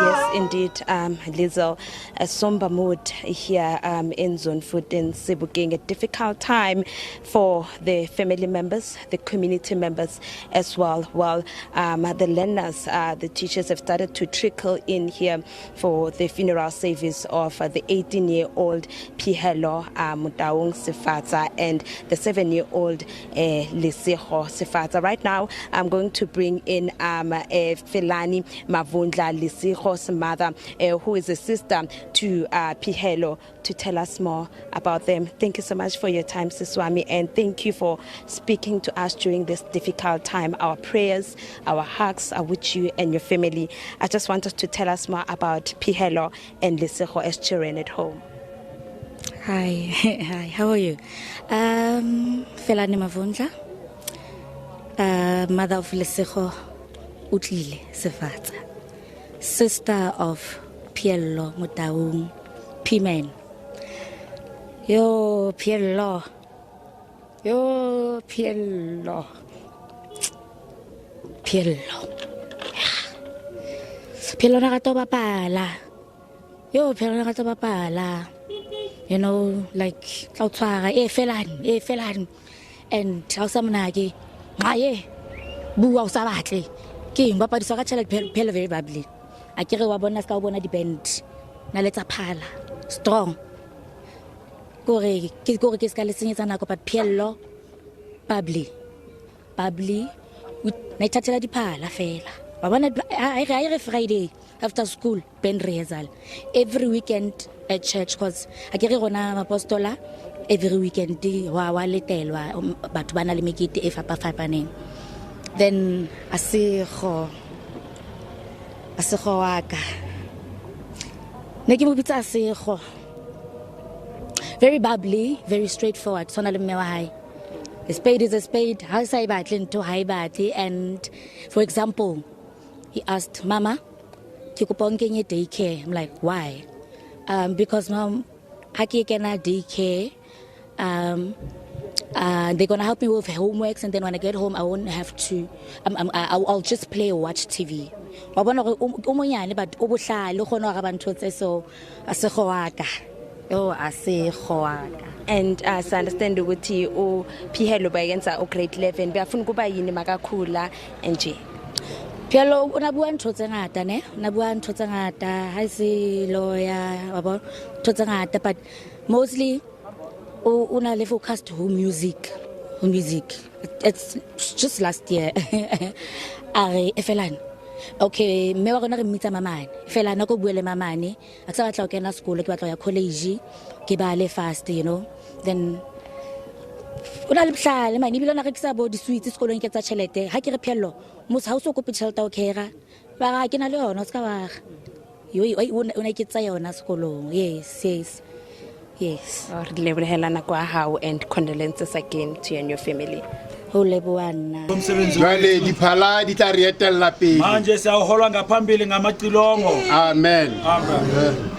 Yes, Indeed, Lizel, a somber mood here in Zandvoort in Sebokeng, a difficult time for the family members, the community members as well. Well, the learners, the teachers have started to trickle in here for the funeral service of the 18-year-old Pheello Motaung Sefatsa and the 7-year-old Lesego Sefatsa. Right now, I'm going to bring in Felani Mavundla, Lesego's mother, who is a sister to Pheello, to tell us more about them. Thank you so much for your time, Siswami, and thank you for speaking to us during this difficult time. Our prayers, our hugs are with you and your family. I just want us to tell us more about Pheello and Lesego as children at home. Hi, hi, how are you? Felani Mavundla, mother of Lesego Utlile Sefatsa, sister of Pheello Motaung, P-Man. Yo, Pheello. Yo, Pheello. Pheello. Pheello na rata ho bapala. Yo, Pheello na rata ho bapala. You know, like, tla o tshwara, e felane, e felane. And ha o sa monake, nqa ye, bua o sa batle. Ke eng, bapadiswa ka tjhelete, Pheello very bubbly. A ke re wa bona ska o bona di-band. Na le tsa phala, strong. Kore ke kore ke ska le senyetsa nako, but Pheello bubbly. Bubbly, na ithatela diphala fela. Wa bona ha e re Friday after school band rehearsal every weekend at church, cause a ke re rona mapostola every weekend wa letelwa, batho ba na le mekete e fapafapaneng. Then Asego wa ka ne ke mo bitsa Asego, very bubbly, very straightforward, tshwana le mme wa hae. A spade is a spade, ha sa e batle ntho ha e batle. And for example, he asked, Mama, ke kopa o nkenye daycare. I'm like, why? Because mom, ha ke kena daycare, they're gonna help me with homeworks, and then when I get home, I won't have to. I'll just play or watch TV. Wa bona hore o monyane, but o bohlale, o kgona ho araba ntho tse, so Asego wa ka. Yo, Asego wa ka. And so understand ukuthi u Pheello bayenza u grade 11, beyafuna kuba yini makakhula nje? Pheello o na bua ntho tse ngata, ne? O na bua ntho tse ngata, ha se lawyer, wa bona, ntho tse ngata, but mostly o na le focused ho music, ho music. It's just last year. A re, e felane. Okay, mme wa rona re mmitsa mamane. Fela nako bua le mamane, a ke sa batla ho kena sekolo, ke batla ho ya college, ke bale fast, you know. Then o na le bohlale mane, ebile o na rekisa bo di-sweets sekolong ke tsa tjhelete. Ha ke re Pheello, mose ha o so kope tjhelete ya ho kera, ba re, ha ke na le yona, o ska wa re. Yo, o na iketsa yona sekolong. Yes, yes. Yes. Oh, re lebohela nako ya hao and condolences again to you and your family. Ho leboha nna. Jwale diphala di tla re etella pele. Manje siyaholwa ngaphambili ngamacilongo. Amen. Amen.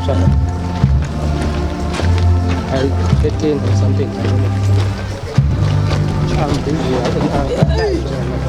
Try. I 13 or something. I don't know. I'm busy. I don't know.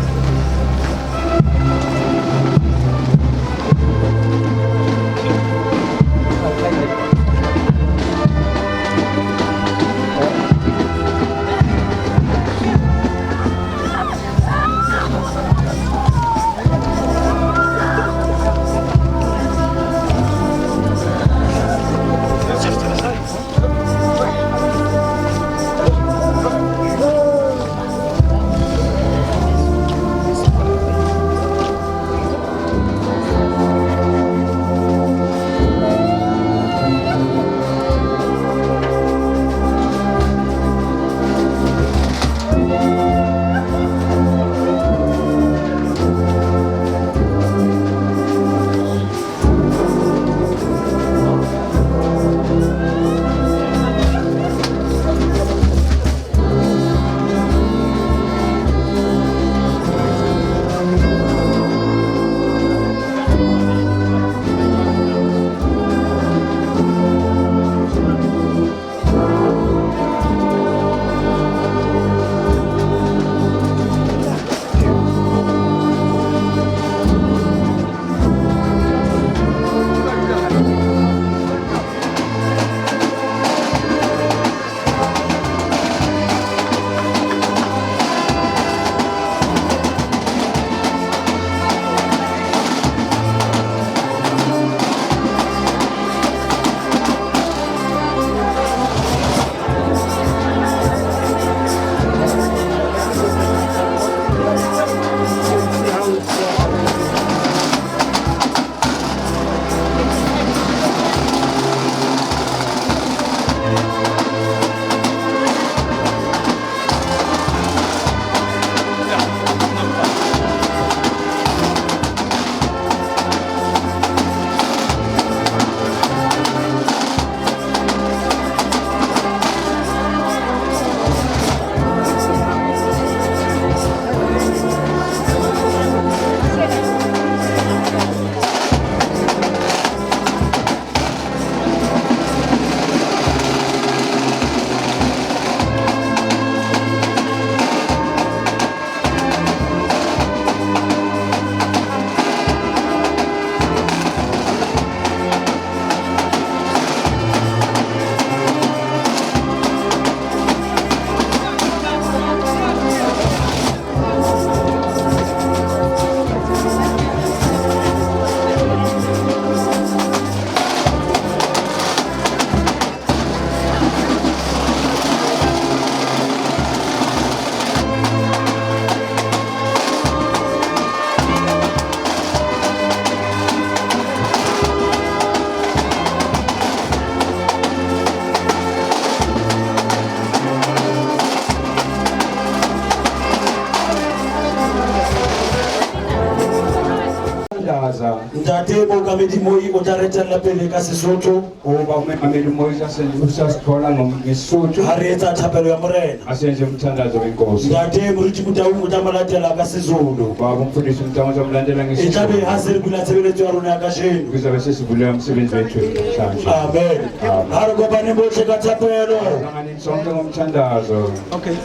Thandaza. Ntate Mookamedi Moi o tla re etella pele ka Sesotho. Uba umengameli Moi usasithola ngeSotho. Ha re etsa thapelo ya Morena. Asenze umthandazo wenkosi. Ntate Moruti Motaung o tla mo latela ka Sezulu. Baba umfundisi Motaung uzomlandela E tla be ngeSizulu. ha se re bula tshebeletso ya rona ya kajeno. Kuzobe sesivula umsebenzi wethu namhlanje. Amen. Amen. Ha re kopane bohle ka thapelo. Hlanganeni sonke ngomthandazo. Okay.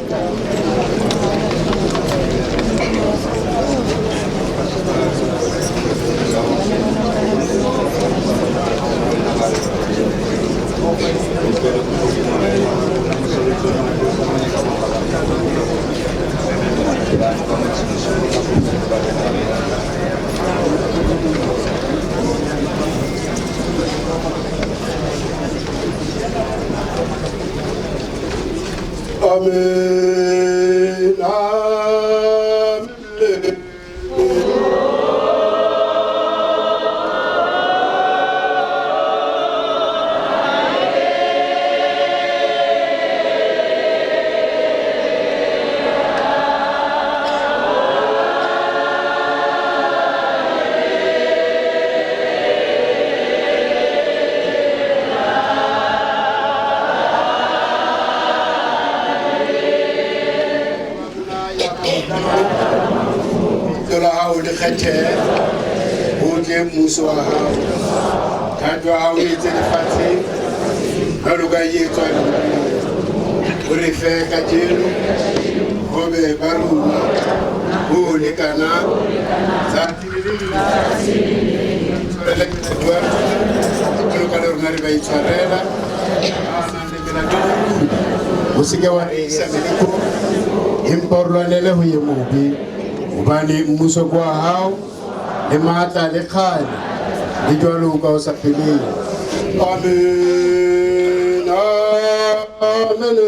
Amen. Amen. Lebitso la hao le kgethehe, ho tle mmuso wa hao. Thato ya hao e etse lefatsheng jwalo ka e etswa lehodimong. O re fe kajeno bohobe ba rona bo lekanang tsatsi le le leng. Tshwarele melato ya rona jwalo ka le rona re ba itshwarela ba nang le melato ho rona. O se ke wa re isa melekong, empa o re lwanele ho ye mobe. Hobane mmuso ke wa hao, le matla le kganya, le jwalo ka ho sa feleng. Amen. Amen.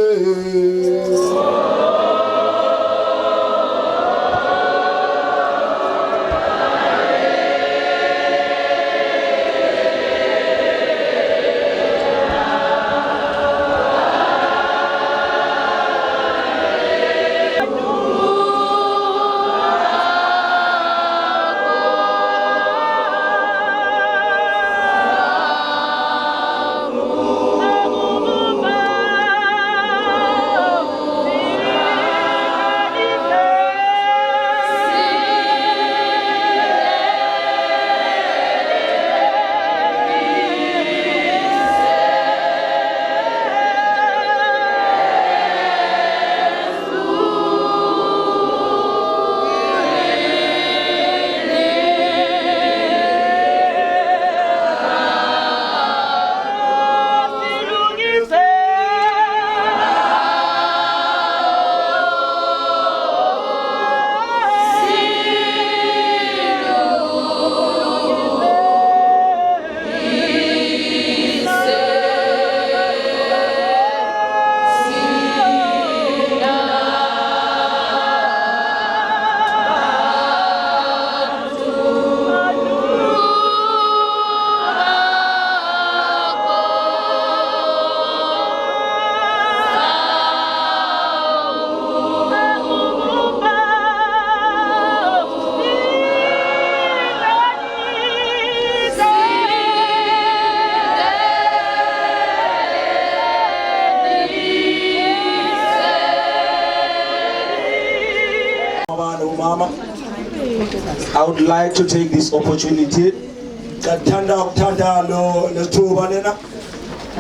I would like to take this opportunity Ngiyathanda ukuthatha lo lesithuba lena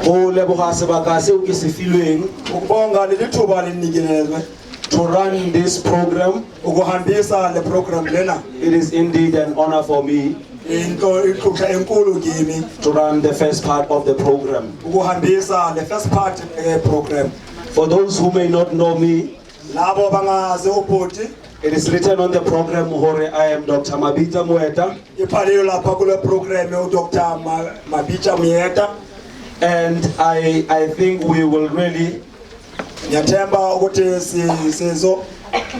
ho leboha sebaka seo ke se filweng ukubonga leli thuba linikelezwe to run this program. Ukuhambisa le program lena. It is indeed an honor for me Into inhluhla enkulu kimi to run the first part of the program. Ukuhambisa le first part ye program. For those who may not know me, labo bangazi ubhuti, it is written on the program hore I am Dr. Mabitja Moeta. Ibhaliwe lapha kule program uDr Mabitja Moeta. And I think we will really Ngiyathemba ukuthi sizo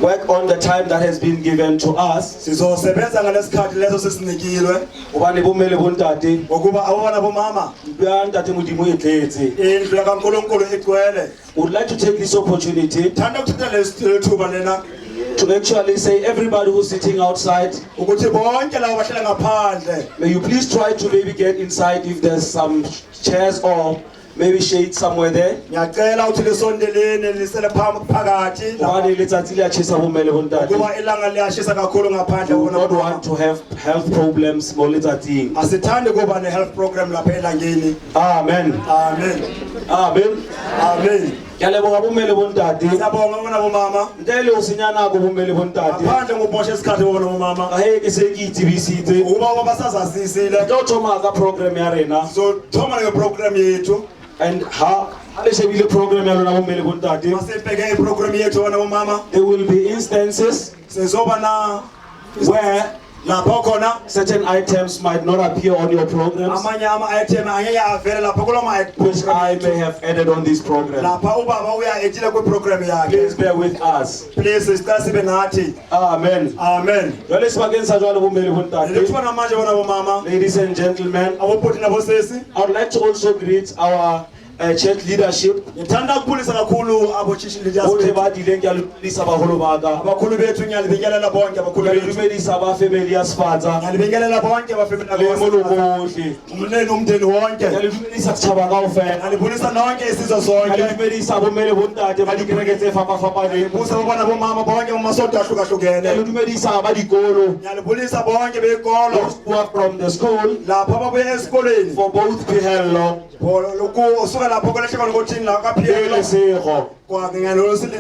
work on the time that has been given to us. Sizosebenza ngalesikhathi leso sesinikilwe. Hobane bomme le bontate, Ngokuba abona bomama, ntlo ya ntate Modimo e tletse. Indlu kaNkulunkulu igcwele. Would like to take this opportunity Thanda ukuthatha lethuba lena to actually say everybody who's sitting outside, ukuthi bonke labo bahlala ngaphandle, may you please try to maybe get inside if there's some chairs or maybe shade somewhere there. Ngiyacela ukuthi lisondeleni lisele phakathi. Hobane letsatsi le a tjhesa bomme le bontate. Kuba ilanga liyashisa kakhulu ngaphandle. We do not want to have health problems mo letsatsing. Asithandi kuba ne health program lapha elangeni. Amen. Amen. Amen. Amen. Ke a leboha bomme le bontate. Siyabonga bona bomama. Ntle le ho senya nako bomme le bontate. Ngaphandle ngobosha isikhathi bona bomama. Ka he ke se ke itsebisitse. Ukuba basazazisile. Re tlo thoma ka program ya rena. So thoma le program yethu. And ha le shebile program ya lona bomme le bontate. Masibheke i-program yethu bona bomama. There will be instances Sizoba na where lapho khona certain items might not appear on your programs, amanye ama-item angeke avele lapho kulo ma which I may have added on this program. Lapha ubaba uya etshile kwi-program yakhe. Please bear with us. Please sicela sibe nathi. Amen. Amen. Jwale sebakeng sa jwale bomme le bontate. Lethuba namanje bona bomama. Ladies and gentlemen, Abobhuti nabosesi. I would like to also greet our church leadership. Ngithanda ukubulisa kakhulu abo-church leaders Botlhe bethu. ba dileng ke a le dumedisa baholo ba ka. Abakhulu bethu ngiyalibingelela bonke abakhulu Ke a le bethu. dumedisa ba family ya Sefatsa Ngiyalibingelela bonke abafemini le moloko ohle. Umndeni umndeni Ke a wonke. le dumedisa setjhaba kaofela. Ngiyalibulisa nonke isizwe Ke a le sonke. dumedisa bomme le bontate ba dikereke tse fapafapaneng. Busa babona bomama bonke mumasonto Ke a le ahlukahlukene. dumedisa ba dikolo. Ngiyalibulisa bonke beyikolo. Those who are from the school Lapho ababuya esikoleni. for both Phehello Usuka lapho kwelehlekwana kothini la le kaphiyelo. Lesego.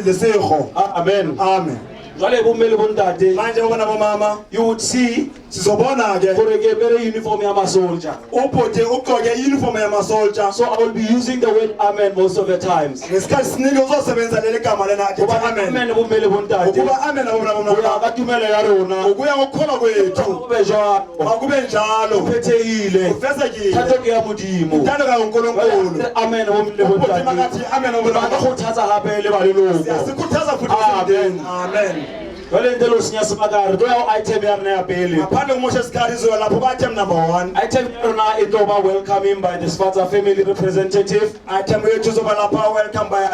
Lesego. Amen. Amen. Jwale bomme le bontate, Manje babona bomama you would see sizobona ke gore ke apere uniform ya masolja. ubhuti ugqoke i-uniform yamasolja. So I will be using the word amen most of the times. Ngesikhathi siningi uzosebenzisa leli gama lena athi Hobane amen. amen bomme le bontate. Ukuba amen abona Ho ya bomama. ka tumelo ya rona. Ukuya ngokukholwa kwethu. Ho be jwalo. Makube njalo. Phethehile. Ufezekile. Thato ke ya Modimo. Intando kaNkulunkulu. Amen bomme le Ubhuti bontate. makathi amen Ke batla abona. go thatsa hape le ba leloko. Siyasikhuthaza futhi Amen. emndeni. Amen. Jwale ntle le ho senya sebaka re tlo ya ho item ya rona ya pele. Ngaphandle komosha isikhathi izoya lapho ku-item number 1. Item ya rona e tlo ba welcoming by the Sefatsa family representative. Item yethu izoba lapha welcome by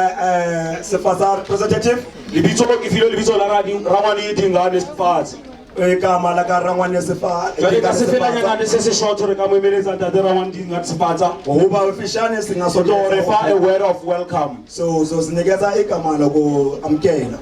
Sefatsa representative. Lebitso ke filwe lebitso la Rangwane Dingane Sefatsa. Igama lakaRangwane Sefatsa. Jwale ka sefelanyana se se short re ka mo emeletsa ntate Rangwane Dingane Sefatsa. Ngoba ufishane O tlo singasonto re fa a word of welcome. So uzozinikeza igama lokuamkela.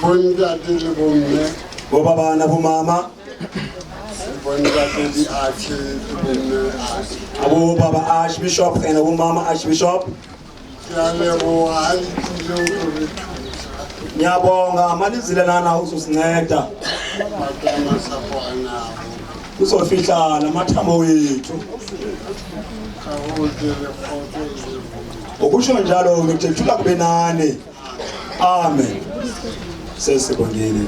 Bontate le bomme, Bobaba nabomama, bontate di-arche le bomme arche. abobaba Archbishop and abomama Archbishop. Ke a leboha ha le tlile ho tlo re thusa. Ngiyabonga malizile lana uzosinceda Pata masapo a nabo. uzofihla namathambo wethu. Ka hoo ke re kgotso e le bomme. Ukusho njalo ngithethula kube nani. Amen. Sesibongile.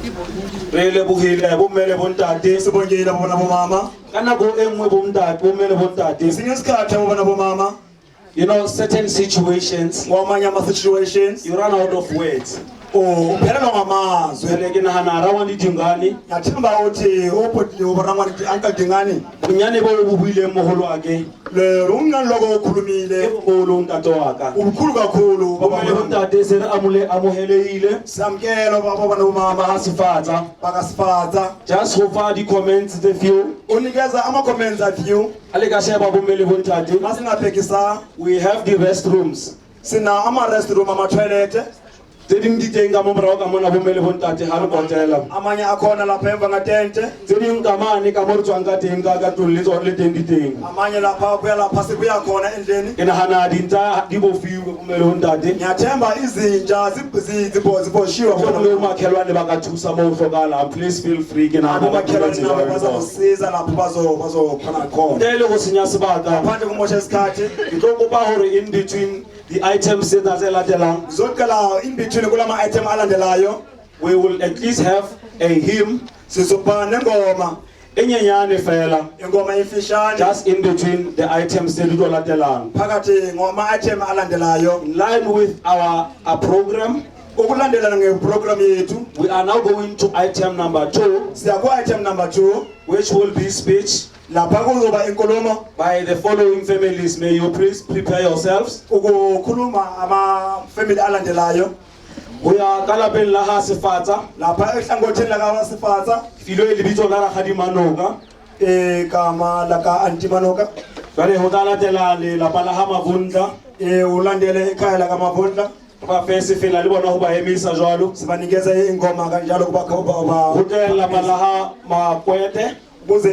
Re lebohile bomme le bontate. Sibongile bobona bomama. Ka nako e nngwe bontate, bomme le bontate, Ngesinye isikhathi bobona bomama you know certain situations kwamanye ama-situations you run out of words. uphelelwa ngamazwi. Jwale ke nahana Rangwane Dingane Ngiyathemba uthi ubhuti uRangwane Uncle Dingane bonyane bo bo buileng moholo wa ke le umncane loko ke okhulumile boholo ntate wa ka. ubukhulu kakhulu Bomme le baba. bontate se re amohelehile Samkelo baba bona bomama ba ha Sefatsa. bakaSifatsa. Just ho fa di-comments tse few. Unikeza ama-comments a few. A le ka sheba bomme le bontate. Masingabhekisa We have the restrooms. sina ama-restroom ama-toilet Tse ding di teng ka mo morao ka mona bomme le bontate ha re kotela. amanye akhona lapha emva ngatente Tse ding ka mane ka mo re tswang ka teng ka ka tlung le tsona le teng di teng. amanye lapha kuya lapha sibuya khona endlini. Ke nahana dintsa di bofiwe bomme le bontate. Ngiyathemba izinja ziboshiwe Mohlomong le bomakhelwane ba ka thusa moo ho hlokahalang. Please feel free ke nahana ba abomakhelwane dumetse nabo jwalo le bona. bazakusiza lapho bazokhona khona. Ntle le ho senya sebaka, Ngaphandle komosha isikhathi ke tlo kopa hore in between the items tsena tse latelang, ngizocela in between kulama item alandelayo we will at least have a hymn sizoba nengoma e nyenyane fela ingoma emfishane just in between the items tse di tlo latelang. phakathi ngama-item alandelayo. In line with our program, Ukulandelana ngeprogram yethu we are now going to item number 2, siya ku-item number 2 which will be speech lapha kuzoba inkulumo by the following families. May you please prepare yourselves. ukukhuluma ama-family alandelayo. Ho ya ka lapeng la ha Sefatsa, Lapha ehlangothini lakaSifatsa filwe lebitso la Rakgadi Manoka. igama laka-Anti Manoka. Jwale ho tla latela lelapa la ha Mavundla. Ulandele ikhaya lakaMavundla. Ba fe sefela le bona ho ba emisa jwalo. Sibanikeza ingoma kanjalo Ho tle lelapa la ha Makwete. Kuze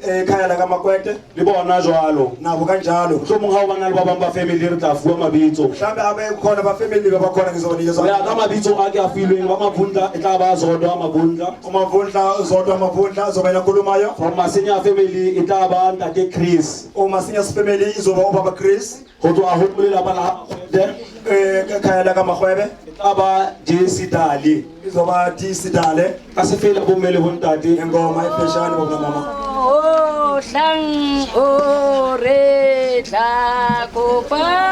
ekhaya lakaMakwete. Le bona jwalo. Nabo kanjalo. Mohlomong ha o bana le ba bang ba family re tla fuwa mabitso. Mhlambe abekhona ba family babakhona ngizobanikezwa. Ho ya ka mabitso a ke a filweng ba Mavundla e tla ba Zodwa Mavundla. UMavundla Zodwa Mavundla zoba yena okhulumayo. From Masenya family e tla ba Ntate Chris. UMasenya's family izoba ubaba Chris. Ho tloha ho lelapa la Kgwede. Ekhaya lakaMahwebe. E tla ba JC Dali. Izoba DC Dale. Ka sefela bomme le bontate. Ingoma efeshane baba mama. O hlang o re tla kopana.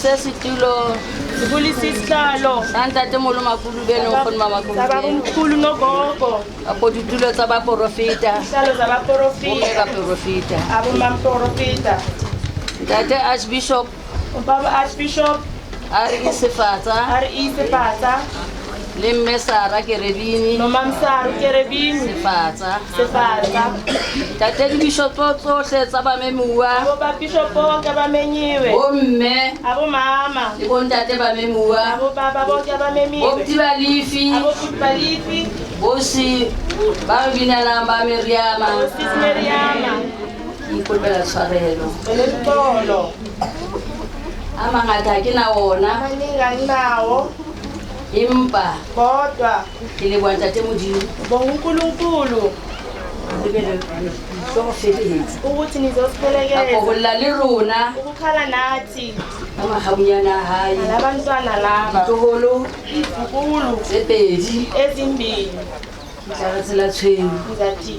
Setulo sibulisa isihlalo sa ntate Molomakulube nonkgono Mamakulube. Sa babamkhulu nogogo. Kapo ditulo tsa baporofeta. Isihlalo zabaporofeta. Bomme baporofeta. Abomamporofeta. Ntate Archbishop. Ubaba Archbishop. A re isefatsa. A re isefatsa. Le mme Sara Kerebini. Nomam Sara Kerebini. Sefatsa. Sefatsa. Ntate dibishop tsohle tsa bamemuwa. Abo babishop bonke abamenyiwe. Bomme. Abomama. Le bontate bamemuwa. Abobaba bonke abamemiwe. Bobuti Balefi. Abobuti Balefi. Bosi ba binelang ba Meriama. Bosisi Meriama. Ke ikopela tshwarelo. Elexolo. A mangata ha ke na ona. Amaningi anginawo. Empa kodwa ke leboha Ntate Modimo. Bonga uNkulunkulu. Ukuthi nizosiphelekeza. Kapo ho lla le rona. Ukukhala nathi. Ka makgabunyane a hae. Nalabantwana laba. Ditloholo. Izukulu. Tse pedi. Ezimbili. Ke tla re tsela tshweu. Ngizathi.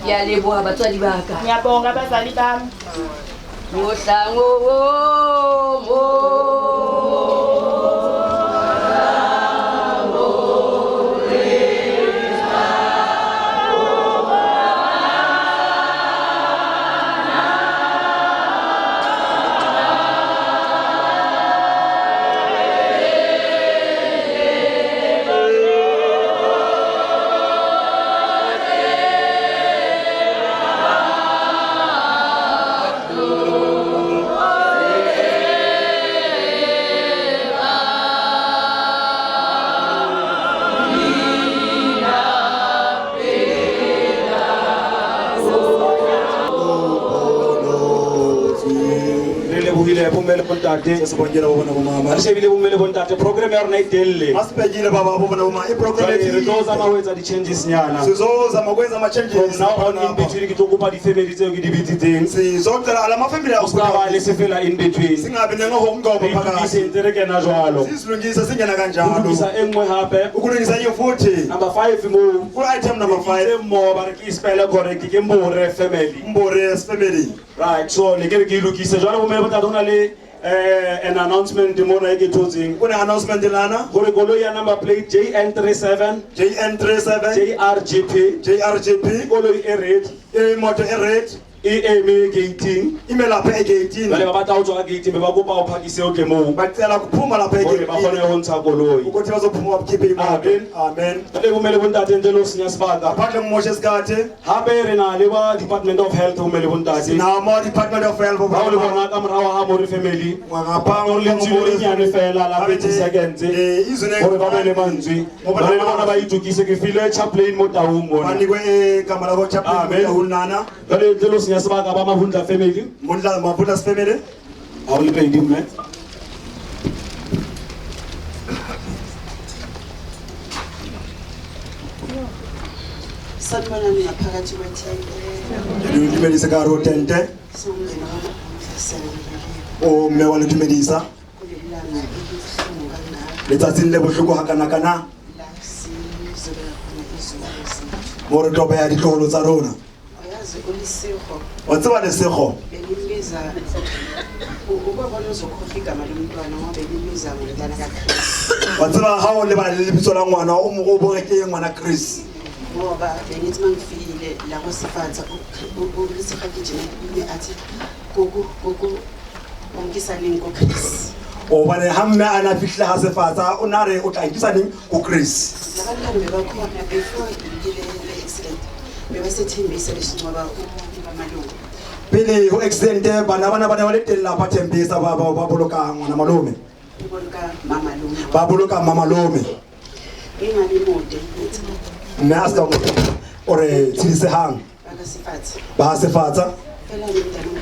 Ke a leboha batswadi ba ka. Ngiyabonga abazali bami. Mohlang o mo. Sesibongile bobona bomama. Re shebile bomme le bontate program ya rona e telle. Masibhekile baba bobona bomama i-program Jwale re tlo zama ho etsa di-changes nyana. Sizozama ukwenza ama-changes. From now on in between ke tlo kopa di-family tseo ke di bitsitseng. Sizocela la ma-family O ska ba le sefela in between. Singabi nengoma Re phakathi. itokise ntse re kena jwalo. Sizilungise singena Ho kanjalo. lokisa e nngwe hape. Ukulungisa enye futhi. Number 5 moo. Ku-item number 5. Ke mo ba re ke spell correct ke Mbore family. Mbore family. Right, so ne ke re ke e lokise. Jwale bomme le bontate ho na le an announcement mona e ke thotseng. Kune-announcement lana. Hore koloi ya number plate JN37 JN37 JRGP JRGP koloi e red imoto e-red e eme gate-ing. ime lapha egeyitini. Jwale ba batla ho tswa ka gate-ing be ba kopa o phakise o tle moo. Bacela kuphuma lapha Hore ba kgone egeyitini ho ntsha koloi. ukuthi bazophuma bakhiphe imoto. Amen. Amen. Jwale bomme le bontate ntle le ho senya sebaka. Ngaphandle ngimoshe isikhathi. Hape re na le ba Department of Health bomme le bontate. Namo Department of Health Bao le bona ka morao ha More family. Ngapha Hore lentswe le lenyane fela la 30 seconds. Izwi Hore ba be le mantswe. Ba le bona ba itokise ke file chaplain mo taung mona. Banikwe igama lako chaplain Amen. Motahunana. Jwale ntle le ho senya sebaka ba Mavundla family. Mundla Mavundla's family. Ha o le pedi mme. Sanibonani ngaphakathi kwethende. Ke dumedise ka hare ho tente. Singumndeni wakwaMavundla siyanibingelela. O mme wa le dumedisa. Kuleli langa elibuhlungu kangaka Letsatsing le bohloko hakanakana la sizobeka khona izulu zethu. mo re tlo beha ditloholo tsa rona. Uyazi uLisego Wa tseba Lesego bengimbiza ubabona uzokhohlwa igama lomntwana ngoba bengimbiza ngomntwana kaChris. Wa tseba ha o lebala le lebitso la ngwana o mo o bore ke ngwana Chris. Ngoba bengithi mangifikile la kwaSifatsa uLisego agijime ime athi gogo gogo ungisa nini kuChris. Hobane ha mme a na fihlile ha Sefatsa o na re o tla nkisa neng ko Chris. Labantwana bebakhona before ngile le accident bebasethembisa lesingcwaba umalume. Pele ho accident bana bana ba ne ba le teng lapa Thembisa ba ba ba boloka ngwana malome. Uboloka mamalome. Ba boloka mamalome. Ngingabi mude ngithi Mme a ska o re tshedisehang. bakaSifatsa. Ba Sefatsa. Fela mntana.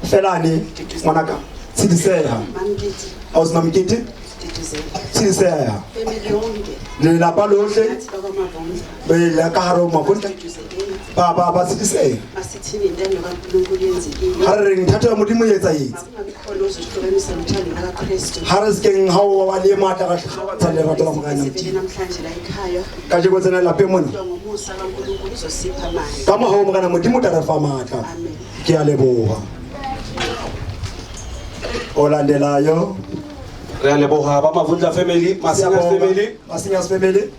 Felane ngwanaka tshediseha. Mamkiti. Ausi Mamkiti. Diduzela. Tshediseha. Family yonke. Lelapa lohle. Nathi bakwaMavundla. Be la ka hare ho Mavundla. Diduzeleni. Ba ba ba tshediseha. Masithini intando kaNkulunkulu yenzekile. Ha re reng thato ya Modimo e etsahetse. Makungabi khona ozosihlukanisa nothando lukaKristu. Ha re sekeng ha o wa le matla ra hlokantsha lerato la Morena Sivele Modimo. namhlanje la ekhaya. Kajeko tsena lapeng mona. Kodwa ngomusa kaNkulunkulu uzosipha amandla. Ka mohau wa Morena Modimo o tla re fa matla. Amen. Ke a leboha. Olandelayo. Re a leboha ba Mavundla family, Masingas Siyabonga. family. Masingas family.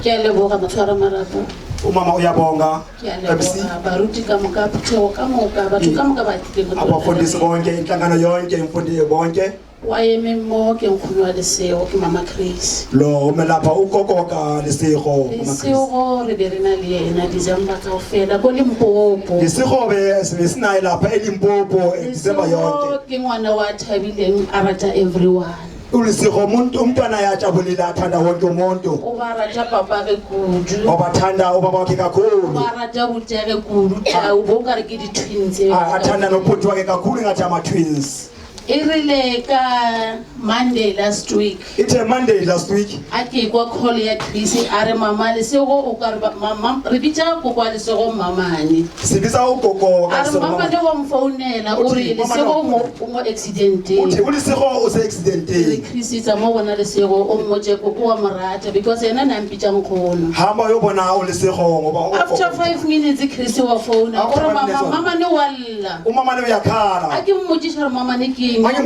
Ke a leboga motshwara marapo. Umama uyabonga. Ke a MC. leboga baruti ka moka, phuthego ka moka, batho ka moka ba tlileng go tlo Abafundisi bonke, inhlangano yonke, imfundi bonke. Wa eme mo ke nkgono wa Lesego ke Mama Chris. Lo umelapha ukoko ka Lesego Mama Chris. Lesego re be re na le yena December kaofela ko Limpopo. Lesego be sinaye lapha eLimpopo December yonke. Lesego ke ngwana wa thabileng a rata everyone. uLesego umuntu umntwana yajabulile athanda wonke umuntu. O ba rata papa ge kudu. Obathanda ubaba wakhe kakhulu. O ba rata botege kudu tau bo nkare ke di-twins. Athanda nobhuti wakhe kakhulu ngathi ama-twins. E rile ka Monday last week. Ithe Monday last week. A ke kwa call ya Chris a re mama Lesego o ka re mama re bitsa koko wa Lesego mamane. Sibitsa ukoko A re mamane wa mfounela o re Lesego o mo accidenteng. Uthi uLesego o se accidenteng. Re Chris tsa mo bona Lesego o mmotse koko wa morata because yena na mpitsa nkgono. Hamba uyobona uLesego ngoba After 5 minutes Chris wa founa o re mama mamane wa lla. Umamane uyakhala. A ke mmotse gore mamane ke eng. Bana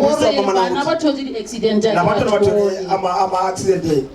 ba thotse di-accident a ke Labantu ba bathole thole. ama-accident.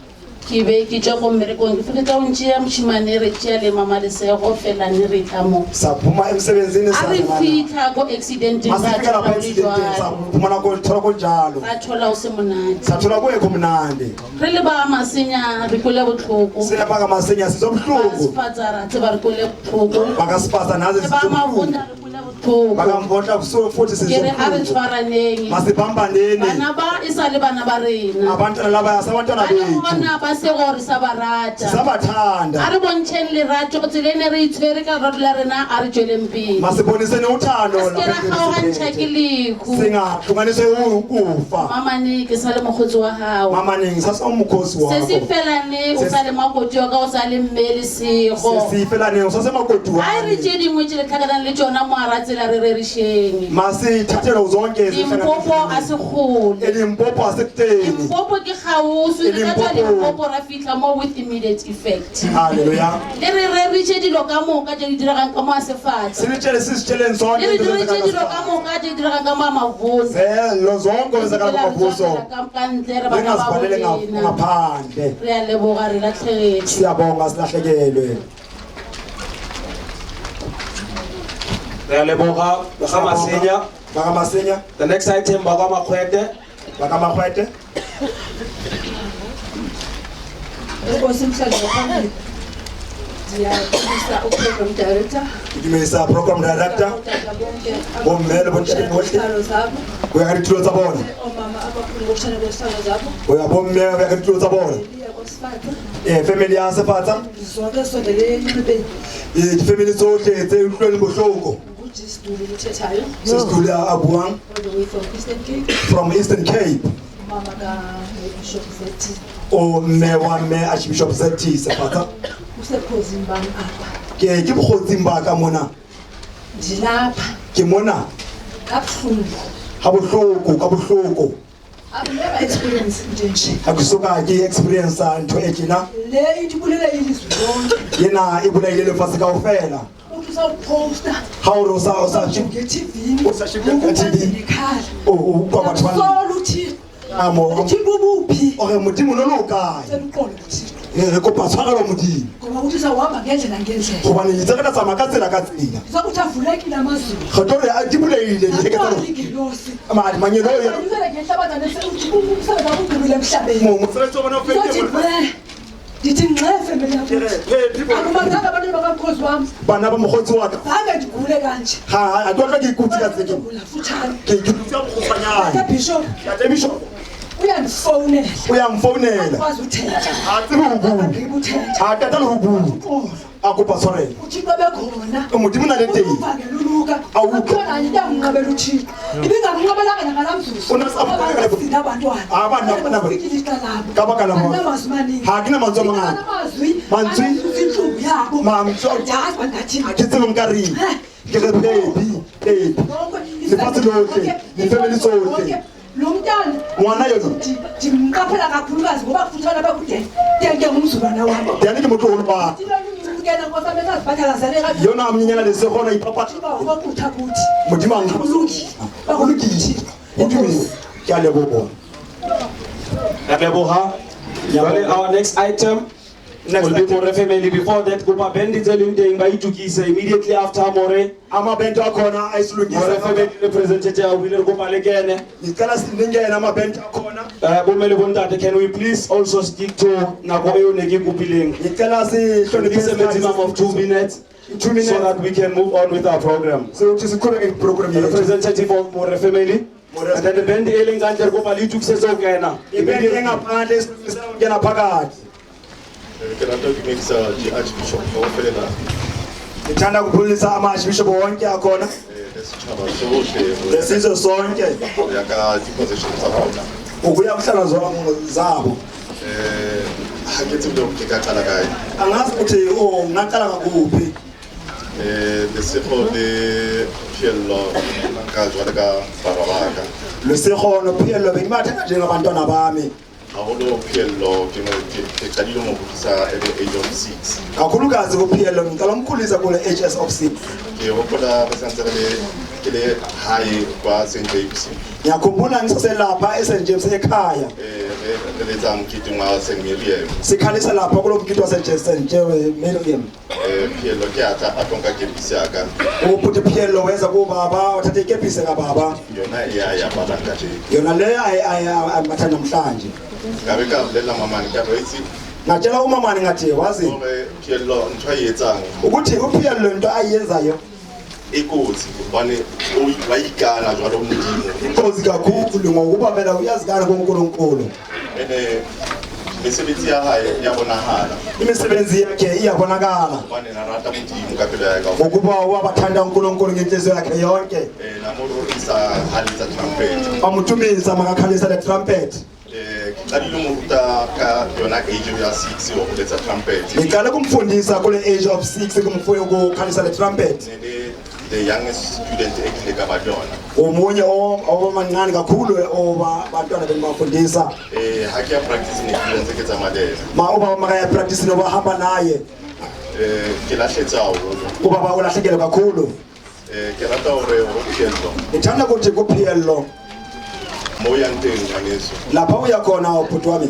Ke be ke tswa ko mmerekong ke feleletsa o ntšea mošemane re tšea le mama Lesego fela ne re tla mo. Saphuma emsebenzini A re fitlha ko accidenteng ra Masifika thola lapha ho le accidenteng jwalo. saphuma nako thola kunjalo. Ra thola ho se monate. Sathola kungekho mnandi. Re le ba Masenya re kwele botlhoko. Sile baka Masenya sizwa buhlungu. Ba Sefatsa ra tseba re kwele botlhoko. Baka Sefatsa naze Le ba sizwa buhlungu. Mavundla re kwele botlhoko. Baka Mvondla futhi Ke sizwa re a re buhlungu. tshwaraneng. Masibambaneni. Bana ba e sa le bana ba rena. Abantwana laba sabantwana Bana bethu. bona ba se gore sa ba rata. Sisabathanda. A re bontšheng lerato tsela e ne re itshwere ka lerato la rena a re tsweleng pele. Masiboniseni uthando A se ke ra kgaogantšha ke lehu. Singahlukaniswe ukufa. Mamane ke sa le mokgotsi wa gago. Mamane ngisasomukhosi Se se wakho. felane o sa le makoti wa ka o sa le mme Lesego. Sesifelane usasemakoti A re wami. tše dingwe tše le tlhakanang le tšona mo hara tsela re rerišeng. Masithathele zonke Limpopo a se kgole. Limpopo asekuteni. Limpopo ke kgauswi, re ka tswa Limpopo. Limpopo ra fitlha mo with immediate effect. Hallelujah. Le re reritše dilo ka moka tše di diregang ka mo a Sefatsa. Sinitshele sisitsheleni zonke Le re izinto diritše ezenzeka dilo ka moka tše di diregang ka mo a Mavundla. Zelo zonke ezenzakala kuMavuso. Ka ntle re bana ba Ningazivalele bo rena. ngaphandle. Re a leboga re latlhegetswe. Siyabonga silahlekelwe. Re a leboga ba ga Masenya. Ba ga Masenya. The next item ba kwa Makgwete. Ba ga Makgwete. Enkosi mhlali ngaphambili. Ndiyacebisa u-program director. Ngidumisa program director. Otata bonke Bomme le bontate bohle. Izihlalo zabo. Ho ya ka ditulo tsa bona. Oomama abakhulu ngokushana kwezihlalo zabo. Ho ya bomme ho ya ka ditulo tsa bona. Liya kwaSifatsa. Family ya Sefatsa. Zonke ezisondelele enxebeni. Di-family tsohle tse utlwileng bohloko. NguJisiduli uthethayo. Sisduli a buang All the way from Eastern Cape. from Eastern Cape. Umama Archbishop Zethi. O mme wa mme Archbishop Zethi Sefatsa. Usebukhosini bami apha. Ke bokgotsing ba ka mona. Ndilapha. Ke mona. Kabuhlungu. Ha bohloko, ka bohloko. I've never experienced into nje. Ha ke soka ke experience ntho e tjena. Le into ibulele ilizwe lonke. Yena e bolaile lefatshe kaofela. Uthi usawuphosta. Ha o re o sa nge-TV. O sa shebe ka TV. Ndikhala. O utlwa batho ba Sola uThixo. Amo. Uthixo ubuphi? Ore Modimo no lo kae? Cela uxolo kuThixo. Re kopa tshwarelo Modimo. Ngoba uthi sawuhamba ngendlela ngendlela. Hobane itse re tla tsamaya ka tsela ka tsela. Sizokuthi avulekile amazulu. Re tlo re a di buleile diheke tsa rona. Ingelosi. Mangeloi. Uthele ngenhlabathi uthi umsebenzi wakho ugqibile emhlabeni. Mosebetsi wa bona o fedile. Uzothi ngxe. Ndithi ngxe family yam. Akubalanga abantu bakamkhozi wam. Bana ba mokgotsi wa ka. Zange ndigule kanje. Ha a tlo ke ikutse ka tsela. Futshane. Ke dutse bokgutshwanyane. Tata Bishop. Tata Bishop. Uyandifowunela. Uyamfounela. Akwazi uthetha. Ha tsebe ho bua. Agqiba uthetha. Ha qeta le ho bua. A kopa tshwarelo. uThixo ebekhona. Modimo na le teng. Uvangeluluka. A utlwa. Akukho nanye into yanginqabela uThixo. Ibingamnqabelanga nangalaa mzuzu. O ne a sa mo Ngoba sina abantwana. Ah, bana ba. Kufikile ixa labo. Ka baka la bona. Andinamazwi maningi. Ha ke na mantswe a mangata. Amazwi. Mantswe. Asusa intlungu yabo. Mantswe. Andiyazi uba ndingathini. Ha ke tsebe nka reng. Ke re baby, baby. Lefatshe lohle, di-family tsohle. Lo mntana Ngwana yona. Ndimqaphela kakhulukazi ngoba kufutshane apha kude. Tente ngumzulwana wam. Tene ke motloholo wa. Kena nkosi besazibhathalazele ka. Yona a monyenyana lesego ona ipapatla. Uba kuthi. Modimo a Kulungile. Go lokile. Go dumele. Ke a leboha. Re leboha. Jwale our next item will be More family. Before that, kopa band tse leng teng ba itukise immediately after More. Amabento akhona ayisilungisa. More family representative a buile re kopa le kene. Ngicela siningene amabento akhona. Bomme le bontate, can we please also stick to nako eo ne ke kopileng? Ngicela sihloniphe a maximum of 2 minutes. 2 minutes so that we can move on with our program. So siqhubeke program yethu. Representative of More family. And then the band e leng ka ntle re kopa le itukisetse ho kena. Iband engaphandle isilungisela ukungena phakathi. Ke rata ho dumedisa di-archbishop kaofela. Ngithanda ukukhulisa ama-archbishop wonke akhona. Le setjhaba sohle. Lesizwe sonke. Ho ya ka di-position tsa bona. Ukuya kuhlala zabo. Ha ke tsebe hore ke ka qala kae. Angazi ukuthi ungaqala ngakuphi. Lesego le Phiello ka jwale ka bara ba ka. Lesego no Phiello bengibathanda njengabantwana bami. Haholo Phiello ke qadile ho mo hodisa at the age of 6. Kakhulukazi kuPhiello ngiqala umkhulisa kule age of 6. Ke hopola re santse re le ke le hae kwa St James. Ngiyakhumbula ngiselapha eSt James ekhaya. Re letsa mokete wa St Miriam. Sikhalisa lapha kulo mokete wa St James Miriam. Phiello ke atla a tonka kepisi ya ka. Ubhuti Phiello weza kubaba wathatha ikepisi kababa. Yona e ya apara kajeno. Yona le ayambatha namhlanje. Ka be ka bolela mamane ka re itse. Ngatshela umamane ngathi wazi. Hore Phiello ntho a e etsang. Ukuthi uPhiello into ayenzayo e kotsi hobane o wa ikana jwalo Modimo. Ingozi kakhulu ngokuba phela uyazikana kuNkulunkulu. Ene mesebetsi ya hae ya bonahala. Imisebenzi yakhe iyabonakala. Hobane na rata Modimo ka pelo ya hae kaofela. Ngokuba wabathanda uNkulunkulu ngenhliziyo yakhe yonke. Na mo rorisa ha letsa trumpet. Bamuthumisa makakhalisa le trumpet. Ke qadile mo ruta ka yona age ya 6 ho letsa trumpet. Ngiqale kumfundisa kule age of 6 ukukhalisa le trumpet. The youngest student e kile ka ba le yona. Omunye obancane kakhulu obantwana benibafundisa. Ha ke ya practice ne ke ntse ke tsamaya le yena. Ma ubaba makaya practice nobahamba naye. Ke lahletse haholo. Ubaba ulahlekele kakhulu. Ke rata hore ho Phiello. Ngithanda ukuthi kuPhiello. Mo yang teng ngwaneso. Lapha uya khona ubhuti wami.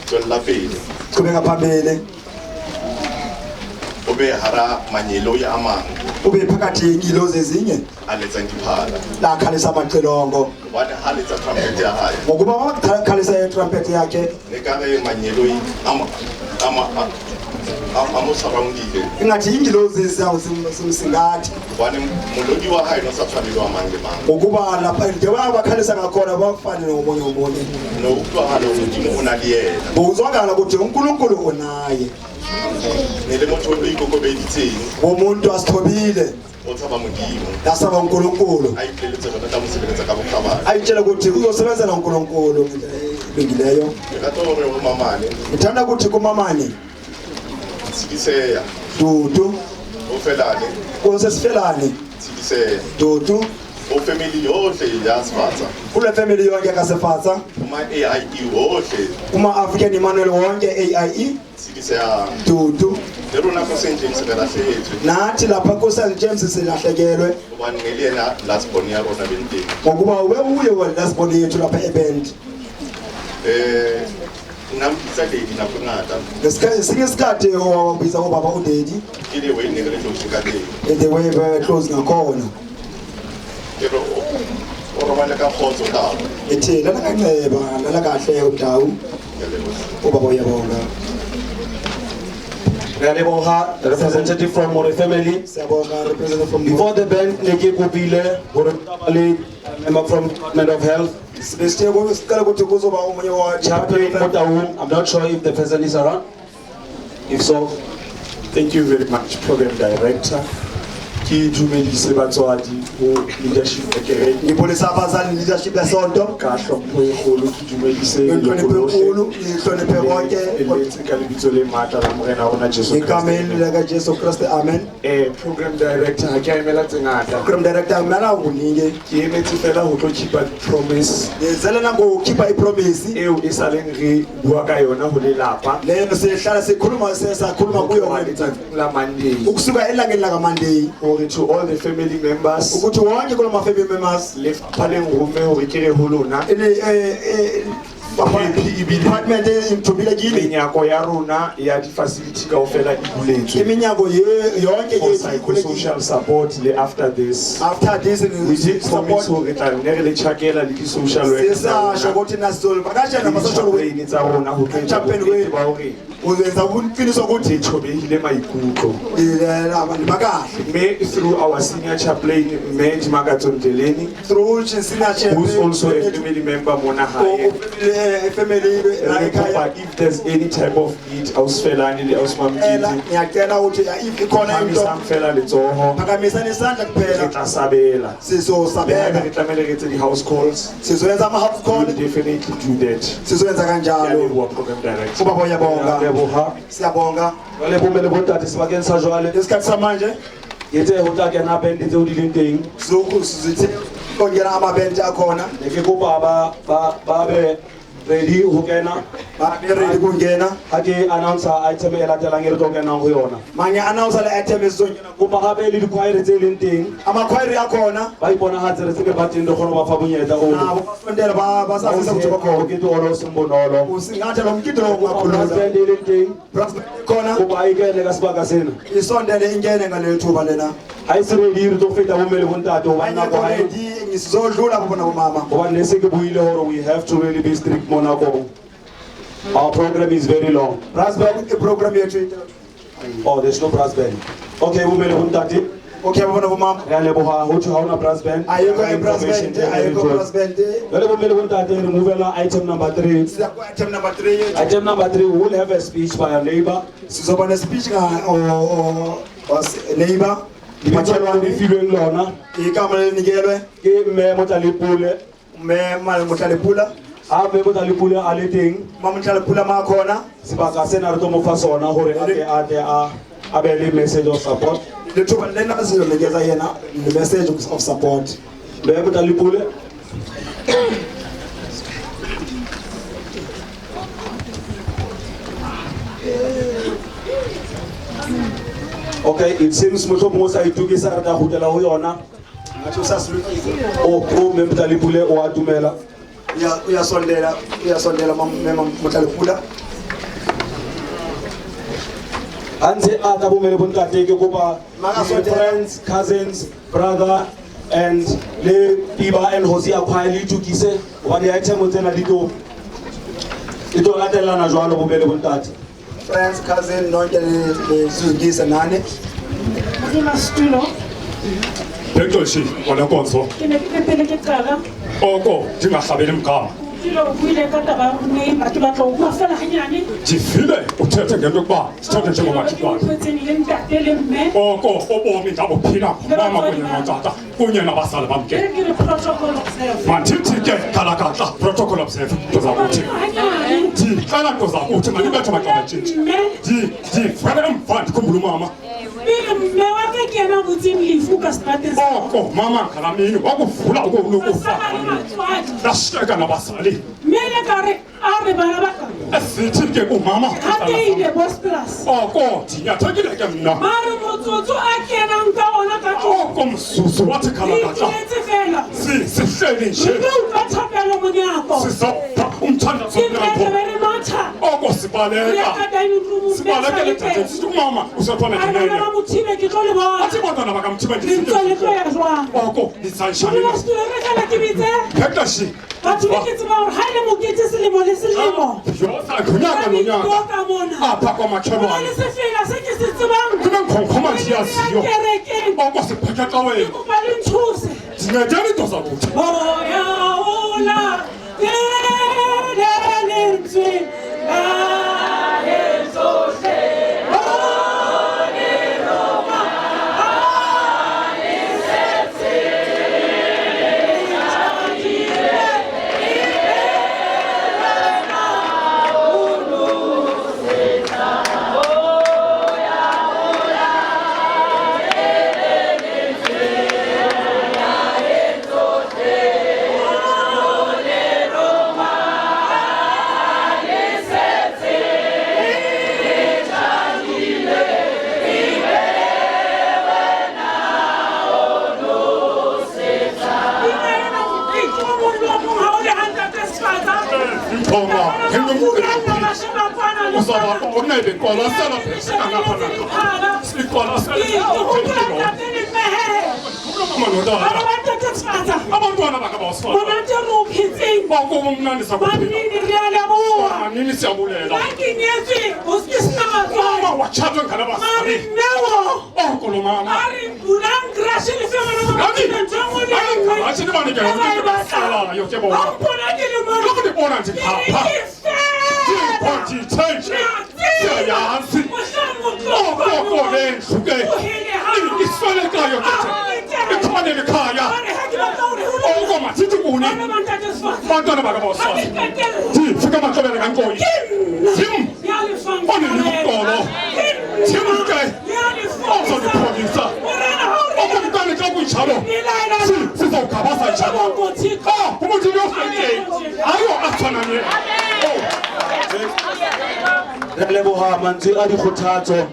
Tswella pele. Qhubeka phambili. O be hara manyeloi a mang. Ube phakathi yengilozi ezinye. A letsang diphala. La khalisa amacilongo. Hobane ha letsa trumpet ya hae. Ngokuba makhalisa trumpet yakhe. Ne ka re manyeloi a mo surroundile. Ingathi ingilozi simsingathi. Hobane molodi wa hae no sa tshwane le wa mang le mang. Ngokuba lapha njengoba bakhalisa ngakhona bafane nomunye omunye. No utlwahala Modimo o na le yena. Bozwakala ukuthi uNkulunkulu unaye. Ne le motho o ikokobeditseng. Umuntu asithobile. O tshaba Modimo. Yasaba uNkulunkulu. A ipoleletse hore o tla mo sebeletsa ka bokgabane. Ayitshela ukuthi uzosebenzela uNkulunkulu. Elungileyo. Ke rata hore ho mamane. Ngithanda ukuthi kumamani Tshidiseya. Dudu, Ho felane. kusesifelani Tshidiseya. Dudu, Ho family yohle ya Sefatsa. kule family yonke kaSefatsa, Kuma AIE hohle. kuma African Emmanuel wonke AIE Tshidiseya. Dudu. Le rona ko St James re lahlehetswe. Nathi lapha ku St James silahlekelwe Hobane ne le yena last born ya rona benteng. ngokuba ube uye wa last born yethu lapha ebend. Nna mpitsa Daddy nako e ngata. Ngesikhathi isikhathi owabiza ubaba uDaddy, Ke the way ne re le close ka teng. the way we were close ngakhona. Ke re o robale ka kgotso tau. Ethi lala kanceba, lala kahle umntawu. Ke a leboha. Ubaba uyabonga. Re a leboha, the representative from More family. Siyabonga representative from Before the band ne ke kopile hore ba le member from Department of Health. Besithe sicela ukuthi kuzoba omunye wa Chaplain Motaung. I'm not sure if the person is around. If so, Thank you very much, Program Director. Ke dumedise batswadi ho leadership ya kereke. Ngibulisa abazali leadership yesonto. Ka hlompho e kgolo ke dumedise Ngenhlonipho enkulu, ngihloniphe konke. Eletse ka lebitso le matla la Morena wa rona Jesu Egameni lika Jesu Christ, amen. Program Director, ha ke a emela tse ngata. Program Director, mina kuningi. Ke emetse fela ho tlo keep-a promise. Ngizele nangokukhipha ipromise. Eo e saleng re bua ka yona ho lelapa. Leyo sihlala sikhuluma sesakhuluma kuyo letsatsing la Monday. Ukusuka elangeni laka Monday. Hore to all the family members. Ukuthi wonke kula ma family members. Lefapha le nromme hore ke re ho lona. Department ingithumile kimi. Menyako ya rona ya di-facility kaofela e buletswe. Iminyango yonke For yethu psychosocial support le after this. After this we did promise hore tla ne re le tjhakela le di-social workers tsa Sisasho rona. ukuthi nasizolivakashela nama-social Le di-chaplain tsa rona ho tlo etsa Chaplain bonnete ba hore uzenza uqiniso ukuthi re thobehile maikutlo. Abantu bakahle. Mme through our senior chaplain Mme Dimakatso Ndleleni, through senior chaplain, who's also a family member mona hae. Family la Re ekhaya. kopa if there's any type of need, ausi Felani le ausi Mamokete, Ngiyacela ukuthi if ikhona into, phakamisang fela letsoho. Phakamisani isandla kuphela. Re tla sabela. Sizosabela. Le haebe re tlamehile re etse di-house calls. Sizoyenza ama-house call. We will definitely do that. Sizoyenza kanjalo. Ke a leboha, Program Director. Ubaba uyabonga. Leboha. Siyabonga. Jwale bomme le bontate sebakeng sa jwale. Isikhathi samanje. Ke tse ho tla kena band tseo di leng teng. Zithe kongena amaband akhona. Ne ke kopa ba be ready ho kena. Ba be ready kungena. Ha ke announce item e latelang e re tlo kenang ho yona. Mange announce le item e sizongena. Kopa hape le di-choir tse leng teng. Ama-choir akhona. Ba iponahatse re tsebe ba teng re kgone ho ba fa monyetla oo. Nabo basondela basazisa ukuthi bakhona. Mokete ona o seng bonolo. Usingatha lo mkiti lo Kopa brass band e leng teng. Brass band khona. Kopa e kene ka sebaka sena. Isondele ingene ngaleli thuba lena. Ha e se ready re tlo feta bomme le bontate hobane nako ha e Ready ngisizodlula kubona bomama. Hobane ne se ke buile hore we have to really be strict mo nakong. Our program is very long. Brass band program yethu. Oh, there's no brass band. Okay, bomme le bontate. Okay, bona bomama. Re a leboha ho thwe ha hona brass band. Ayikho i-brass band, ayikho brass band. Jwale bomme le bontate re movela item number 3. Siya ku item number 3 yethu. Item number 3, we will have a speech by our neighbor. Sizoba ne speech nga o neighbor. Lebitso le filweng lona. Igama lelinikelwe ke Mme Motlalepule. Mme Motlalepula. Ha Mme Motlalepule a le teng. Mma Motlalepula ma khona. Sebaka sena re tlo mo fa sona hore a tle a tle a be le message of support. Lethuba lena sizonikeza yena the message of support. Mme Motlalepule. Okay, it seems mohlomong o sa itokisa re tla kgutlela ho yona. Ngathi usasilungisa. O Mme Motlalepule o a dumela. Uyasondela, uyasondela Mme Motlalepula. A ntse a tla bomme le bontate ke kopa Makasondela. friends, cousins, brother and le Piba and Hosea choir le itokise hobane item tsena di tlo e tlo latellana jwalo bomme le bontate. Friends, cousin, nonke lizungise nani. Masitulo. Bhexeshi wale nkonzo. Ke ne ke pele ke qala. Oko ndingahlabeli mgama. Ndivile uthethe ngento yokuba sithathe njengomakhelwane. Oko obomi ndabuphila ngumama kunye notata kunye nabazali bam ke. Mandithi ke khalakahla protocol observe nto zakuthi. Ndicela nto zakuthi mandibethe macala tshintshi. Ndivele emva ndikhumbula umama. Oko mama ngalaa mini wakuvula ukufa. Ndashiyeka nabazali. Esithi ke kumama oko ndinyathekile ke mna. Oko mzuzu wathi khalakahla. Sihleli nje. Sizopha umthandazo mnyango. Oko sibaleka. Sibalekele dadethu sithi umama usekhona ndinene. Athi bantwana bakaMthibe ndisithi. Oko ndizayishayela. Ngexesha Batho be ke tseba gore ga e le mokete selemo le selemo unyaka nonyaka apha kwamakhelwane le sefela se ke se tsebang kunenkhonkhoma ndiyaziyo kerekeng oko siphethe caweni kopa le nthuse ndincedeni into zakuthi moya o latele lentswe la tsohle Abantwana bakabawusifana bakumnandi sakuphila siyabulela mama watshatwe ngana bazali oko lo mama ngarashi ndibanikelayo ke bona lokhu ndibona ndiphapha ndithe nje siyayazi okoko lendlu ke iswelekayo ke ikhona ekhaya oko mathithi kuni bantwana bakabawusifana ndifika amaxebele kankoyi ndim onenikuqolo ndim ke ozondipholisa okumkani xa kunjalo sizawugabasa njalo umuntu uyofeteng ayo atshwana ne Re leboha mantswe a dikgothatso.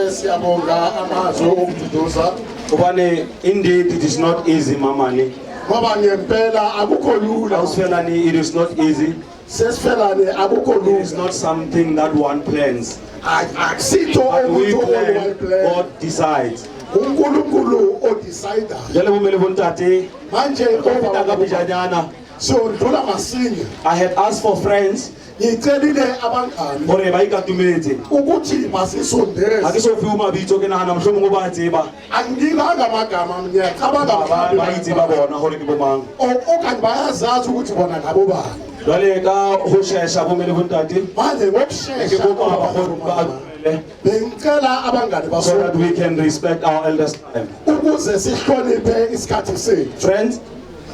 Siyabonga amazwi okududuza. Hobane indeed it is not easy mamane. Ngoba ngempela akukho lula. Awusifelani, it is not easy. Sesifelane akukho lula. It is not something that one plans. Akusitho But we ukuthi plan, one plan. God decides. uNkulunkulu odecide. Jwale bomme le bontate, Manje feta ka pejanyana. Siyondlula masinya. I had asked for friends Ngicelile abangani hore ba ikatumetse. ukuthi masisondeze. Ha ke so fiwe mabitso ke nahana mohlomong o ba tseba. Angibanga amagama ngiyacabanga Ba itseba bona hore ke bo mang. Okanye bayazazi ukuthi bona ngabo bani. Jwale ka ho shesha bomme le bontate, Manje ke ngokushesha kopa bagolo ba atumele bengicela abangani so that we can respect our elders' time. ukuze sihloniphe isikhathi sethu. Friends,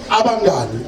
Abangani.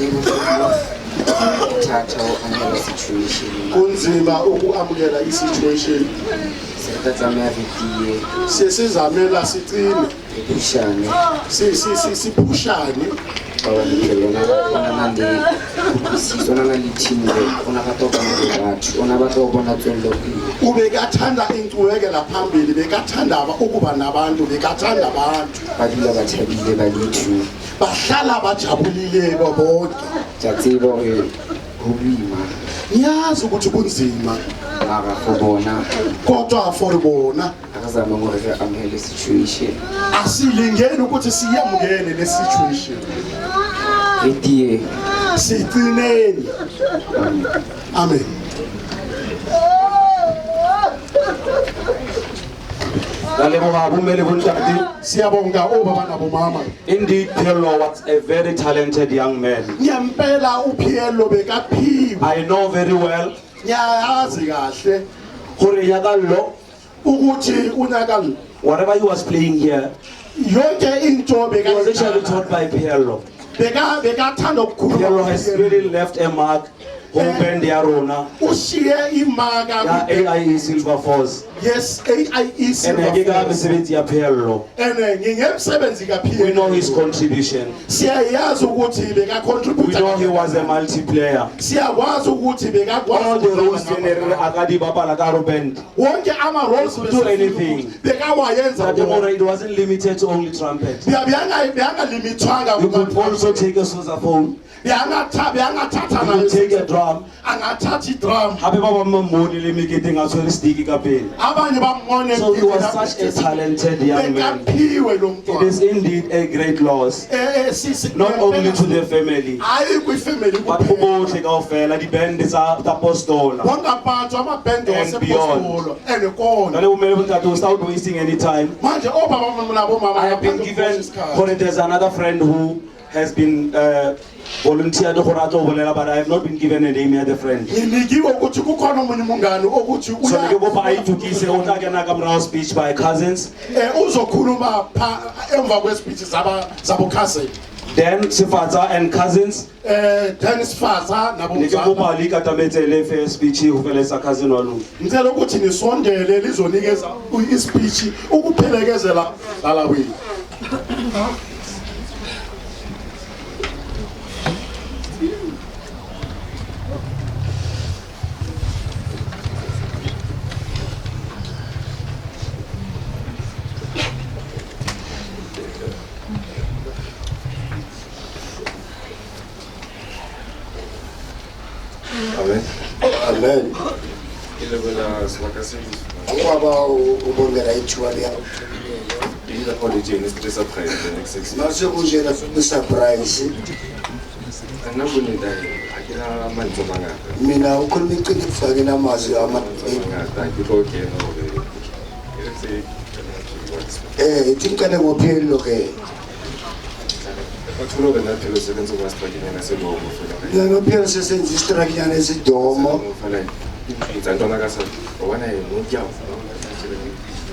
E bohloko, thata ho amohela situation. Kunzima uku-amukela i-situation. Se re tla tlameha re tiye. Sesizamela sicine. Re pushane. Siphushane. Ka hobane Phello o na le kutlwisiso, o na le teamwork, o na rata ho bona le batho, o na batla ho bona tswellopele. Ubekathanda inqubekela phambili, bekathanda ukuba nabantu, bekathanda abantu. Ba dula ba thabile ba le two. Bahlala bajabulile bonke. Ke a tseba hore ho boima. Ngiyazi ukuthi kunzima. Mara for bona. Kodwa for bona. Ha re zameng hore re amohele situation. Asilingeni ukuthi siyamukele le situation. Re tiye. Siqineni. Amen. Ra leboha bomme le bontate. Siyabonga obaba nabomama. Indeed, Phello was a very talented young man. Ngempela uPhello bekaphiwe. I know very well. Ngiyazi kahle. Hore Nyakallo, ukuthi uNyakallo, whatever he was playing here, yonke into he was actually taught by Phello. Bekathanda ukukhuluma. Phello has really left a mark ho band ya rona. Ushiye imaka ya AIE Silver Force. Yes, AIE Silver Ene ke ka Force. mesebetsi ya Phello. Ene ngingemsebenzi kaPhello. We know his contribution. Siyayazi ukuthi beka contribute. We know he was a multi-player. Siyakwazi ukuthi bekakwazi All the roles ne re a ka di bapala ka ro band. Wonke ama roles He could do anything. Bekawayenza. But tomorrow it wasn't limited to only trumpet. Beyangalimitwanga. You could also take a sousaphone. Beyangathatha You could take a drum. Angathatha i-drum. Hape ba bang ba mmone le meketeng a tshwere stick ka pele. Abanye bambone So he was such a talented young man. Bekaphiwe lo mntwana. It is indeed a great loss. Not only to the family, Hayi kwi-family but ho bohle kaofela, di-band tsa Postola. Bonke abantu amabhende And beyond. wasePostolo and kona. Jwale bomme le bontate, without wasting any time, Manje obaba nabomama I have been given gore there's another friend who has been volunteered gore a tlo bolela, but I have not been given a name yet, the friend. Nginikiwe ukuthi kukhona omunye umngani ukuthi So ne ke kopa a itukise, o tla kena ka morao speech by cousins. Uzokhuluma pha emva kwespeech zaba zabo cousin. Then Sifatsa and cousins. Then Sifatsa nabo Ne ke mzala. kopa le ikatametse le fe speech ho feletsa cousin wa lona. Ngicela ukuthi nisondele lizonikeza ispeech ukuphelekezela lala wenu. Amen. Amen. Ke lebohela sebaka se Ngoba ubongela ithuba lya. Ke go le tjena se surprise the next 6 months. Mase kujena surprise. Nna bonnete ha ke na mantswe a mangata. Mina ukhuluma iqiniso ake namazwi mangata ke tlo kena hore ke se ithi ngiqale ngoPhello ke. Batho ba nna Phello sebenza kwa strakinyana se domo fela. Mina noPhello sesenza istrakinyana esidomo. Fela itsa ntwana ka sa o bona e mo ke a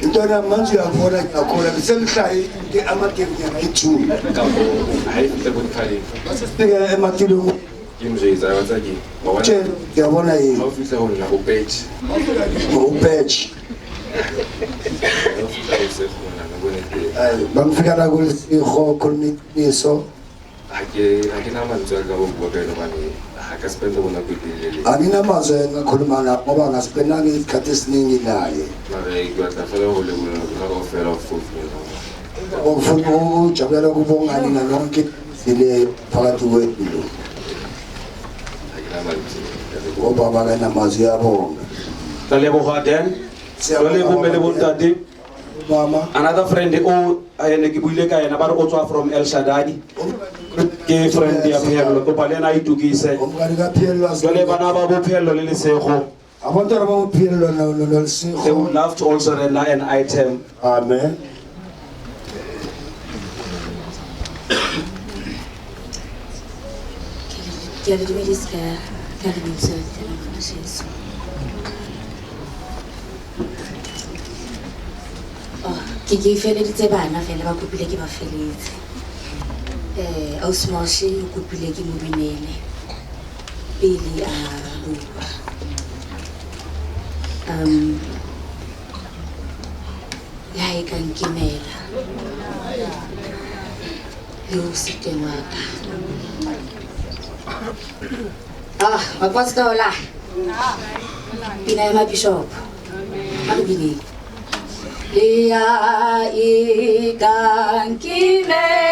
Ntwana manje uyabona ngiyakhola ngisemhlayi amatekinyana ayi-2. Kampo ha e fihle bo diphaleng. Masifika ematilong. Ke mjwetsa wa tsa ke. Wa bona. Tjela, ngiyabona yini. Ha o fihla ho nna o patch. O patch. Ha o fihla ho se kgona na bone teng. Ay, bangifika la kulisiko khuluma iqiniso. Ha ke na mantswe a ka bo bua ka yona hobane ha ka spend bo nako e telele. Anginamazwi engakhuluma naye ngoba ngaspendanga isikhathi esiningi naye. Mara ke batla fela ho leboha lona kaofela ho founela. Ngifuna ukujabulela ukubonga nina nonke sileyo phakathi kwethu. Ha ke na mantswe. Obaba kanamazwi uyabonga. Ra leboha Dan. Jwale bomme le bontate. Mama. Another friend o ene ke buile ka yena ba re o tswa from El Shaddai. Ke friend ya Phello, kopa le yena a itukise. Umngani kaPhello Jwale bana ba bo Phello le Lesego. Abantwana ba bo Phello no Lesego. They would love to also render an item. Amen. Ke a le dumedisa ka lebitso la Morena Jesu. Oh, ke feleditse bana fela ba kopile ke ba feletse. Ausi Moshe o kopile ke mo binele pele a bua. Le ha e ka nkimela le ho siteng wa ka. Ah, Apostola. Pina ya mabishop. A re bineng. Le ha e ka nkimela.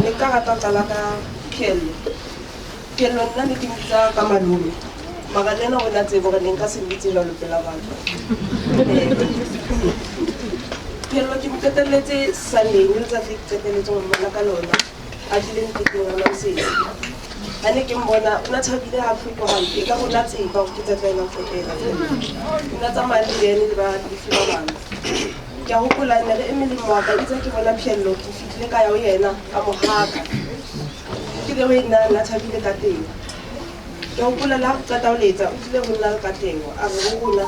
Ne ka rata ho qala ka Pheello. Pheello nna ne ke mmitsa ka malome. Mara le ena o na tsebe hore ne nka se mmitse jwalo pela batho. Pheello ke mo qetelletse Sunday, mme letsatsi le ke qetelletse ho mmona ka lona. A tlile moketeng wa Lamosese. Ha ne ke mmona, o na thabile ha bohloko hampe. Ekare o na tseba hore ke tsatsi la yena ho qetela. O na tsamaya le yena le ba ba bang. Ke a hopola ne re eme le mme wa ka, itse ha ke bona Pheello ke fihlile ka ya ho yena ka mo haka. Ke le ho nna nna thabile ka teng. Ke a hopola le ha re qeta ho letsa, o tlile ho nna le Katleho, a re ho rona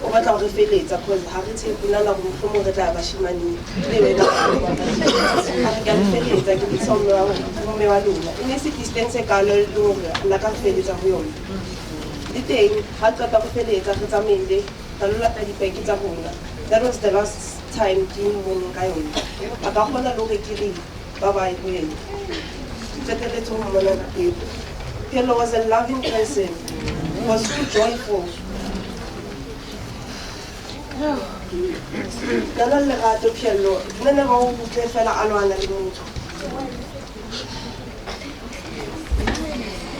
o batla ho re feletsa cause ha re tshepe nana hore mohlomong re tla ya bashemaneng. Ke le wena a re ke a le feletsa ke bitsa mme wa lona. E ne se distance e kalo e leng hore nna ka re feletsa ho yona. Le teng ha re qeta ho feletsa re tsamaile ra lo lata dipeke tsa rona. That was the last time ke mmoneng ka yona. A ka kgona le hore ke re bye bye ho yena. Ke qetelletse ho mmona ka pele. Pheello was a loving person. He was so joyful. Nna le lerato Pheello, nna ne ba o utlwe fela a lwana le motho.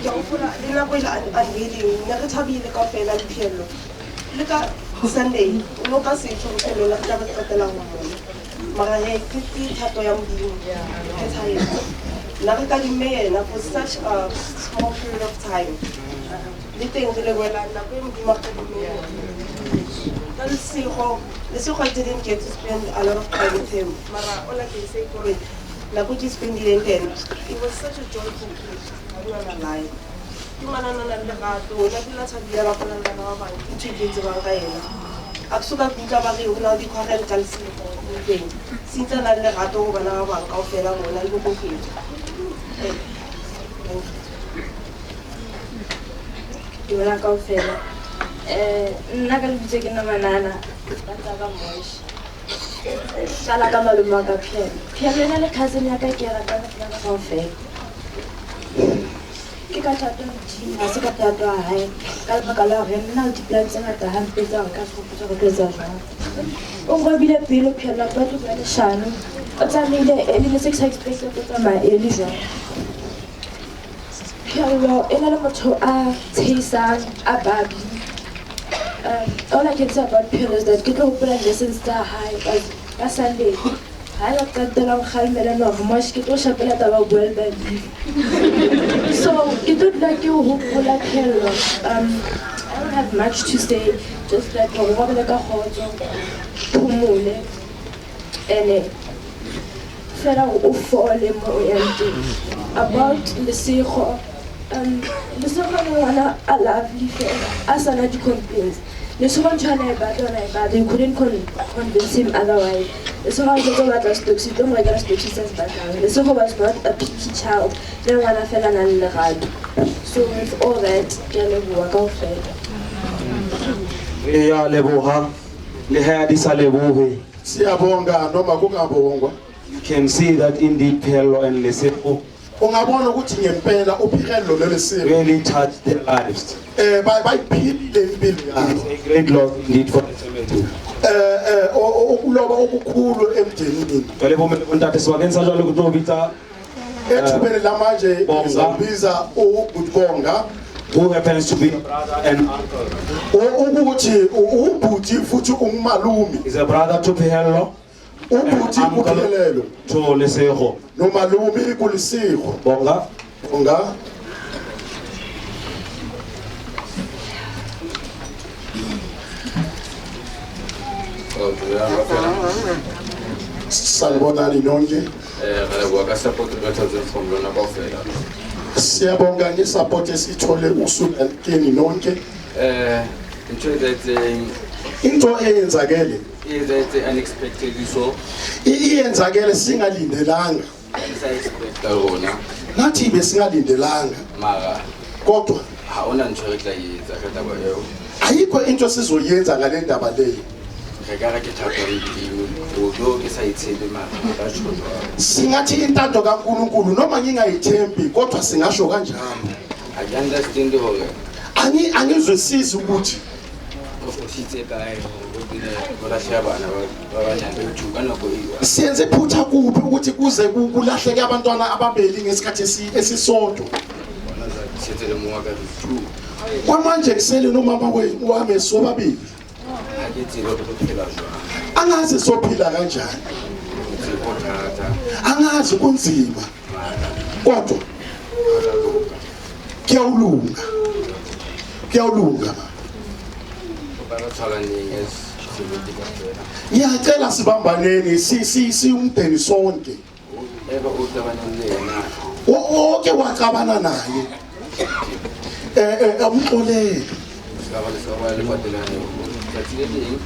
Ke a hopola le nako e la unveiling, ne re thabile kaofela le Pheello. Le ka Sunday, o no ka se tjho Pheello le re tla re qetela ho mmona. Mara he, ke thato ya Modimo, ke phethahetse. Nna re kadimme yena for such a small period of time. Le teng re lebohela nako e Modimo a re kadimme yona. Ka Lesego, Lesego I didn't get to spend a lot of time with him. Mara all I can say kore nako ke spendileng le ena, it was such a joyful kid. I don't wanna lie. Ke ngwana a nang le lerato, o na dula thabile a bapala le bana ba bang, ke ntho e ke e tsebang ka yena. A ke soka ke utlwa ba re ho na le di-quarrel ka Lesego teng. Since a na le lerato ho bana ba bang kaofela mona le bo Koketso. Thank you. Dumela kaofela. Nna ka lebitso ke nna Manana, ba ntsa ka Moshe. Qala ka malome wa ka Pheello. Pheello ena le cousin ya ka ke e ratang ho feta kaofela. Ke ka thato ya Modimo, ha se ka thato ya hae. Ka lebaka la hore nna le di-plan tse ngata hampe tsa hore ka se hopotse hore ke etsa jwang. O nrobile pelo Pheello, ha ke batle ho bua leshano. O tsamaile early, ne se ke sa expect o tlo tsamaya early jwalo. Pheello e na le motho a tshehisang, a bubbly. All I can say about Pheello is that ke tlo hopola lessons tsa hae ka Sunday. Ha la qetela ho kgalemela le hore Moshe ke tlo shapela taba ho bua le badimo. So ke tlo dula ke o hopola Pheello. I don't have much to say, just like hore robale ka kgotso, phomole, ene fela hore o fole mo o yang teng. About Lesego, Lesego le ngwana a lovely fela a sana di-complaints. Lesego ntho a na e batla, o na e batla. You couldn't convince him otherwise. Lesego a jwetsa o batla Stoxy, tlo mo rekela Stoxy se a se batlang. Lesego was not a picky child, le ngwana fela a nang le lerato. So with all that, ke a leboha kaofela. Re ya leboha le ha di sa lebohe. Siyabonga noma kungabongwa. You can see that indeed Phehello and Lesego Ungabona ukuthi ngempela uPhehello noLesego really touched their lives. Bayiphilile impilo yabo. It's a great loss indeed for the family. Ukuloba okukhulu emndenini. Jwale bo mme le bontate, sebakeng sa jwale ke tlo bitsa Ethubeni lamanje Bonga. ngizobiza uBonga, who happens to be a brother and uncle. Ukuthi ubhuti futhi ungumalume. Is a brother to Phehello, Ubhuti and uncle kuPhehello to Lesego. Nomalume kuLesego. Bonga. Bonga. Sanibonani nonke. Re leboha ka support re thotseng from lona kaofela. Siyabonga nge-support esiyithole usuka kini nonke. Ntho e etsahetseng, Into eyenzakele e etsahetse unexpectedly, so iyenzakele singalindelanga. Re sa expecta rona. Nathi besingalindelanga. Mara kodwa ha hona ntho re tla e etsa ka taba eo. Ayikho into sizoyenza ngale ndaba leyo. Re ka re ke thato ya Modimo, although ke sa itshepe, mara re ka tjho jwalo. Singathi intando kaNkulunkulu noma ngingayithembi, kodwa singasho kanjalo. Ha ke understand hore Angizwisisi ukuthi o fositse kae hore o dule o lahleha bana ba banyane two ka nako e one. Siyenze iphutha kuphi ukuthi kuze kulahleke abantwana ababili ngesikhathi esisodwa. Bona za setse le mongwe wa ka two. Kwamanje kusele nomama wami sobabili. Ha ke tsebe hore re phela jwang. Angazi sophila kanjani. Ho thata. Angazi, kunzima. Kodwa kuyawulunga. Kuyawulunga. Kopa re tshwaraneng as family kaofela. Ngiyacela sibambaneni si umndeni sonke. Eba o tsabaneng le yena. Oke waxabana naye. Amxolele. Se ka ba le, se ka ba le kwatelane. Tsatsi le leng.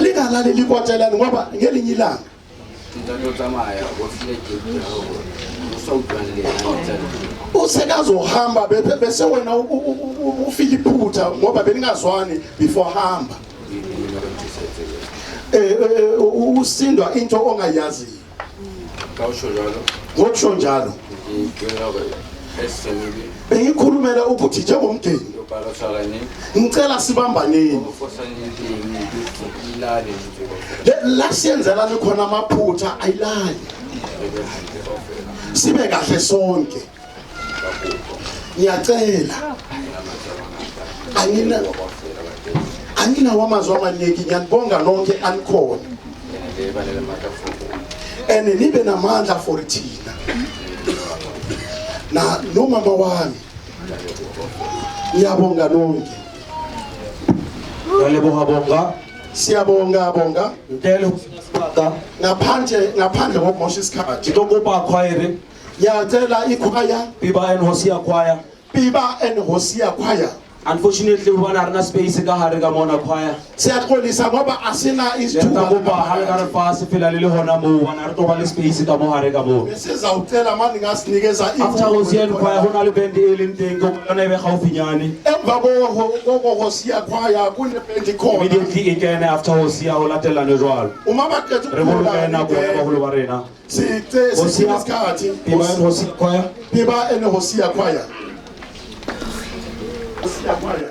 Lingalaleli ikwatelane ngoba ngelinye ilanga Ntate o tsamaya o file gate ya hore o sa utlwane le yena letsatsi. Usekazohamba bese wena ufile iphutha ngoba beningazwani before hamba. Usindwa into ongayaziyo. Ka o tjho jwalo. Ngokusho njalo. Ke buela hore as family. Bengikhulumela ukuthi njengomndeni. Kopa re tshwaraneng. Ngicela sibambaneni. O fosaneng teng, ilale ntho kaofela. La siyenzelani khona amaphutha ayilale. Re be hantle kaofela. Sibe kahle sonke. Ngiyacela. Anginawo amazwi amaningi, ngiyanibonga nonke anikhona. Le ba le matla for. And nibe namandla for thina. Na nomama wami. Ngiyabonga nonke. Re leboha Bonga. Siyabonga Bonga. Ntle le ho senya sebaka. Ngaphandle kokumosha isikhathi. Ke tlo kopa choir. Ngiyacela ikhwaya. Piba and Hosea choir. Piba and Hosea choir. Unfortunately, hobane ha rena space ka hare ka mona choir. Siyaxolisa ngoba asina Le isithuba. tla kopa ha le ka re fa sefela le le hona moo, hobane ha re tlo ba le space ka mo hare ka moo. Besizawucela manje ngasinikeza After Hosea choir ho na le band e leng teng, ke kopa yona e be gaufinyane. Emva ko Hosea choir kune band khona. Immediately e kene after Hosea ho latellane jwalo. Uma baqeda Re boloke nako ya baholo ba rena. Sice Hosea, isikhathi. Piba and Hosea choir. Piba and Hosea choir. Hosea choir.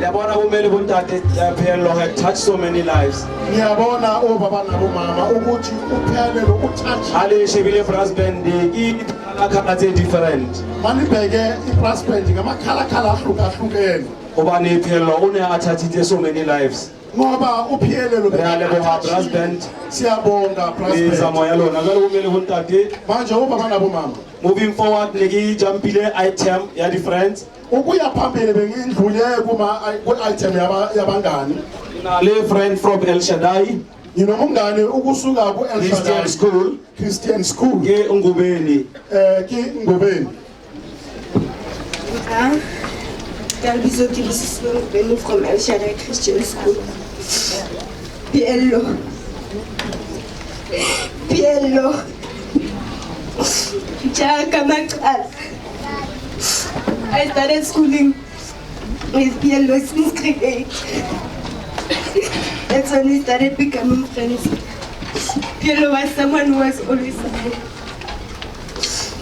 Le a bona bomme le bontate, Pheello had touched so many lives. Ngiyabona obaba nabomama ukuthi uPheello utouch. Ha le shebile brass band, ke dikhalakhala tse different. Manibheke i-brass band ngamakhalakhala ahlukahlukene. Hobane Pheello o ne a touchitse so many lives. Ngoba uPheello Re a leboha brass band. Siyabonga brass Le band. tsamao ya lona. Jwale bomme le bontate, manje obaba nabomama, moving forward ne ke jumpile item ya di-friends. Ukuya phambili bengindlule kuma ku-item yabangani. Na le friend from El Shaddai. Nginomngani ukusuka ku-El Christian Shaddai. School. Christian School. Ke Ngobeni. Ke Ngobeni. Ka lebitso ke Busisiwe Ngobeni from El Shaddai Christian School. Pheello. Pheello. Jaaka maqala. I started schooling with Pheello since grade 8. That's when we started becoming friends. Pheello was someone who was always smiling.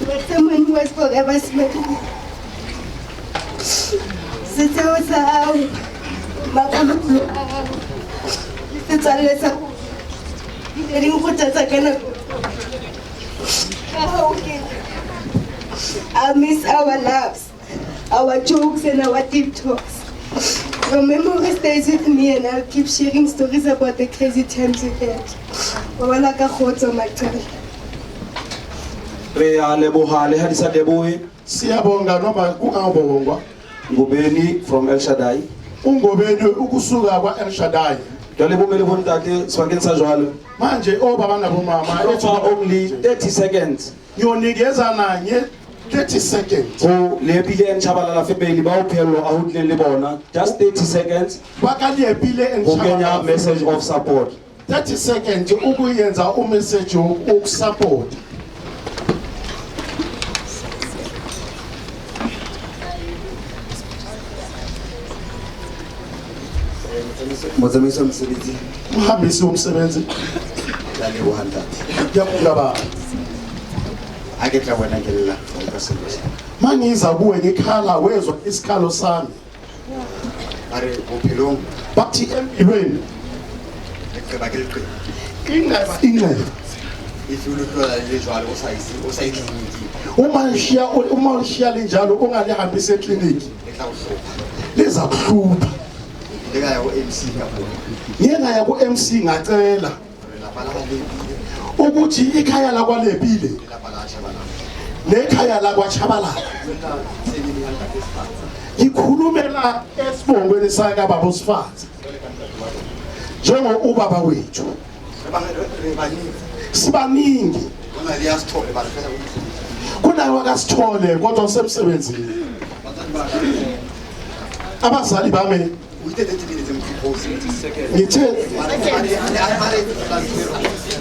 But someone who was forever smiling. Setseo sa hao, mafolofolo a hao, le setswalle sa rona, di ne di nkgothatsa ka nako tsohle. Ka hoo ke re, I miss our laughs, our jokes and our deep talks. Your memory stays with me and I'll keep sharing stories about the crazy times we had. Robala ka kgotso, Maqala. Re a leboha le ha di sa lebohe. Siyabonga noma kungabongwa. Ngobeni from El Shaddai. Ungobeni ukusuka kwa El Shaddai. Jwale bomme le bontate sebakeng sa jwalo. Manje obaba nabomama, Offer only 30 seconds. Ngiyonikezana nge 30 seconds. Ho Leepile and Tshabalala family ba o Pheello a ho tlileng le bona. Just 30 seconds. Ba ka Leepile and Ho kenya Tshabalala. message of support. 30 seconds ukuyenza umessage wokusupport. Motsamaisi wa mosebetsi. Mohambisi womsebenzi. Ke a leboha ntate. Ngiyabonga baba. Ha ke tla bona ke lla, wa utlwa sello sa ka. Mangiza kuwe ngikhala wezwa isikhalo sami. Ba re bophelong. Bathi empilweni. Leqeba ke leqeba. Inxeba inxeba. If you look at le jwalo o sa ise o sa ye tleliniking. Uma ulishiya linjalo ungalihambisi ekliniki. Le tla o hlopha. Liza kuhlupha. Le ka ya ho MC ka bona. Ngike ngaya ku MC ngacela Lelapa la ha Leepile. Ukuthi ikhaya lakwaLeepile Lelapa la Tshabalala. Nekhaya lakwaTshabalala. Ngikhulumela esibongweni sakababa uSifatsa. Njengo ubaba wethu. Sibaningi. Kunayo akasithole kodwa usemsebenzini. Abazali bami ngithe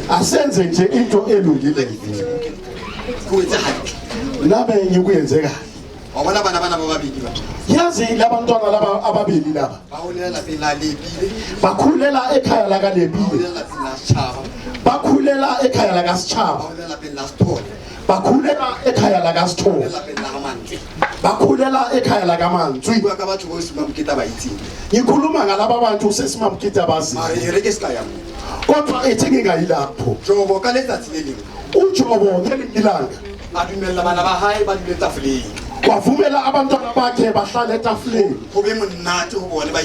asenze nje into elungile. Nabe ngikuyenze kahle. Wabona bana bana babili ba. Yazi labantwana laba ababili laba. Baholela lapeng la Leepile. Bakhulela ekhaya la kaLeepile. Baholela lapeng la Setjhaba. Bakhulela ekhaya la kaSitjhaba. Baholela lapeng la Sithole. Bakhulela ekhaya la kaSithole. Lapeng la Mantswe. Bakhulela ekhaya la kaMantswe. Bua ka batho bo Simamkete ba itseng. Ngikhuluma ngalaba bantu seSimamkete abazi. Mare e re ke ska ya mo. Kodwa ethi ngingayilapho. Jobo ka letsatsi le lengwe. uJobo ngelinye ilanga A dumella bana ba hae ba dule tafoleng. Wavumela abantwana bakhe bahlale etafuleni. Ho be monate ho bone ba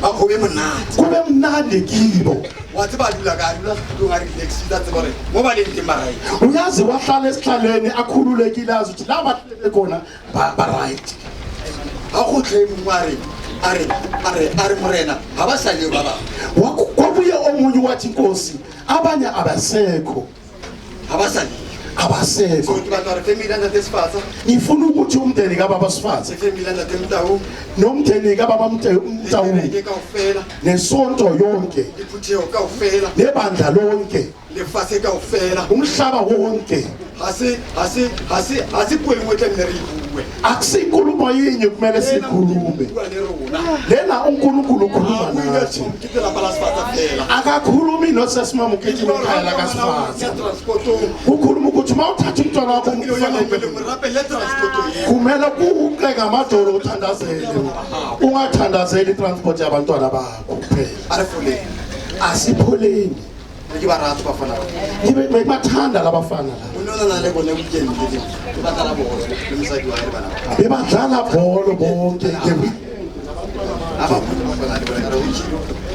ho be monate. Kube mnandi kibo. Wa tseba dula ka dula setulong a relaxile a tseba hore mo ba leng teng ba right. Uyazi wahlala esihlalweni akhululekile azi ukuthi la bahlele khona ba right. Ha kgutle mongwe a re, a re, a re, a re morena, ha ba sa le ba bang. Kwabuye omunye wathi Nkosi, abanye abasekho. Ha ba sa le. Abasekho. So ke batla hore family ya ntate Sefatsa. Ngifuna ukuthi umndeni kababa Sefatsa. Family ya ntate Motau. Nomndeni kababa Motau. Le kereke kaofela. Nesonto yonke. Diphutheho kaofela. Nebandla lonke. Lefatshe kaofela. Umhlaba wonke. Ha se, ha se, ha se, ha se puo e nngwe e tlamehile re e bue. Akusinkulumo yinye kumele sikhulume. Bua le rona. Lena uNkulunkulu ukhuluma Ha, o ile nathi. ke lelapa la Sefatsa fela. Akakhulumi nosesimamukete nekhaya lakaSifatsa. Ya transportong. Ukhuluma ukuthi Uthi uma uthatha umntwana wakho kumele kuqe ngamadolo uthandazele, ungathandazeli i-transport yabantwana bakho kuphela. Asipholeni. Ngibe bathanda labafana la, bebadlala bholo bonke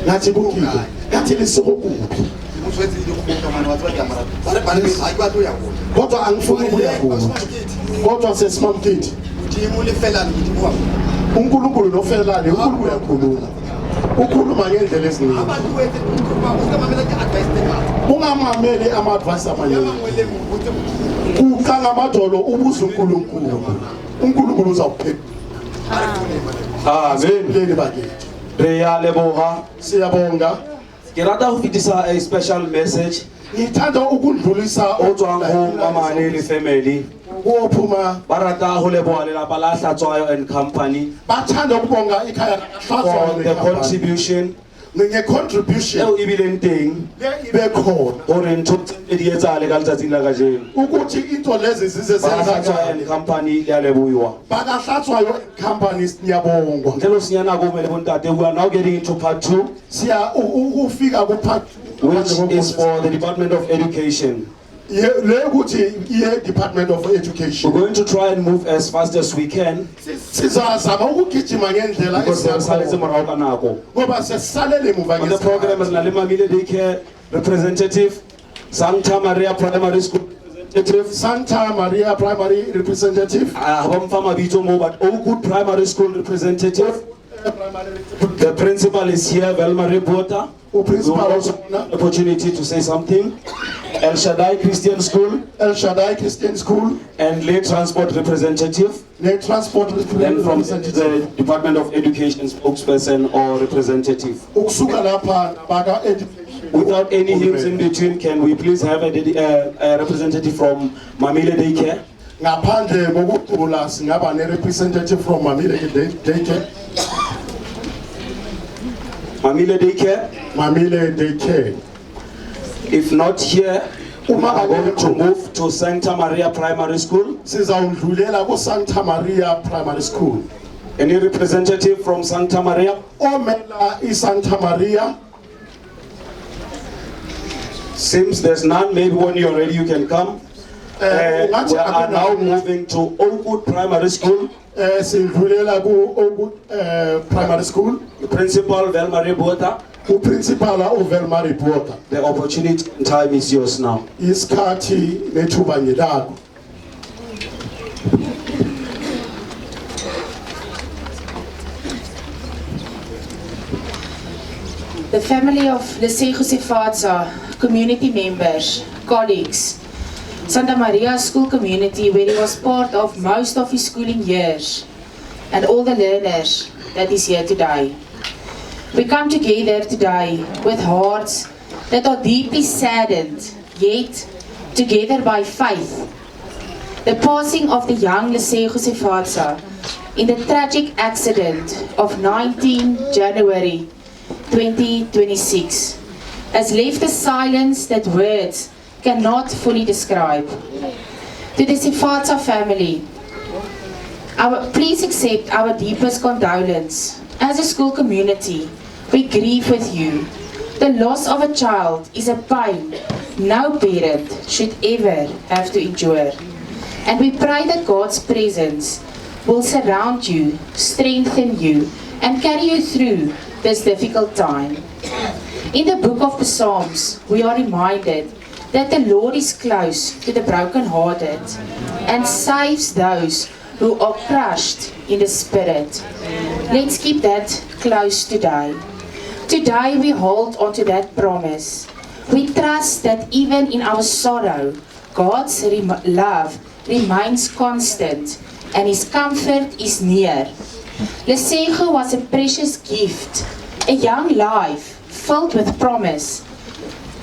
ngathi kukile ngathi Lesego kuphi, kodwa angifuni ukuya kude, kodwa sesimamkithi uNkulunkulu nofelane. uNkulunkulu uyakhuluma, ukhuluma ngendlela eziningi. Ungamameli ama-advice amaningi, guqa ngamadolo ubuze uNkulunkulu, uNkulunkulu uzawuphendula. Amen. Leli bakithi. Re ya leboha. Siyabonga. Ke rata ho fetisa a special message Ngithanda ukudlulisa o tswang ho Mamane le family. Kuophuma Ba rata ho leboha lelapa la Hlatshwayo and Company bathanda ukubonga ikhaya for the contribution nge-contribution eo e bileng teng le ibe khona hore ntho tse di etsahale ka letsatsing la kajeno. Ukuthi into lezi zize Ba Hlatshwayo senzakale. and Company, le a lebohiwa. BakaHlatshwayo Company, siyabongwa. Ntle le ho senya nako, mme le bontate, we are now getting into part two, Siya ukufika ku-part which is for the Department of Education. Le ukuthi iye Department of Education. We're going to try and move as fast as we can Sizazama ukugijima ngendlela because re saletse morao ka nako. Ngoba sesisalele emuva. On the program is Nale Mamile Daycare representative, Santa Maria Primary School representative, Santa Maria Primary representative, ha ba mfa mabitso moo, but Oakwood Primary School representative. The principal is here, Velmarie Botha. Principal. We will also have an opportunity to say something. El Shaddai Christian School. El Shaddai Christian School. And Lay Transport representative. Lay Transport. Then from the Department of Education spokesperson or representative. Ukusuka lapha baka education. Without any hymns in between, can we please have a representative from Mamile Daycare? Ngaphandle kokucula, singaba ne-representative from Mamile Daycare? Mamile Daycare? Mamile Daycare. If not here, we are going to move to Santa Maria Primary School. Sizawudlulela ku-Santa Maria Primary School. Any representative from Santa Maria? Omela i-Santa Maria? Seems there's none. Maybe when you're ready, you can come. Ungathi We are now moving to Oakwood Primary School. Sidlulela ku-Oakwood Primary School. Principal Velmarie Botha. Uprincipal uVelmarie Botha. The opportunity and time is yours now. Isikhathi nethuba ngelakho. The family of Lesego Sefatsa, community members, colleagues, Santa Maria school community where he was part of most of his schooling years, and all the learners that is here today. We come together today with hearts that are deeply saddened, yet together by faith. The passing of the young Lesego Sefatsa in the tragic accident of 19 January 2026 has left a silence that words cannot fully describe. To the Sefatsa family, please accept our deepest condolence. As a school community, we grieve with you. The loss of a child is a pain no parent should ever have to endure. And we pray that God's presence will surround you, strengthen you, and carry you through this difficult time. In the book of the Psalms, we are reminded that the Lord is close to the brokenhearted and saves those who are crushed in the spirit. Let's keep that close today. Today we hold onto that promise. We trust that even in our sorrow, God's love remains constant and his comfort is near. Lesego was a precious gift, a young life filled with promise.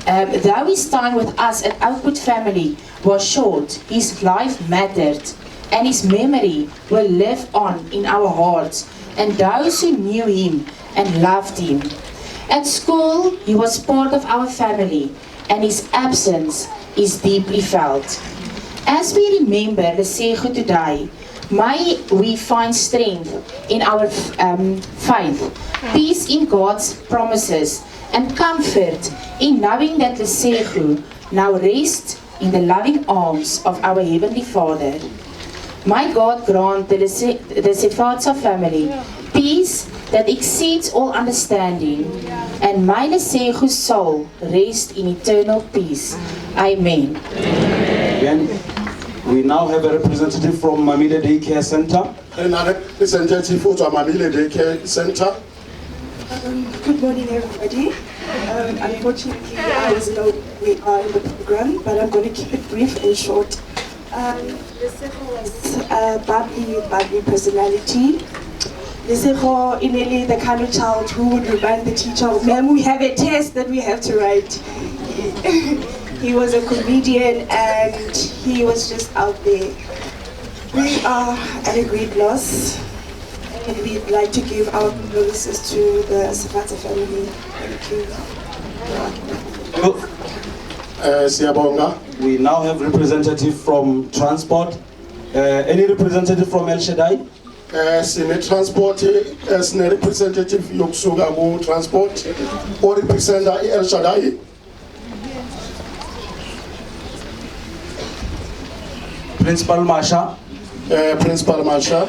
Though his time with us at Oakwood family was short, his life mattered, and his memory will live on in our hearts and those who knew him and loved him. At school, he was part of our family, and his absence is deeply felt. As we remember Lesego today, may we find strength in our faith, peace in God's promises, and comfort in knowing that Lesego now rests in the loving arms of our Heavenly Father. May God grant the Sefatsa family peace that exceeds all understanding, and may Lesego's soul rest in eternal peace. Amen. Then we now have a representative from Mamile Daycare Center. Re na le representative ho tswa Mamile Daycare Center. Good morning, everybody. Unfortunately, I was not we are in the program, but I'm going to keep it brief and short. Lesego was a bubbly personality. Lesego initially the kind of child who would remind the teacher, "Ma'am, we have a test that we have to write." He was a comedian and he was just out there. We are at a great loss, and we'd like to give our condolences to the Sefatsa family. Thank you. Siyabonga. We now have representative from transport. Any representative from El Shaddai? Sine transport, sine representative yokusuka ku transport o representa El Shaddai. Principal Masha. Principal Masha.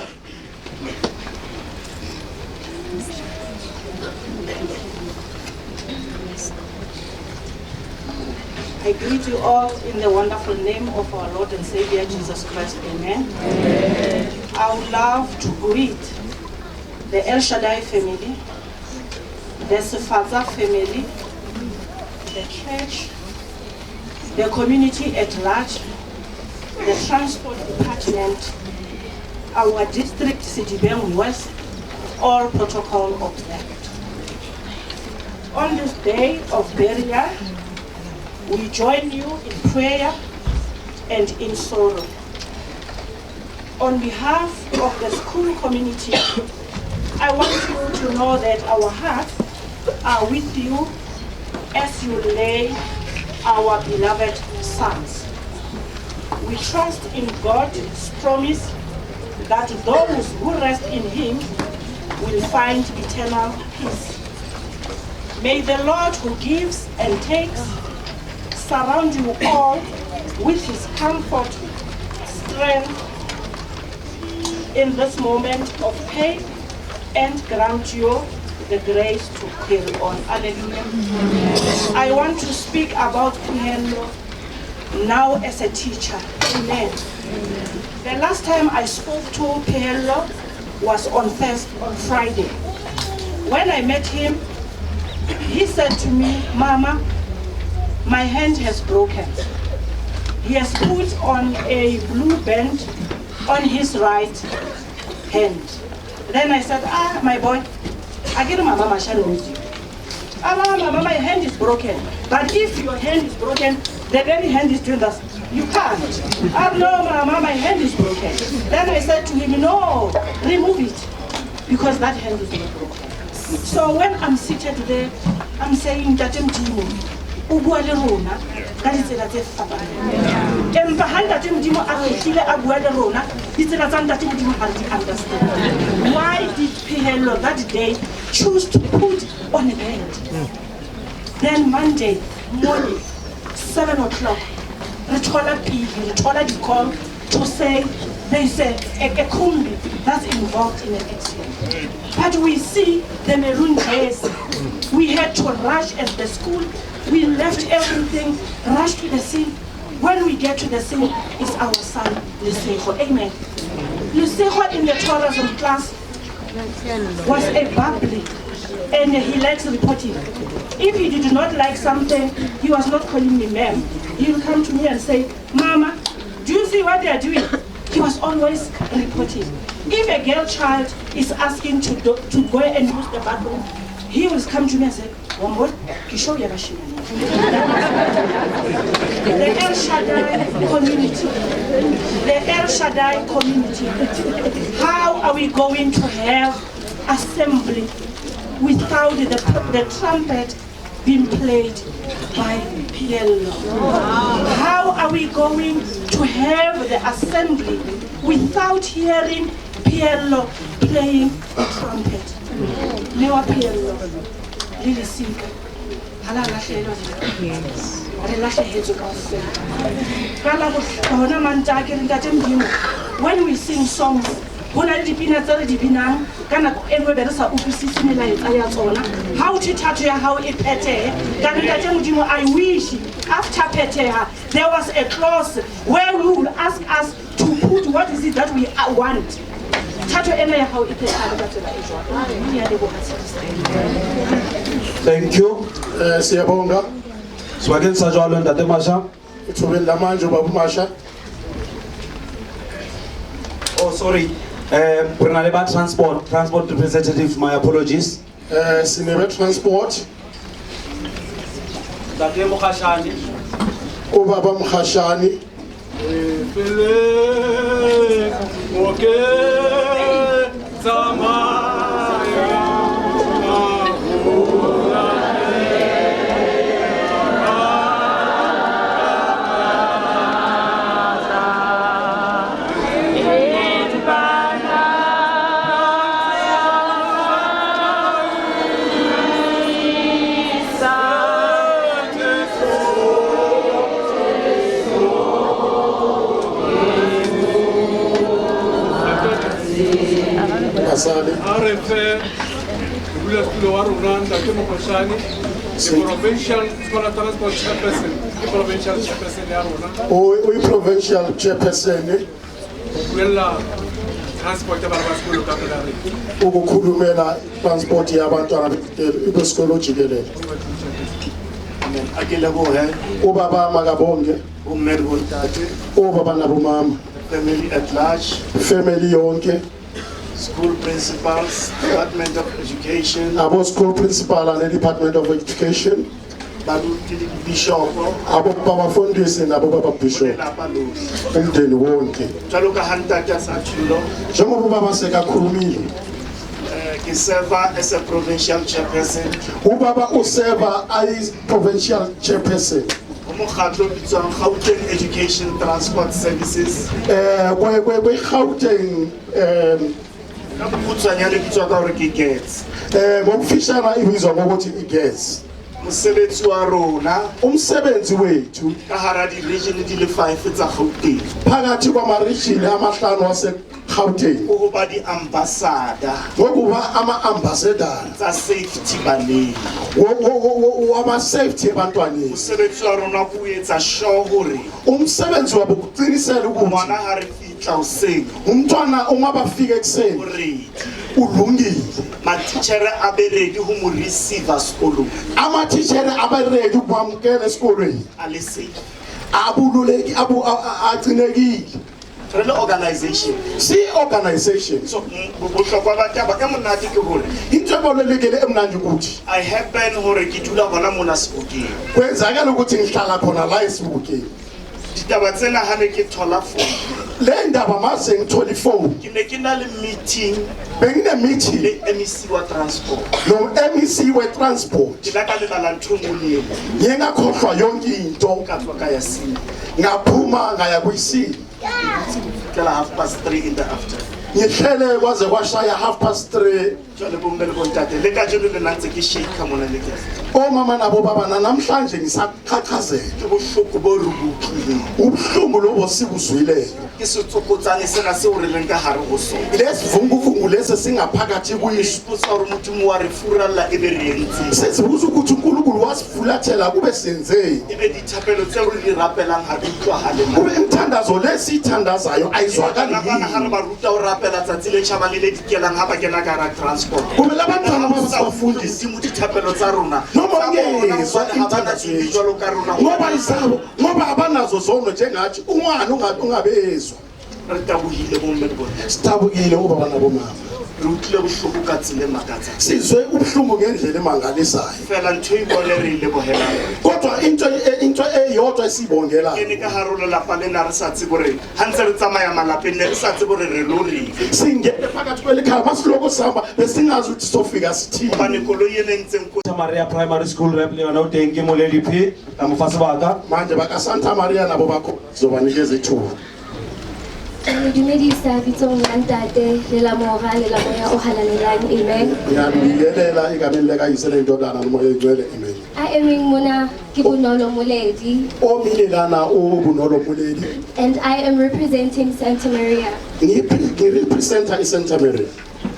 I greet you all in the wonderful name of our Lord and Savior Jesus Christ. Amen. Amen. I would love to greet the El Shaddai family, the Sefatsa family, the church, the community at large, the transport department, our district, Sedibeng West, all protocol observed. On this day of burial, we join you in prayer and in sorrow. On behalf of the school community, I want you to know that our hearts are with you as you lay our beloved sons. We trust in God's promise that those who rest in Him will find eternal peace. May the Lord who gives and takes surround you all with His comfort, strength in this moment of pain, and grant you the grace to carry on. Hallelujah. I want to speak about Phehello now as a teacher. Amen. The last time I spoke to Phehello was on Friday. When I met him, he said to me, "Mama, my hand has broken." He has put on a blue band on his right hand. Then I said, "Ah, my boy, I get mama knows you. Ah, mama, my hand is broken. But if your hand is broken, the very hand is doing this. You can't. Ah, no, mama, my hand is broken." Then I said to him, "No, remove it, because that hand is not broken." So when I'm seated there, I'm saying, "Ntate Modimo, o bua le rona ka ditsela tse fapaneng. Empa ha Ntate Modimo a fihlile a bua le rona, ditsela tsa Ntate Modimo ha re di understand." Why did Phehello that day choose to put on a band? Then Monday morning, 7 o'clock, re thola pele, re thola di-call to say there is a kombi that's involved in an accident. But we see the maroon jersey. We had to rush at the school. We left everything, rushed to the scene. When we get to the scene, it's our son, Lesego. Amen. Lesego in the tourism class was a bubbly, and he likes reporting. If he did not like something, he was not calling me ma'am. He would come to me and say, "Mama, do you see what they are doing?" He was always reporting. If a girl child is asking to go and use the bathroom, he will come to me and say, "Wambol, ke show ya bashimane." The El Shaddai community. The El Shaddai community. How are we going to have assembly without the trumpet being played by Piello. How are we going to have the assembly without hearing Piello playing the trumpet? Lewa Piello, le lesika, ha la lahlehelwa re lahlehetswe kaofela. Ka la hona Mantaha ke re ntate Modimo, when we sing songs, ho na le dipina tse re di binang ka nako e nngwe be re sa utlwisise melaetsa ya tsona. Ha o thwe thato ya hao e phethehe, ka re ntate Modimo, I wish after phetheha there was a clause where we would ask us to put what is it that we want. Thato ena ya hao e phethahale ka tsela e jwalo. Ke a leboha, Tshediso. Thank you. Siyabonga. Sebakeng sa jwalo ntate Masha. Ethubeng la manje ubaba uMasha. Oh sorry. Re na le ba transport representative, my apologies. Sinebe transport. Ntate Mokgashane. Ubaba Mokgashane. Pele oke tsamaya. A re fe modulasetulo wa rona ntate Mokgoshane, ke provincial scholar transport chairperson, ke provincial chairperson ya rona. O provincial chairperson. Ho buella transport ya bana ba sekolo ka pela rena. Ukukhulumela transport yabantwana besikolo jikelele. A ke lebohe. Ubaba makabonge. Bomme le bontate. Ubaba nabomama. Family at large. Family yonke. School principals, Department of Education. Abo school principal and Department of Education. Baruti le bishop. Abo babafundisi nabo baba bishop. Umndeni wonke. Jwalo ka ha ntate a sa tjholo. Njengoba ubaba sekakhulumile. Ke serve as a provincial chairperson. Ubaba useva as provincial chairperson. Mokgatlo o bitswang Gauteng Education Transport Services. Kwe Gauteng ka bokgutshwanyane bitswa ka hore ke GETS. Ngokufishana ibizwa ngokuthi i-GETS. Mosebetsi wa rona, umsebenzi wethu ka hara di-region di le 5 tsa Gauteng, phakathi kwama-region amahlanu wase-Gauteng, o ho ba di-ambassador, ngokuba ama-ambassador tsa safety baneng, wama-safety ebantwaneni. Mosebetsi wa rona ke ho etsa sure hore umsebenzi wabo ukuqinisela ukuthi ngwana ha re fihla hoseng, umntwana uma bafika ekuseni o ready, ulungile. Matitjhere a be ready ho mo receiver sekolong. Amatitjhere a be ready ukwamukela esikolweni. A le safe. Abululeki agcinekile. Re le organization. Si organization. So bohlokwa ba taba e monate ke hore into ebalulekile emnandi ukuthi I happen hore ke dula hona mona Sebokeng. Kwenzakala ukuthi ngihlala khona la eSebokeng. Ditaba tsena ha ne ke thola phone. Le ndaba mase ngithola ifone. Ke ne ke na le meeting. Bengine meeting le MEC wa transport. No MEC we transport. Ke la ka lebala ntho e nngwe le e nngwe. Ngingakhohlwa yonke into. Ka tswa ka ya sini. Ngaphuma ngaya kuyisini. Ke la 3:30 in the afternoon. Ngihlele kwaze kwashaya 3:30. Jwale bomme le bontate le kajeno le na ntse ke shake mona le ke. Omama nabo baba namhlanje ngisaqhaqhazela. Ke bohloko bo re bo utlwileng. Ubuhlungu lobo sibuzwileyo. Ke setsokotsane sena seo re leng ka hare ho sona. Lesivunguvungu lesi singaphakathi kuyiso. Potsa hore Modimo wa re furalla ebe re entseng. Sesibuza ukuthi uNkulunkulu wasifulathela kube senzeni. Ebe dithapelo tseo re di rapelang ha di utlwahale. Kube imithandazo lesiyithandazayo ayizwakali. Bana ha re ba ruta ho rapela tsatsi le tjhabang le le dikelang ha ba kena ka hara transport. Kube labantwana babafundisi Modimo dithapelo tsa rona. Noma ungezwa imithandazo jwalo ka rona. Ngoba izabo, ngoba abanazo zono njengathi umwana ungabezwa. Re tabohile bomme le bontate. Sitabukile ubaba nabomama. Re utlwile bohloko ka tsela e makatsang. Sizwe ubuhlungu ngendlela emangalisayo. Fela ntho e bone re e lebohelang. Kodwa Kodwa into eyodwa esiyibongela, Kene ka hare ho lelapa lena re sa tsebe hore ha ntse re tsamaya malapeng ne re sa tsebe hore re lo reng. Singene phakathi kwelikhaya masiloko sihamba besingazi ukuthi sofika sithini. Hobane koloi ena e ntseng ko Santa Maria Primary School rep le yona o teng ke Moledi P ka mo fa sebaka. Manje baka Santa Maria nabo bakhona, sizobanikeza ithuba. Ke le dumedisa bitsong la Ntate le la Mora le la Moya o Halalelang. Amen. Ngiyabingelela egameni likaYise leNdodana noMoya oyiNgcwele, amen. A emeng mona ke Bonolo Moledi Omile lana uBunolo Moledi. And I am representing Santa Maria. Ngirepresenta iSanta Maria.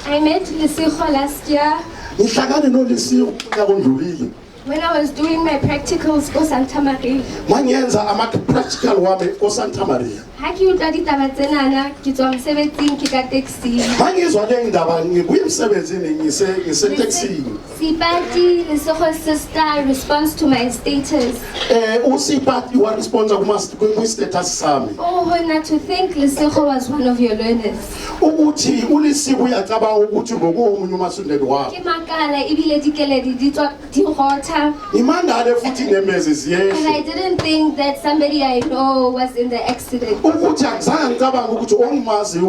I met Lesego last year Ngihlangane noLesego unyaka ondlulile when I was doing my practicals ko Santa Maria. Mangiyenza ama-practical wami koSanta Maria. Ha ke utlwa ditaba tsenana ke tswa mosebetsing ke ka taxi. Mangizwa le ndaba ngibuya emsebenzini ngiseteksini. Sipati, Lesego's sister, responds to my status. USipati waresponda kwi-status sami. Oh, Hona, to think Lesego was one of your learners. Ukuthi uLesego uyacabanga ukuthi ngokuwomunye umasundeli wabo. Ke makala ebile dikeledi di tswa di rotha. Imangale futhi inyembezi And I ziyehle. didn't think that somebody I know was in the accident. Ukuthi akuzange ngicabanga ukuthi ongimazi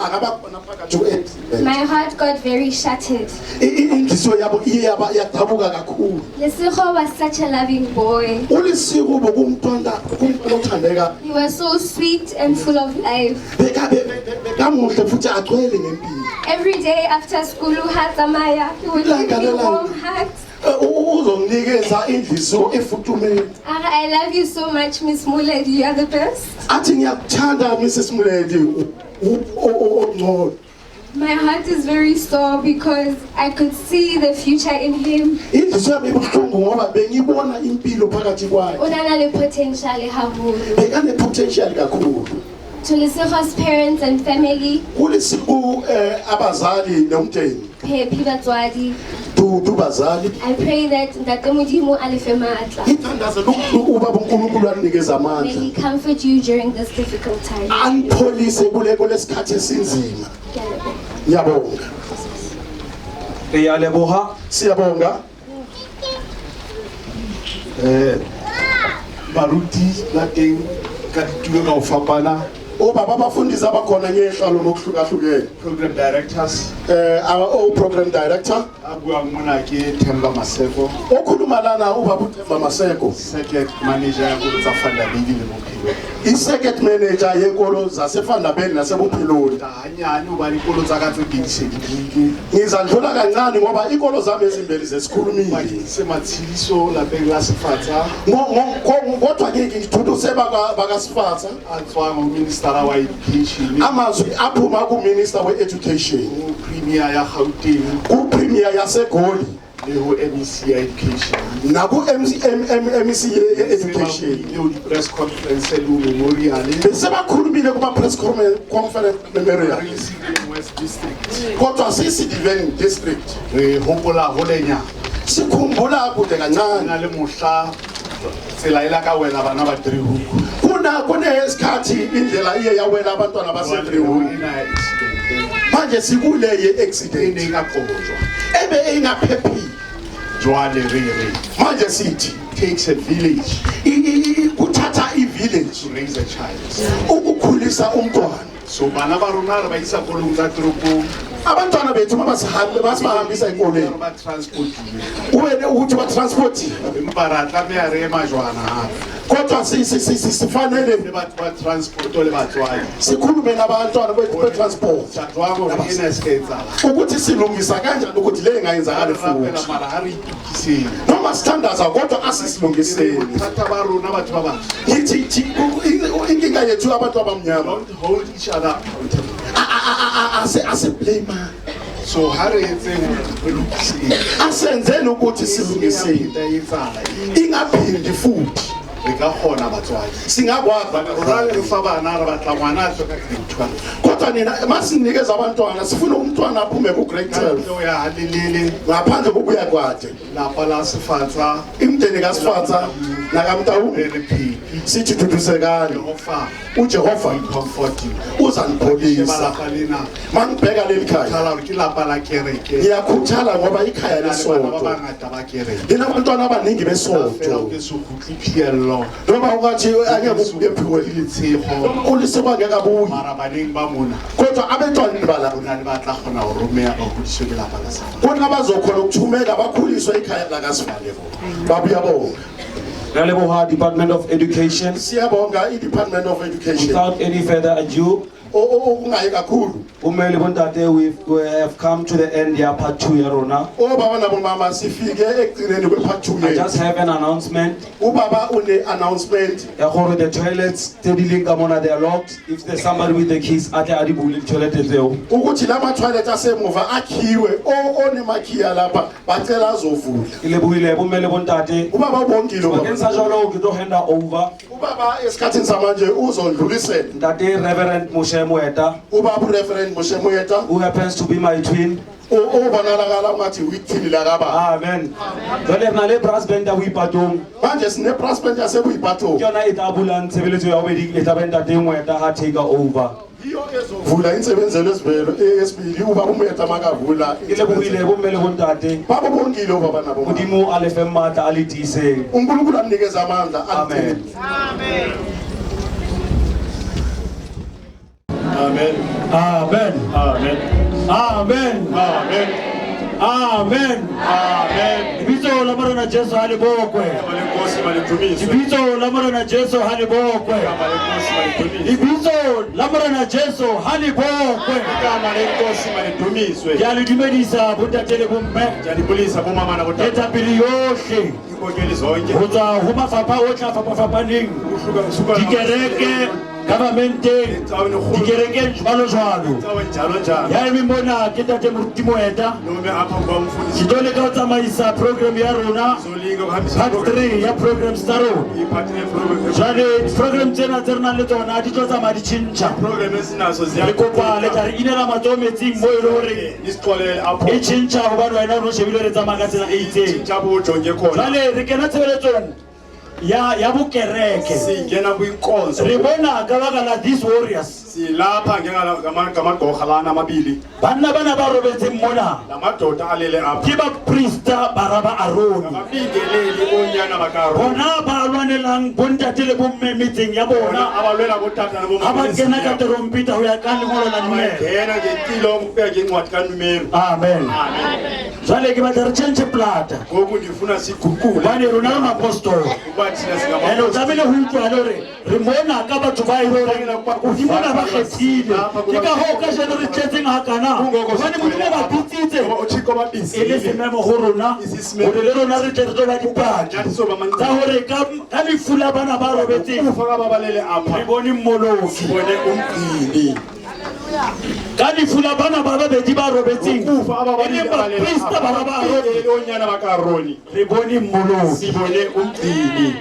akaba khona phakathi ku-accident. My heart got very shattered. Inhliziyo yabo iye yaba yadabuka kakhulu. Lesego was such a loving boy. ULesego bokumntwana kumntwana othandeka. He was so sweet and full of life. Bekamuhle futhi agcwele ngempilo. Every day after school, ha tsamaya, he would give me warm hugs. Uzonginikeza inhliziyo efuthumele. Ara, I love you so much, Miss Muledi. You are the best. Athi ngiyakuthanda Mrs Muledi, ongcono. My heart is very sore because I could see the future in him. Inhliziyo yami ibuhlungu ngoba bengibona impilo phakathi kwayo. O na le potential haholo. Bekane-potential kakhulu. To Lesego's parents and family, KuLesego abazali nomndeni, Phephi batswadi, Dudu bazali, I pray that Ntate Modimo a le fe matla. Ngithandaza ubaba uNkulunkulu anikeze May amandla, he comfort you during this difficult time. Anipholise kule kulesikhathi esinzima. Ke a leboha. Ngiyabonga. Re ya leboha. Siyabonga. Baruti la teng ka ditulo ka ho fapana. Obaba abafundisi abakhona ngehlalo ngokuhlukahlukene. Program directors. Our own program director. A buang mona ke Themba Maseko. Okhuluma lana ubaba uThemba Maseko. Circuit manager ya kolo tsa Fandabeli le Bophelo. I-circuit manager yekolo zaseFandabeli naseBophelweni. Hanyane hobane dikolo tsa ka tse pedi se di buile. Ngizandlula kancane ngoba ikolo zami ezimbili zesikhulumile. Se matshediso lapeng la Sefatsa. Kodwa ke ngithutuse bakaSefatsa. A tswang ho minister wa education. Amazwi aphuma ku-minister we-education. Ho premier ya Gauteng. Ku-premier yaseGoli. Le ho MEC ya education. Naku-MEC ye-education. Le ho di-press conference le ho memorial. Bese bakhulumile kuma-press conference memorial. Re Sedibeng West District. Kodwa siyiSedibeng District. Re hopola holenyana. Sikhumbula kude kancane. Na le mohla tsela e la ka wela bana ba Driehoek. Kuna kunesikhathi indlela iye yawela abantwana baseDriehoek. Manje sikule ye-accident. Engaqojwa. Ebe ingaphephile. Jwale re re. Manje sithi takes a village. Kuthatha i-village to raise a child. Ukukhulisa umntwana. So bana ba rona re ba isa kolong tsa toropong. Abantwana bethu mabasihambe basibahambisa ekolweni. Ba transportiwe. Wena ukuthi ba-transportiwe. Empa ra tlameha re ema jwana hape. Kodwa sifanele Le batho ba transport le batswadi. Sikhulume nabantwana be-transport. Jwang hore ena e se ka etsahala. Ukuthi silungisa kanjani ukuthi le ingayenzakali Rapela futhi. mara ha re itokiseng. Noma sithandaza kodwa asisilungiseni. Bothata ba rona batho ba batsho. Ngithi inkinga yethu abantu abamnyama. Don't hold each other accountable. Asiblame. So ha re etseng re lokiseng. Asenzeni ukuthi silungiseni. E etsahala. Ingaphindi futhi. Re ka kgona batswadi. Singakwazi. Rona re fa bana re batla ngwana a tswe ka grade 12. Kodwa Kodwa nina masinikeza abantwana, sifuna umntwana aphume ku-grade 12 ngaphandle kokuya kwade. Lapa la Sefatsa, imndeni kaSifatsa nakamtawumi, sithi dudusekani, uJehova uzanipholisa. Mangibheka leli khaya ngiyakhuthala ngoba ikhaya lesonto linabantwana abaningi besonto. Noma ungathi angeke ubuye ephikweni, uLiseko angeke abuye, kodwa abantwana bala kunabazokhona ukuthumela bakhuliswe ikhaya lakaSifale. Babuya bonke. Re a leboha Department of Education. Siyabonga i-Department of Education. Without any further ado, okungayi kakhulu, bomme le bontate, we have come to the end ya part 2 ya rona. Obaba nabomama, sifike ekugcineni kwe-part 2. I just have an announcement. Ubaba une-announcement. Ya gore the toilets tse di leng ka mona, they are locked. If there's somebody with the keys, a tle a di bule di-toilet tseo. Ukuthi la ma-toilet asemuva akhiwe, onemakhiya lapha bacela azovula. Ke lebohile bomme le bontate. Ubaba ubongile. Bakeng sa jwalo ke tlo handa over. Ubaba esikhathini samanje uzondlulisela. Ntate Reverend Moshe Moeta. Ubaba uReverend Moshe Moeta. Who happens to be my twin. Ubonakala ungathi uyithini lakaba. Amen. Jwale re na le brass band ya Boipatong. Manje sine brass band yaseBoipatong. Ke yona e tla bulang tshebeletso ya bobedi, e tla be ntate Moeta ha take over. Vula insebenzelo esibelo esibili ubaba uMoeta makavula. Ke lebohile bomme le bontate. Baba bongile ubaba nabo. Modimo a le fe matla a le tiiseng. uNkulunkulu amnikeze amandla. Amen. Amen. Amen. Amen. Amen. Amen. Amen. Amen. Amen. Lebitso la Morena Jesu ha le bokwe. Lebitso la Morena Jesu ha le bokwe. Lebitso la Morena Jesu ha le bokwe. Igama lenkosi malidumiswe. Ke a le dumedisa bontate le bomme. Ngiyalibulisa bomama nabotata. Ketapele yohle. Inkokeli zonke. Ho tswa ho mafapha otlhe a fapafapaneng. Dikereke, governmenteng, dikerekeng jwalo jwalo. Njalo njalo. Ya emeng mona ke ntate Moruti Moeta. Nome apha ngubamfundisi. Ke tlo leka ho tsamaisa program ya rona. Zolinga ukuhambisa Part 3 ya programs tsa rona. I-part program. Jwale program tsena tse re nang le tsona di tlo tsamaya di tjhentjha. Program esinazo ziya. Re kopa le tla re inela matsoho metsing mo e le hore Nisixolele apho. e tjhentjha hobane wena o no shebile re tsamaya ka tsela e itseng. Tjhentjha bojonge khona. Jwale re kena tshebeletsong ya bokereke. Singena kwinkonzo. Re bona ka baka la these warriors. Silapha ngamagorha lana amabili. Banna bana ba robetseng mona. Lamadoda alele apha. Ke baprista bara ba Aroni. Ababingeleli onyana bakaAroni. Bona ba lwanelang bontate le bomme metseng ya bona. Abalwela botata nabomama. Ha ba kena ka terompeta ho ya ka lengolo la Numero. Abangena ngecilongo kuya ngencwadi kaNumero. Amen. Amen. Jwale ke batla re change plata. Ngoku ndifuna siguqule. Hobane rona re maapostolo. Kuba thina singama. Ene o tlamehile ho utlwa le hore re mona ka batho ba e leng hore Modimo na ba kgethile. Ke ka hoo kajeno re tletseng hakana. Hobane Modimo ba bitsitse. E le sememo ho rona hore le rona re tle re tlo ba dipaki tsa hore ka lefu la bana ba robetseng re bone Mmoloki. Sibone umgcini. Ka lefu la bana ba babedi ba robetseng e leng baprista bara ba Aroni, onyana bakaAroni, re bone Mmoloki. Sibone umgcini.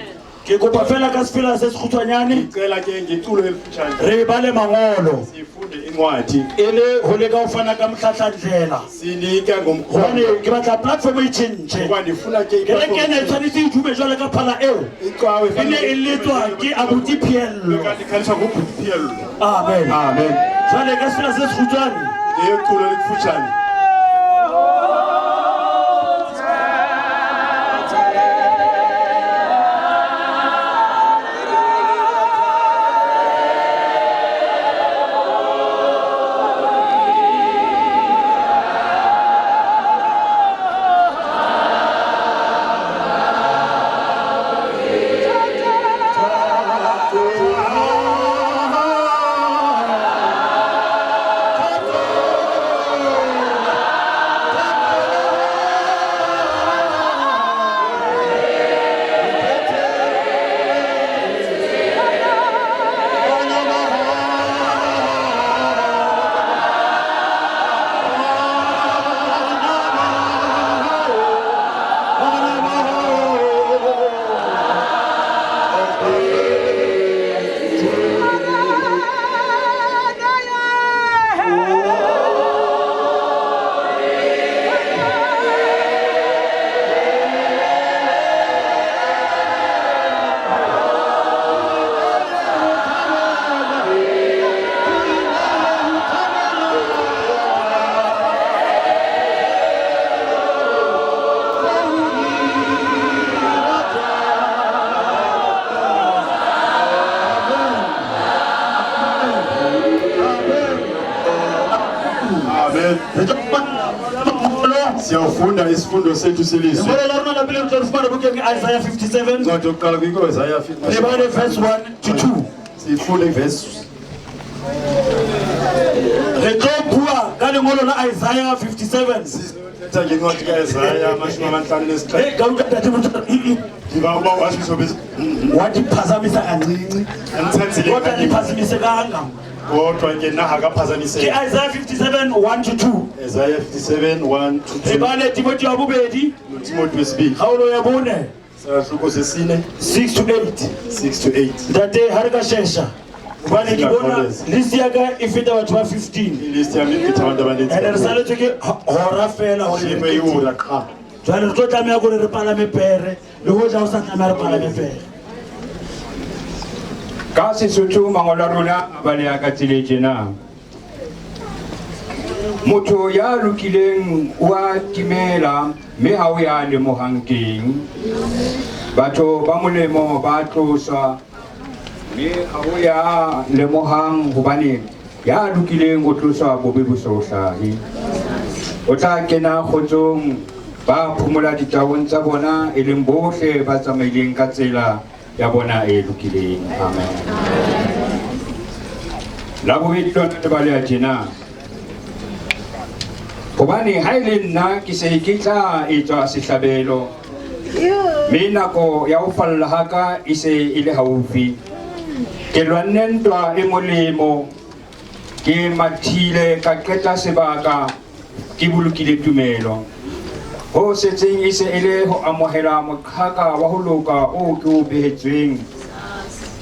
Ke kopa fela ka sefela se sekgutshwanyane. Ngicela ke ngeculo elifutshane. Re bale mangolo. Sifunde incwadi. E le ho leka ho fana ka mohlahlandlela. Sinika ngomkhono. Hobane ke batla platform e tjhentjhe. Ngoba ndifuna ke Kereke ena e tshwanetse e dume jwalo ka phala eo. Iqwawe E ne e letswa ke abuti Phiello. Kanti ikhaliswa nguBhuti Phiello. Amen. Amen. Jwale ka sefela se sekgutshwane. Ngeculo elifutshane. Sifunda isifundo sethu selizwi. Lengolo la rona la pele re tlo le fumana bukeng ya Isaiah 57. Incwadi yokuqala kwi-Isaiah Re bale verse 1 to 2. Sifunde verse. Re tlo bua ka lengolo la Isaiah 57. Sithetha ngencwadi kaIsaiah 57. Hey, ka utlwa ntate motho. Ndiva uba washo bese Wadiphazamisa kancinci. Andithathile Kodwa andiphazamisekanga. Kodwa ke na akaphazamiseki. Ke Isaiah 57 1 to 2. Isaiah 57 1 to 2. Re bale Timothy wa bobedi. Timothy wesibili. Kgaolo ya bone. Sahluko sesine. 6 to 8. 6 to 8. Ntate ha re ka shesha. Hobane ke bona list ya ka e feta batho ba 15. List yami ifeta abantu abaninzi. Ene re saletswe ke hora fela hore re Shebe ihora qha. Jwale re tlo tlameha hore re palame pere le hoja o sa tlameha re palame pere. Ka Sesotho mangolo a rona a baleha ka tsela e tjena. Motho ya lokileng o a timela mme ha o ya lemohang teng. Batho ba molemo ba tloswa mme ha o ya lemohang hobane ya lokileng o tloswa bobe bo so hlahe. O tla kena kgotsong ba phomola ditaong tsa bona e leng bohle ba tsamaileng ka tsela ya bona e lokileng. Amen. La bobedi lona le baleha tjena. Hobane ha e le nna ke se ke tla etswa sehlabelo, mme nako ya ho falla ha ka e se e le haufi. Ke lwanne ntwa e molemo, ke mathile ka qeta sebaka, ke bolokile tumelo. Ho setseng e se e le ho amohela moqhaka wa ho loka oo ke o behetsweng,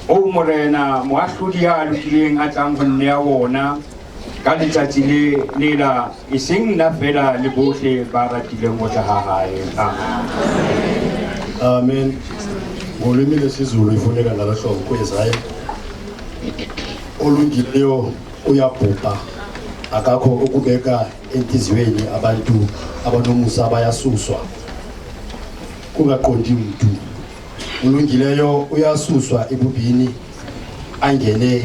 oo Morena moahlodi ya lokileng a tlang ho nnea wona ka letsatsi le lela, e seng nna fela le bohle ba ratileng ho tla ha hae. Amen. Amen. Ngolwimi lwesiZulu ifuneka ngalo hlobo kuIsaiah. Olungileyo uyabhubha, akakho okubeka enhliziyweni abantu abanomusa bayasuswa kungaqondi mntu. Olungileyo uyasuswa ebubini angene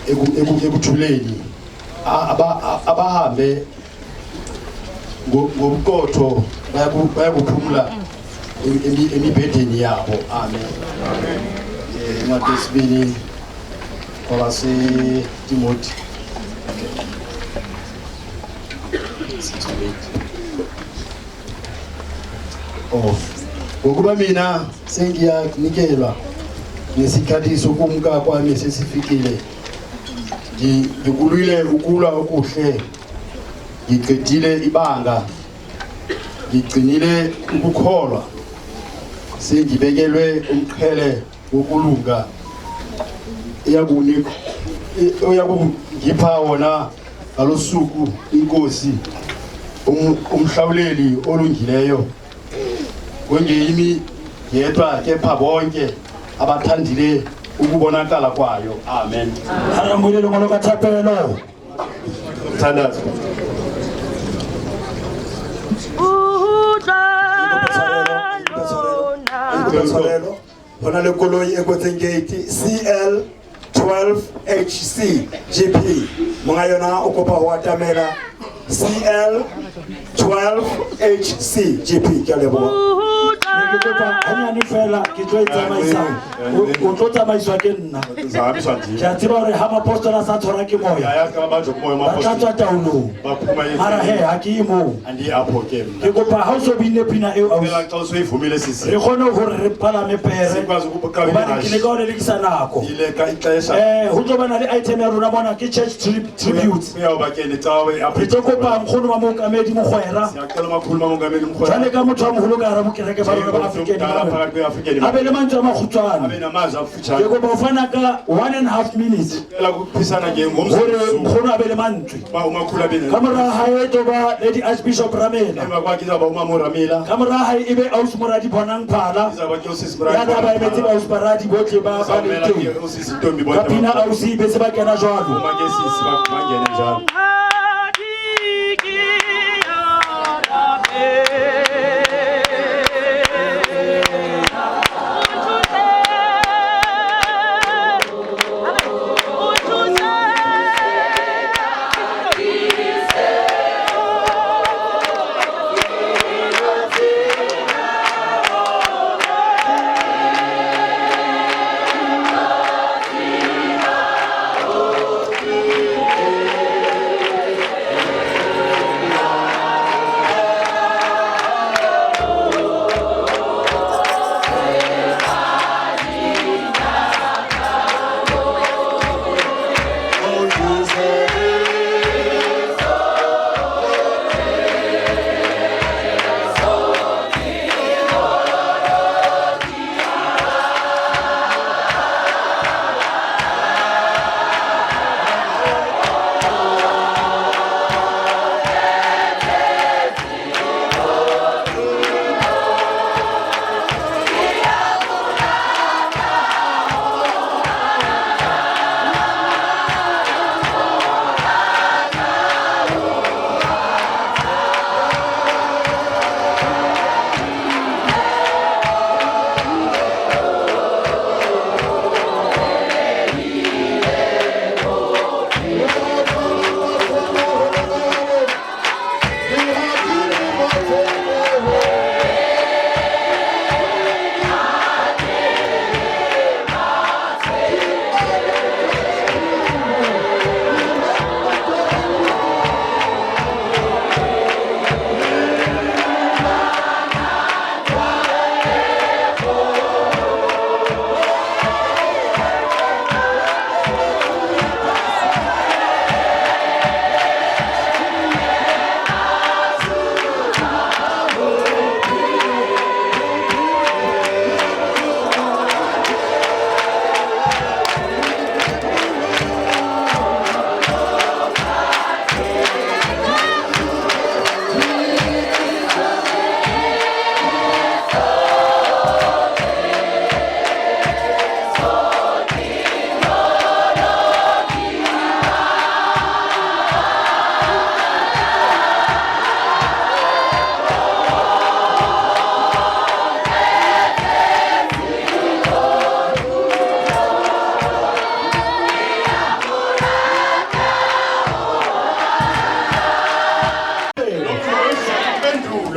ekuthuleni. Abahambe ngobuqotho bayakuphumula emibhedeni yabo. Amen. Incwadi yesibili kwabaseTimoti. Oh, ngokuba mina sengiyanikelwa ngesikhathi sokumka kwami sesifikile. Ngikulwile ukulwa okuhle, ngiqedile ibanga, ngigcinile ukukholwa, sengibekelwe umqhele wokulunga eyakungipha wona ngalosuku inkosi umhlawuleli olungileyo. Kungeyimi yedwa kepha bonke abathandile ukubonakala kwayo. Amen. Ha re lengolo ka thapelo. Mthandazo. Tshwarelo. Ho na le koloi e kwetseng gate CL 12 HC GP. Monga yona o kopa ho atamela CL 12 HC GP. Ke a leboha. Ke kopa hanyane fela ke tlo e tsamaisa. O tlo tsamaiswa ke nna. Ke a tseba hore ha mapostola a sa tshwarwa ke moya. Ba tla tswa taolong. Mara he ha ke ye moo. Ke kopa ha o so binne pina eo ausi. Re kgone hore re palame pere. Hobane ke leka ho lelekisa nako. Ho tlo bana le item ya rona mona ke church tributes. Re tlo kopa nkgono wa mookamedi Mogwera. Jwale ka motho wa moholo ka hara bokereke ba rona ba African a be le mantswe a makgutshwane. Ke kopa ho fana ka 1.5 minutes hore nkgono a be le mantswe. Ka mora hae e tlo ba Lady Archbishop Ramela. Ka mora hae e be Ausi Moradi Bonang Phala. Ya tla ba emetse ba Ausi Baradi bohle ba leng teng. Ka pina ausi be se ba kena jwalo. Thank you.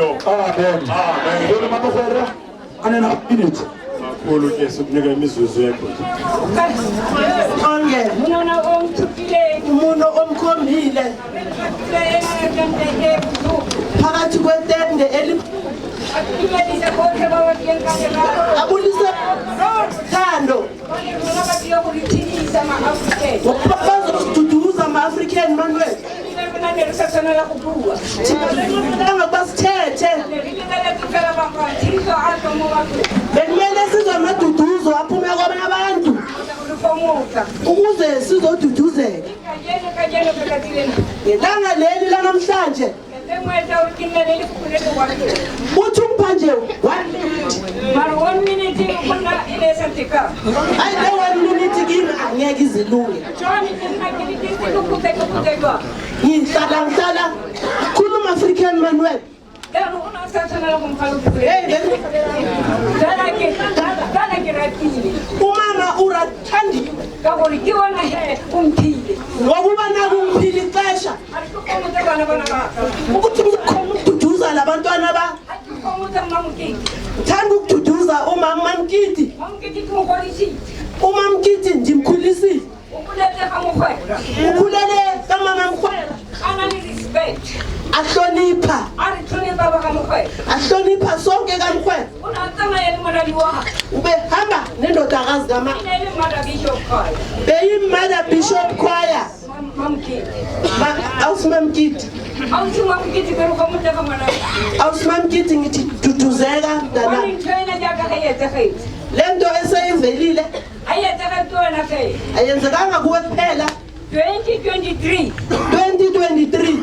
Umphefumlo. Amen. Amen. Jwale Mamogwera, one and a half minute. Kakhulu ke sikunika imizuzu yakho. Onke umuno omkhombile phakathi kwetende eli abulise thando ngokuba bazosiduduza ama-African Manuel. Thina ukuba sithethe bekumele sizwe amaduduzo aphume kwabanye abantu ukuze sizoduduzeka. Ngelanga leli lanamhlanje uthi ungipha nje 1 minute. Hayi le 1 minute kimi angeke izilunge. Ngihlala khuluma African Manuel. Umama urathandiwe ngokuba nakumphile ixesha ukuthi ukhona ukududuza labantwana ba thanda ukududuza umama Mamkiti. UMamkiti ndimkhulisile, ukhulele kamama Mkhwela, ahlonipha ahlonipha sonke kaMkhwela. Ubehamba nendodakazi kama beyi-Mother Bishop Choir. Awusimamkiti, awusimamkiti, ngithi duduzeka mntanami. Le nto eseyivelile ayenzekanga kuwe kuphela. 2023 2023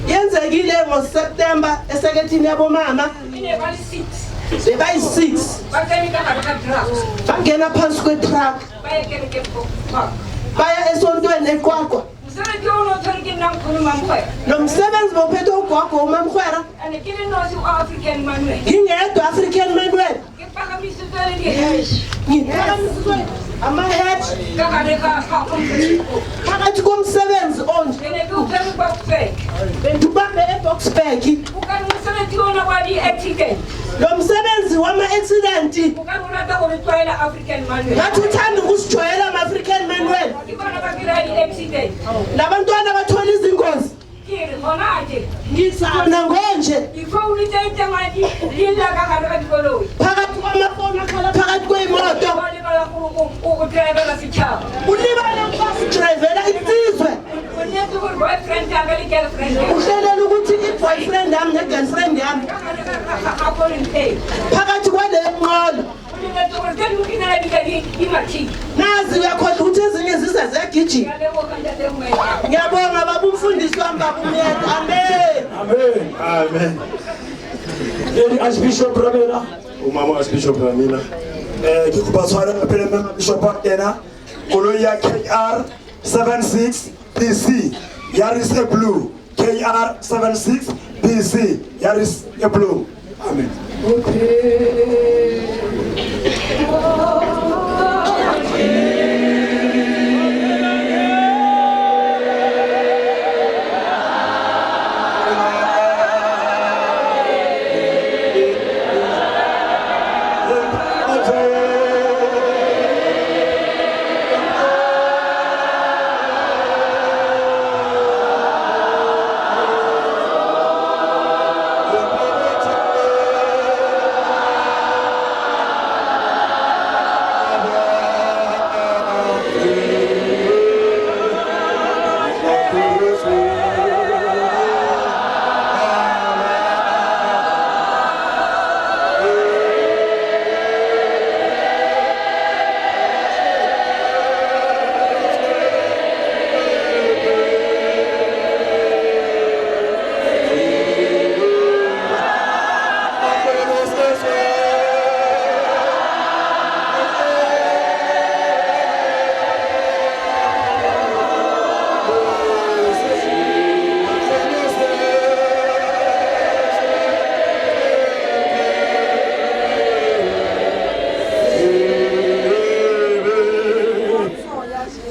yenzekile ngoSeptember esekethini yabomama. Bebayi-6 bangena phansi kwe-truck baya esontweni eQwaqwa. Lo msebenzi bophethe ugogo uMamkhwera, ngingedwa African Manuel, ngiphakamiswe ama-hat phakathi komsebenzi onje bendubambe eBoksburg. Lo msebenzi wama-accident ngathi uthanda ukusijwayela ama-African Manuel. Labantwana bathola izingozi ngizana ngonje phakathi kwamafoni akhala phakathi kwey'moto, ulibale ukuba sidrayivela insizwe, uhlelela ukuthi i-boyfriend yami ne-girlfriend yami phakathi kwaleyo nqolo. Nazi uyakhohlwa ukuthi ezinye zize ziyagijima. Ngiyabonga baba umfundisi wami, baba uMyeta. Amen. Amen. Amen. Lady Archbishop Ramela. Umama Archbishop Ramela. Ke kopa tshwarelo pele mme Bishop wa kena. Koloi ya KR 76 PC Yaris e blue. KR 76 PC Yaris e blue. Amen.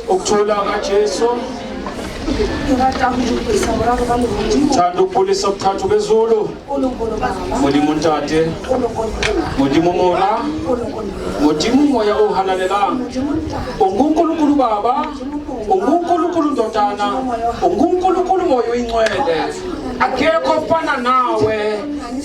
Ukuthula kaJesu. Ke rata ho dumedisa boraro ba lehodimo. Thanda ukubulisa ubuthathu bezulu. Nkulunkulu Baba, Modimo Ntate, Nkulunkulu Modimo Mora, Nkulunkulu Modimo Moya ohalalelang. Modimo Ntate, UnguNkulunkulu Baba, unguNkulunkulu Ndodana, unguNkulunkulu Moya oyingcwele. Akekho ofana nawe.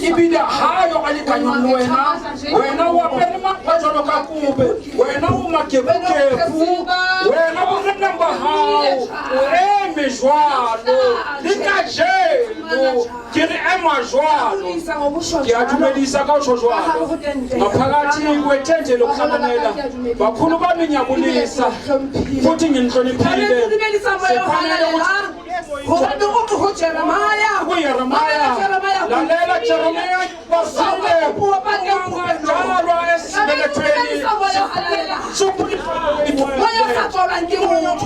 Ebile hayo alikanywa le wena. Wena o apere mapa jwalo ka kobe. Wena o makebukebu. Wena boreneng ba hao o eme jwalo. Le kajeno ke re ema jwalo. Ke a dumedisa ka ho tjho jwalo. Ngaphakathi kwetende lokuhlanganela bakhulu bami ngiyabulisa futhi nginihloniphile. Dumedisa moya o Sifanele halalelang. Hobane o re ho Jeremiah. kuYeremiya lalela Jeremiya wasile ungadalwa esibelethweni. Moya o sa tswalwang ke motho.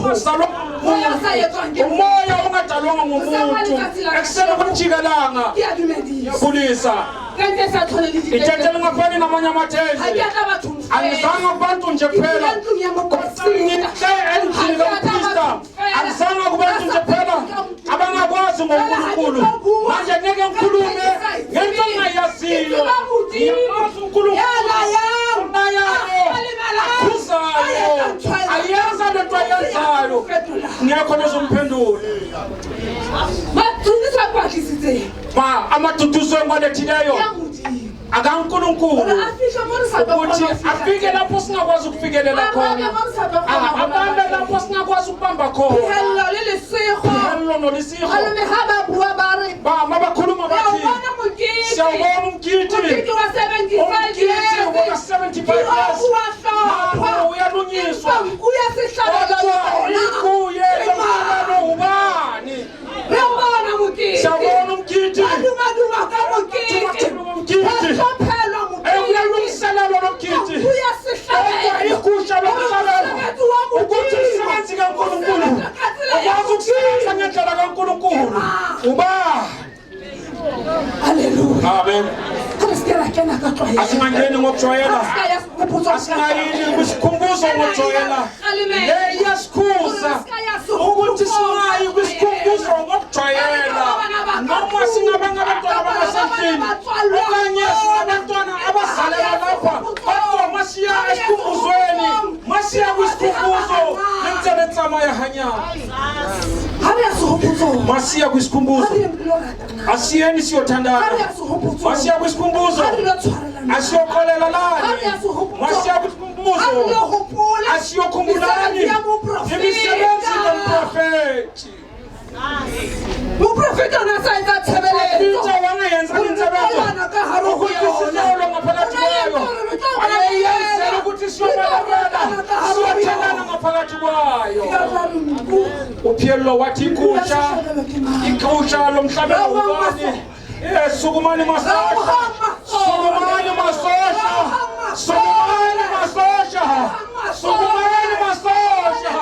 Moya o sa etswang ke motho. Umoya ongadalwanga ngumuntu ekuseni kujikelanga. Ke a dumedisa. Ngiyabulisa. Tente e sa tlhole le ditente. Itente lingafani namanye Ha ke amathende. a tla bathong fela. Angizange kubantu nje Ke dula kuphela. ntlong ya moporofeta. Ngihle endlini kamprista. Angizange kubantu nje kuphela abangakwazi ngoNkulunkulu. Manje ngeke ngikhulume ngento engingayaziyo. Ngiyazi uNkulunkulu. Unayayo, akhuzayo, ayenza lento ayenzayo. Ngekho nozomphendula. Mathudiso a ko a tlisitseng. Ma amaduduzo engiwalethileyo akaNkulunkulu Hore a fihle mo re sa tlo ukuthi kgona ho fihla afike lapho singakwazi ukufikelela Abambe khona, mo re sa tlo kgona ho abambe bamba. lapho singakwazi ukubamba khona. Phehello le lesego. Phehello nolisigo. Malome ha ba bua ba re Ba mabakhuluma re a o bathi bona mokete. siyawubona umgidi. Mokete wa 75 Umgidi years. waka 75 Ke years. o wa hlopha. Nangu uyalungiswa. Empa nku ya sehlabelo Kodwa yona. ikuye Ke mang? lomhlabelo ubani? Re o bona mokete. Siyawubona umgidi. Ba dumaduma ka mokete. Umgidi. Ba hlophelwa mokete. Uyalungiselelwa lo mgidi. Nku ya sehlabelo. Kodwa igusha lomhlabelo Mosebetsi wa ukuthi Modimo. umsebenzi kaNkulunkulu O sebetsa ka tsela ya ukwazi ukusebenza ngendlela kaNkulunkulu uba. Hallelujah. Amen. Ha re se ke ra kena ka tlwaelo. Asingangeni ngokujwayela. Ha re se ka ya sehopotso Asingayini kwisikhumbuzo ngokujwayela. Le iyasikhuza ukuthi singayi kwisikhumbuzo ngokujwayela. Noma singabanye abantwana bangasendlini okanye singabantwana abazalelwa lapha, kodwa masiya esikhumbuzweni, masiya kwisikhumbuzo le ntse re tsamaya hanyane. Ha re ya sehopotsong. Masiya kwisikhumbuzo. Ha re yeng re lo ratana. Asiyeni siyothandana. Ha re ya sehopotsong. Masiya kwisikhumbuzo. Ha re lo tshwarelana. Asiyoxolelelani. Ha re ya sehopotsong. Masiya kwisikhumbuzo. Ha re lo hopola Asiyokhumbulani mesebetsi ya moprofeta. imisebenzi kamprofeti. Moprofeta o ne a sa etsa tshebeletso. Peter wangayenza Hore re tlo insebenzo lwana ka hare ho ukuthi yona. sizolwa ngaphakathi O ne a etsa kwayo. hore re tlo Ayeyenzela bolela. ukuthi Re tlo siyobalelana, ratana ka hare ho siyothelana yona. ngaphakathi kwayo. Ke tla re nku. Uphiello wathi igusha, igusha lomhlabelo ubani? Sukumani masosha, sukumani masosha, sukumani masosha, sukumani masosha,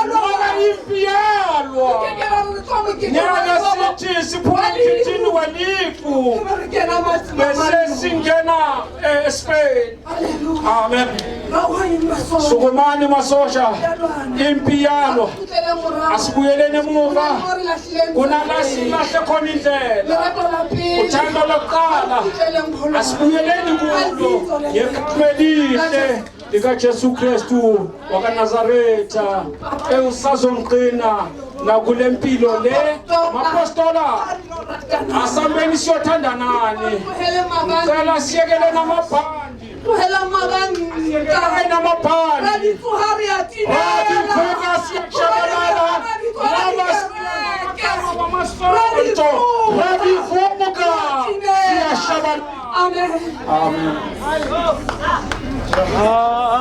ngoba impi yalwa. Nyaka sithi siphuma emkhithini welifu bese singena eSpain. Amen. Sukumani masosha, impi yalwa. Asibuyeleni emuva kunala silahle khona indlela. Uthando lokuqala asibuyeleni kulo ngegama elihle likaJesu Kristu wakaNazaretha ewusazongiqina nakule mpilo le. Mapostola, asambeni siyothandanani. Ngicela siyekele namabhandi. Tlohela mabanta. Siyekele namabhandi. Ra di tsoha re a timela. Ra di tsoha siyashabalala. Namamasonto ra di vuka siyashabalala. Amen. Amen. Oh!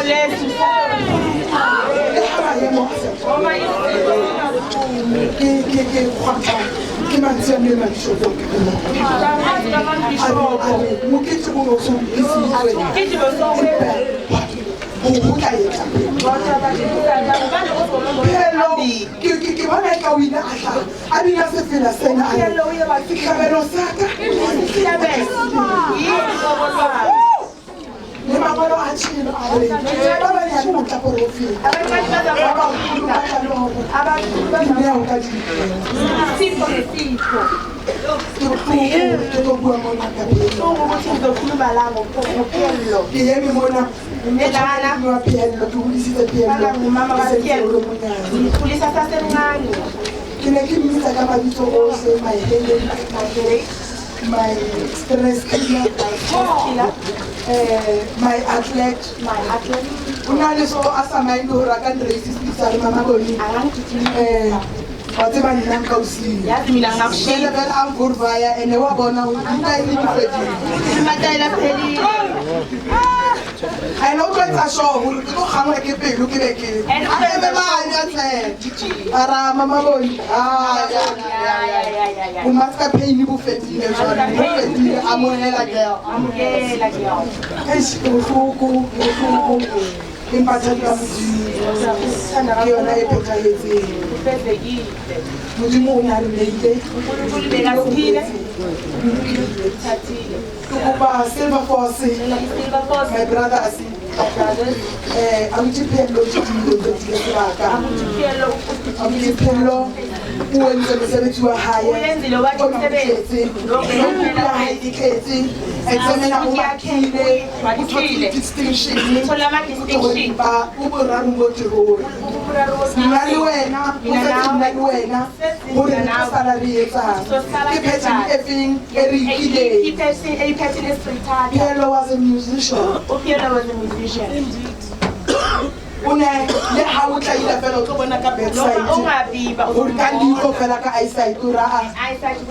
Le ha maemo a sa ke kgwatha ke mantswe a mme mabishopo a re mokete o no so lokisitswe ho tla etsa Phelo ke bona eka o ile a hlaha a bina sefela sena a re sehlabelo sa ka le mangolo a tshilo a re ba banyane ba tla porofeta ba baholo ba tla le hore ke neo ka ke bohloko ke tlo bua mona ka pelo ke eme mona wa Pheello ke hodisitse Pheello ke sentse o le monyane ke ne ke mmitsa ka mabitso ohle my headache, my stress killer, my athlete. O na le so a sa mind hore a ka nracistisa re mama bone wa tseba nna nka o siya vele vele a nkurvaya ene wa bona hore ditaele di fedile ene o tlo etsa sure hore ke tlo kgangwa ke pelo ke be ke a eme mane a tle ara mama bone bomaska pain bo fedile jwale bo fedile amohela girl eish ke bohloko empa thato ya Modimo ke yona e phethahetseng. Modimo o ne a re neile ke kopa Silver Force my brothers abuti Pheello o tile sebaka abuti Pheello o entse mosebetsi wa hae o tletse ya hae e tletse examina o makhile o thotse distinction ba o boraro mo tirong nna le wena o setse nna le wena hore re tlo sala re etsang ke pattern e feng e re ikileng. Pheello was a musician. O ne le ha o tla ila fela o tlo bona ka bedside hore ka leihlo fela ka eyesight o ra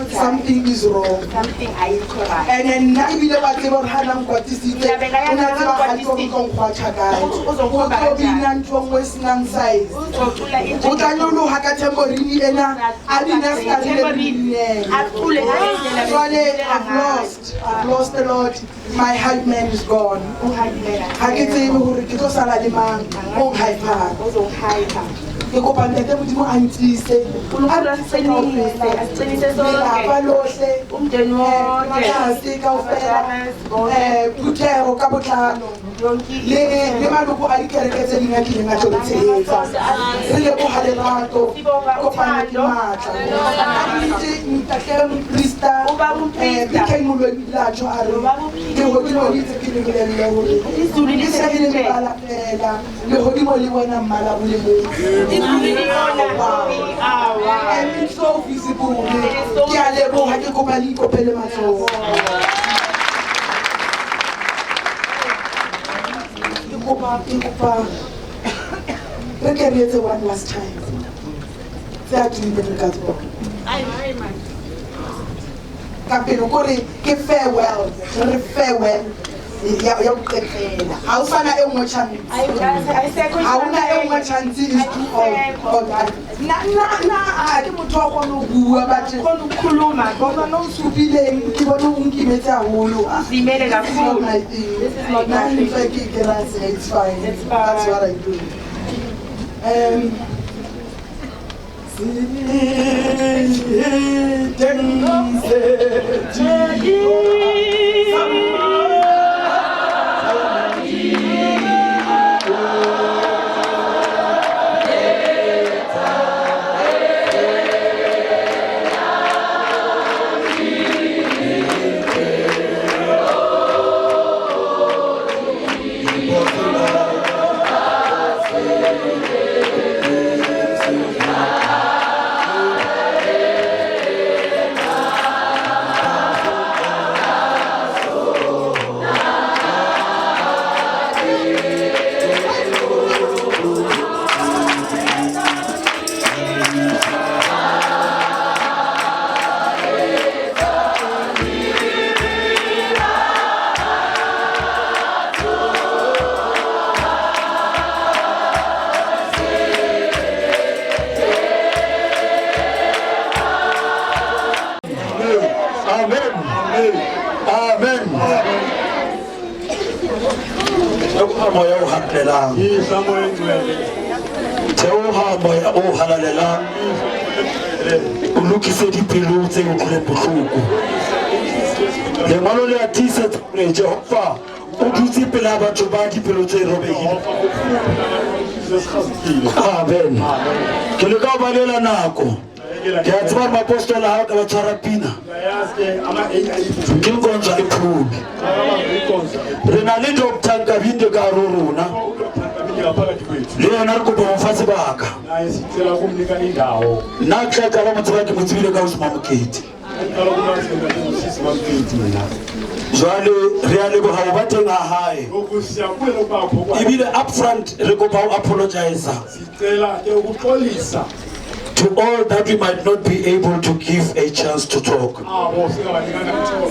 something is wrong and nna ebile wa tseba hore ha na nkwatisitse o na tseba hantle hore o tlo nkgwatha kae o tlo bina ntho e nngwe e senang size o tla nyoloha ka tambourine ena a bina ska le binela jwale I've lost a lot. My hype man is gone. Ha ke tsebe hore ke tlo sala le mang o hype-ang ke kopa ntate Modimo a ntiise lelapa lohle matlase kaofela phutheho ka botlalo le maloko a dikereke tse ding a kileng a tlo re tshehetsa re leboha lerato kopano ke matla ka nnete ntate moprista PK Moloi o ile a tjho a re lehodimo le itse ke le bolelle hore e se e le mebala fela lehodimo le bona mmala o le mong. And it's so visible. Ke a leboha ke kopa le ikopele matsoho. Ke kopa re ke re etse one last time tse a tumileng ka tsona ka pelo kore ke farewell re farewell ya ho qetela ha o sana e nngwe chance ha ona e nngwe chance is too old na ke motho wa kgone ho bua but kgone ho khuluma bona no supileng ke bone o nkimetse haholo zimele kakhulu. This is not my thing. It's fine. That's what I do. Amen. Re kopa moya o halalelang. Theoha moya o halalelang. O lokise dipelo tse utlwileng bohloko. Lengolo le a tiisetsa hore Jehova o dutse pela batho ba dipelo tse robehileng. Amen. Ke leka ho balela nako. Ke a tseba hore maapostola ha o ka ba tshwara pina ke nkonzo e phumi. Re na le Dr. Nkabinde ka hare ho rona. Le yena re kopa ho mo fa sebaka. Nna ke tla qala mo tseba ke mo tsebile ka Usman Mokete. Jwale re a leboha ho ba teng ha hae. Ebile upfront re kopa ho apologize to all that we might not be able to give a chance to talk.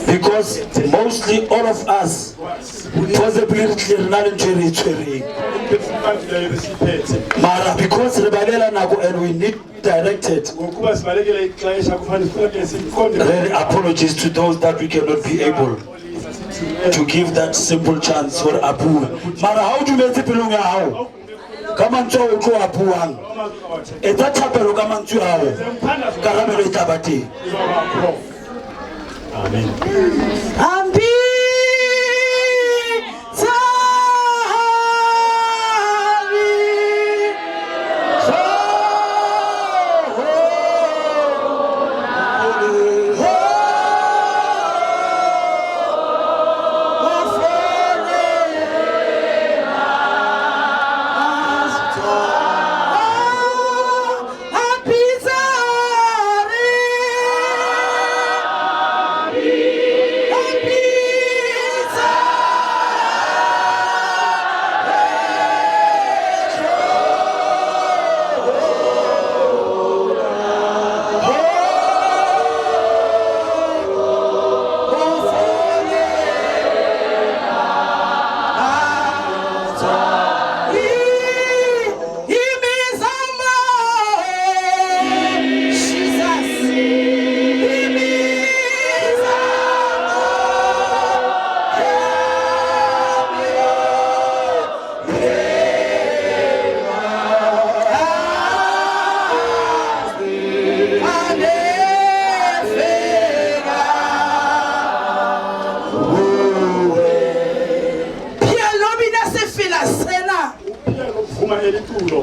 Because mostly all of us possibly re tlile re na le ntho e re e tshwereng. Mara because re balela nako and we need directed, re apologies to those that we cannot be able to give that simple chance hore a bue. Mara ha o dumetse pelong ya hao ka mantswe ao o tlo a buang, etsa thapelo ka mantswe ao, karabelo e tla ba teng. Amen.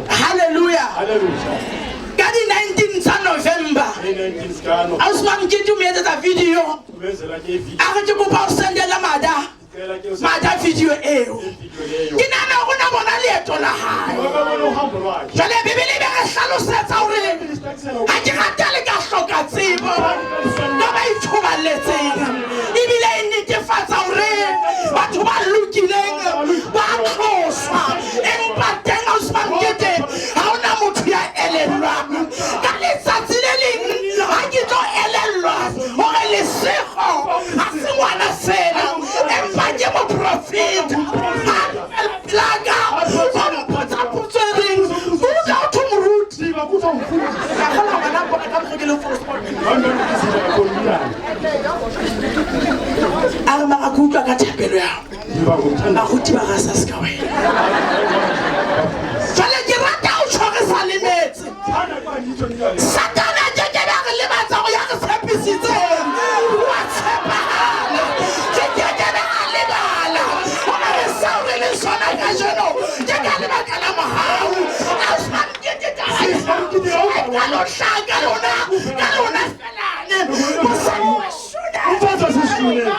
Hallelujah. Ka di 19 tsa November. Ausman Mokete o mo etsetsa video. A re ke kopa o sendela mada. Mada video eo. Ke nahana hore o na bona leeto la hae. Jwale Bibele e be re hlalosetsa hore ha ke rata le ka hloka tsebo ka ba ithoballetseng. Ebile e netefatsa hore batho ba lokileng ba tloswa. Empa teng Ausman Mokete ha hona motho ya elellwang. Ka letsatsi le leng ha ke tlo elellwa hore Lesego ha se ngwana fela empa ke moprofeta. Ha plaka ba mpotsa potso e reng utlwa ho thwe moruti. Ka kgolwa ngwana mpona ka mokgwa ke leng for sport. A re mara ke utlwa ka thapelo ya hao. Baruti ba rasa se ka wena. Jwale ke rata ho tjho re sa lemetse. Satane a keke be a re lebatsa hore ya re tshepisitseng. Wa tshepahala. Ke keke be a lebala. Hobane seo re leng sona kajeno ke ka lebaka la mohau. Ausman Mokete taba e ka lo hlaha ka lona felane. Mosadi wa Shuneme.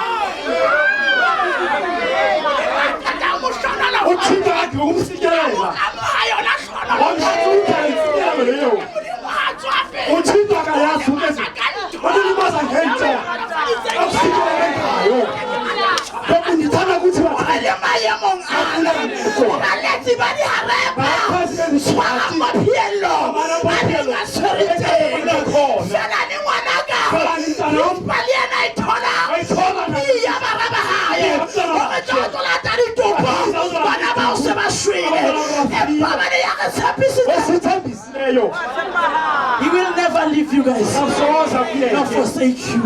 He will never leave you guys, nor forsake you.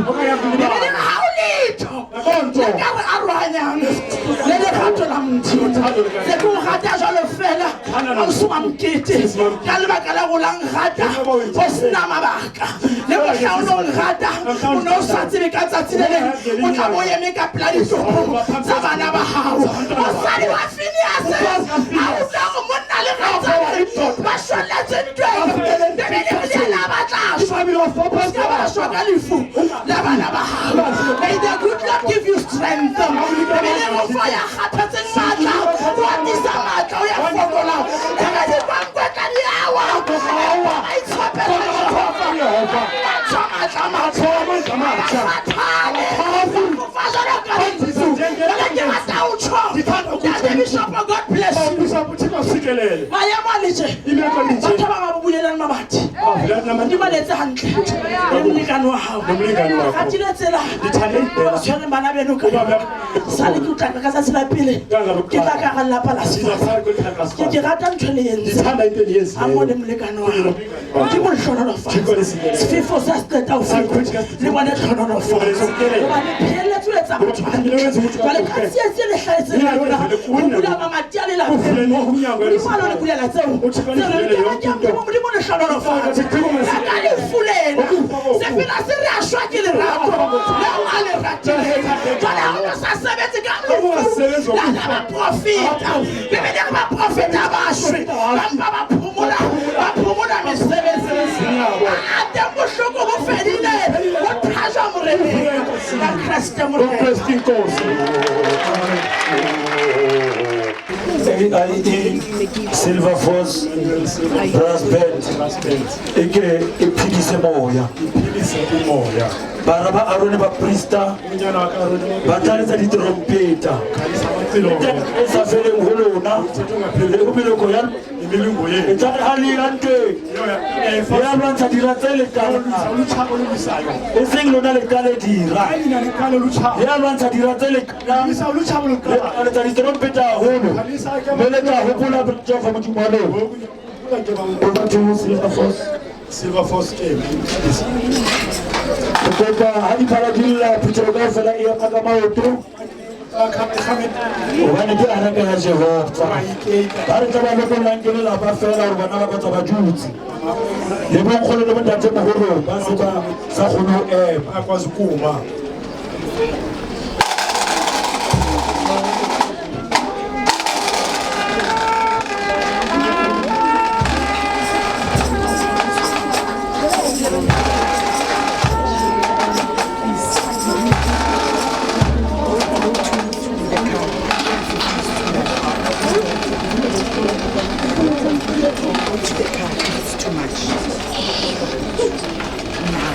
Kganyang le lerato la Modimo. Se ke o rata jwalo fela ausi wa Mokete ka lebaka la go la nrata o sena mabaka. Le mohla o no nrata o ne o sa tsebe ka tsatsi le leng o tla bo eme ka pela ditopo tsa bana ba hao. Mosadi wa Phineas a utlwa gore monna le kgaitsadi ba shwelletse ntweng. Bibele e re le yena a batla shwa. O ska ba shwa ka lefu la bana ba hao. May the good Lord give you strength. Bibele e re o fa ya kgathetseng matla, o atisa matla, o ya fokolang. E re dikwankwetla di a wa, empa ba itshopela Jehova. Ba tswa matla a matjha, ba kgathale, ba fofa jwalo ka dintsu. Jwale ke rata ho tjho, Ntate Bishop, God bless you. Maemo a le tje, batho ba bang ba bulelang mabati. Modimo a le etse hantle le molekane wa hao. Ratile tsela o tshwereng bana beno ka yona. Sale ke utlwa ka tsatsi la pele ke tla ka hara lelapa la Sefata. Ke rata ntho e le entseng ha mmoho le molekane wa hao. Modimo le hlohonolofatse. Sefefo se se qeta ho feta le bone tlhohonolofatso. Hobane pheletso e etsa batho hantle. Jwale ka tsietsi e le hlahetseng ka yona, ho bula mamati a lelapeng moo. Modimo a lo le bulela tseo. Tseo le kereke ya Modimo, Modimo le hlohonolofatse. Ka ka lefu lena, sefela se re a shwa ke lerato leo a le ratileng. Jwale ha o no sa sebetse ka lefu la la baprofeta. Bibele e re baprofeta ba shwe, ba mpa ba phomola, ba phomola mesebetsing. A teng bohloko bo fedile, bo thajwa Moreneng ka Kreste Morena. AIE Silver Force Brass Band e ke e phedise moya. Bara ba Arone baprista ba tla letsa diterompeta e sa feleng ho lona le ho meloko ya e tla re ha le ya ntweng ya lwantsha dira tse lekanang e seng lona le qale dira ya lwantsha dira tse lekanang le letsa diterompeta haholo mme le tla hopola Jehova Modimo wa lona. Over to Silver Force. Silver Force ke Re kopa ha diphala di lla phutheho kaofela e ema ka maoto hobane ke areka ya Jehova. Ba re tla ba lokollang ke lelapa fela hore bana ba ka tswa ba dutse le bonkgono le bontatemoholo ba se ba sa kgone ho ema. Akwazi kuma. Too much. Now.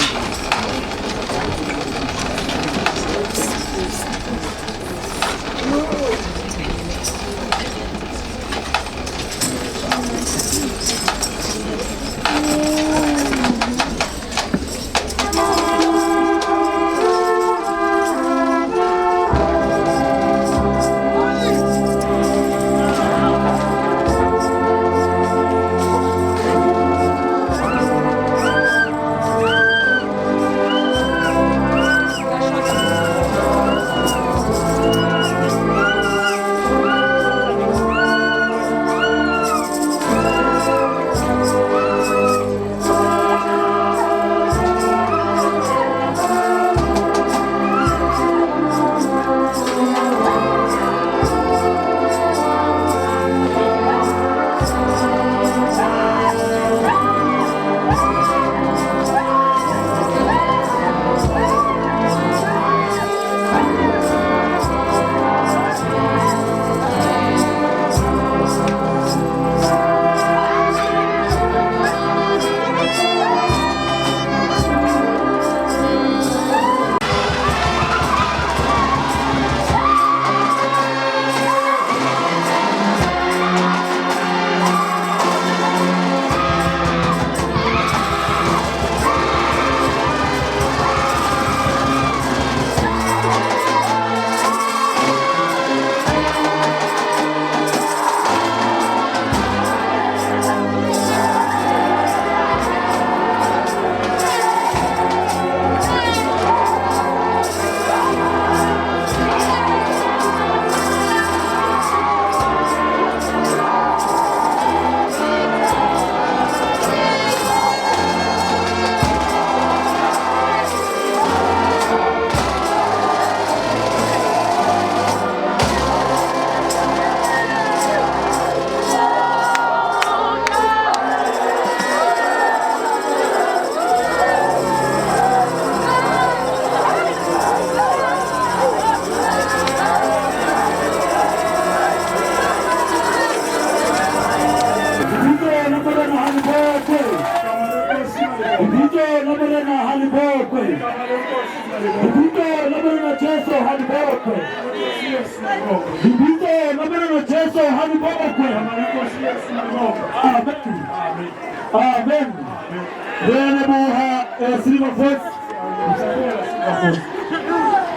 Lebitso la Morena Jesu ha le bokwe. Amen. Amen. Re a leboha Silver Fox.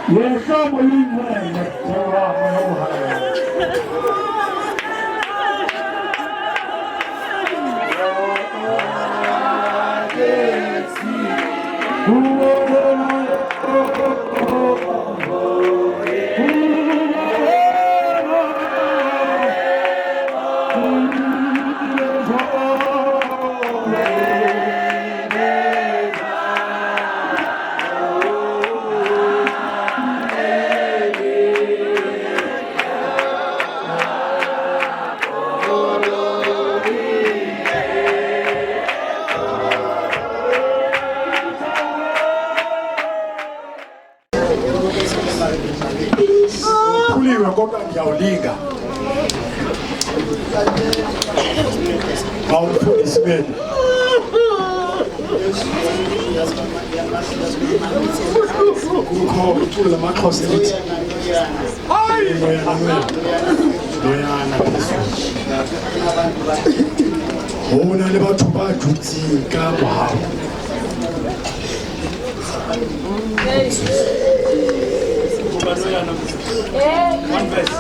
Yehla moya oyingcwele. Khuliwe kodwa ndiyawulinga. Awumfundisi wenu. Kukho iculo lamaXhosa elithi noyana noyana phezulu. Ho na le batho ba dutseng ka mohau. One verse.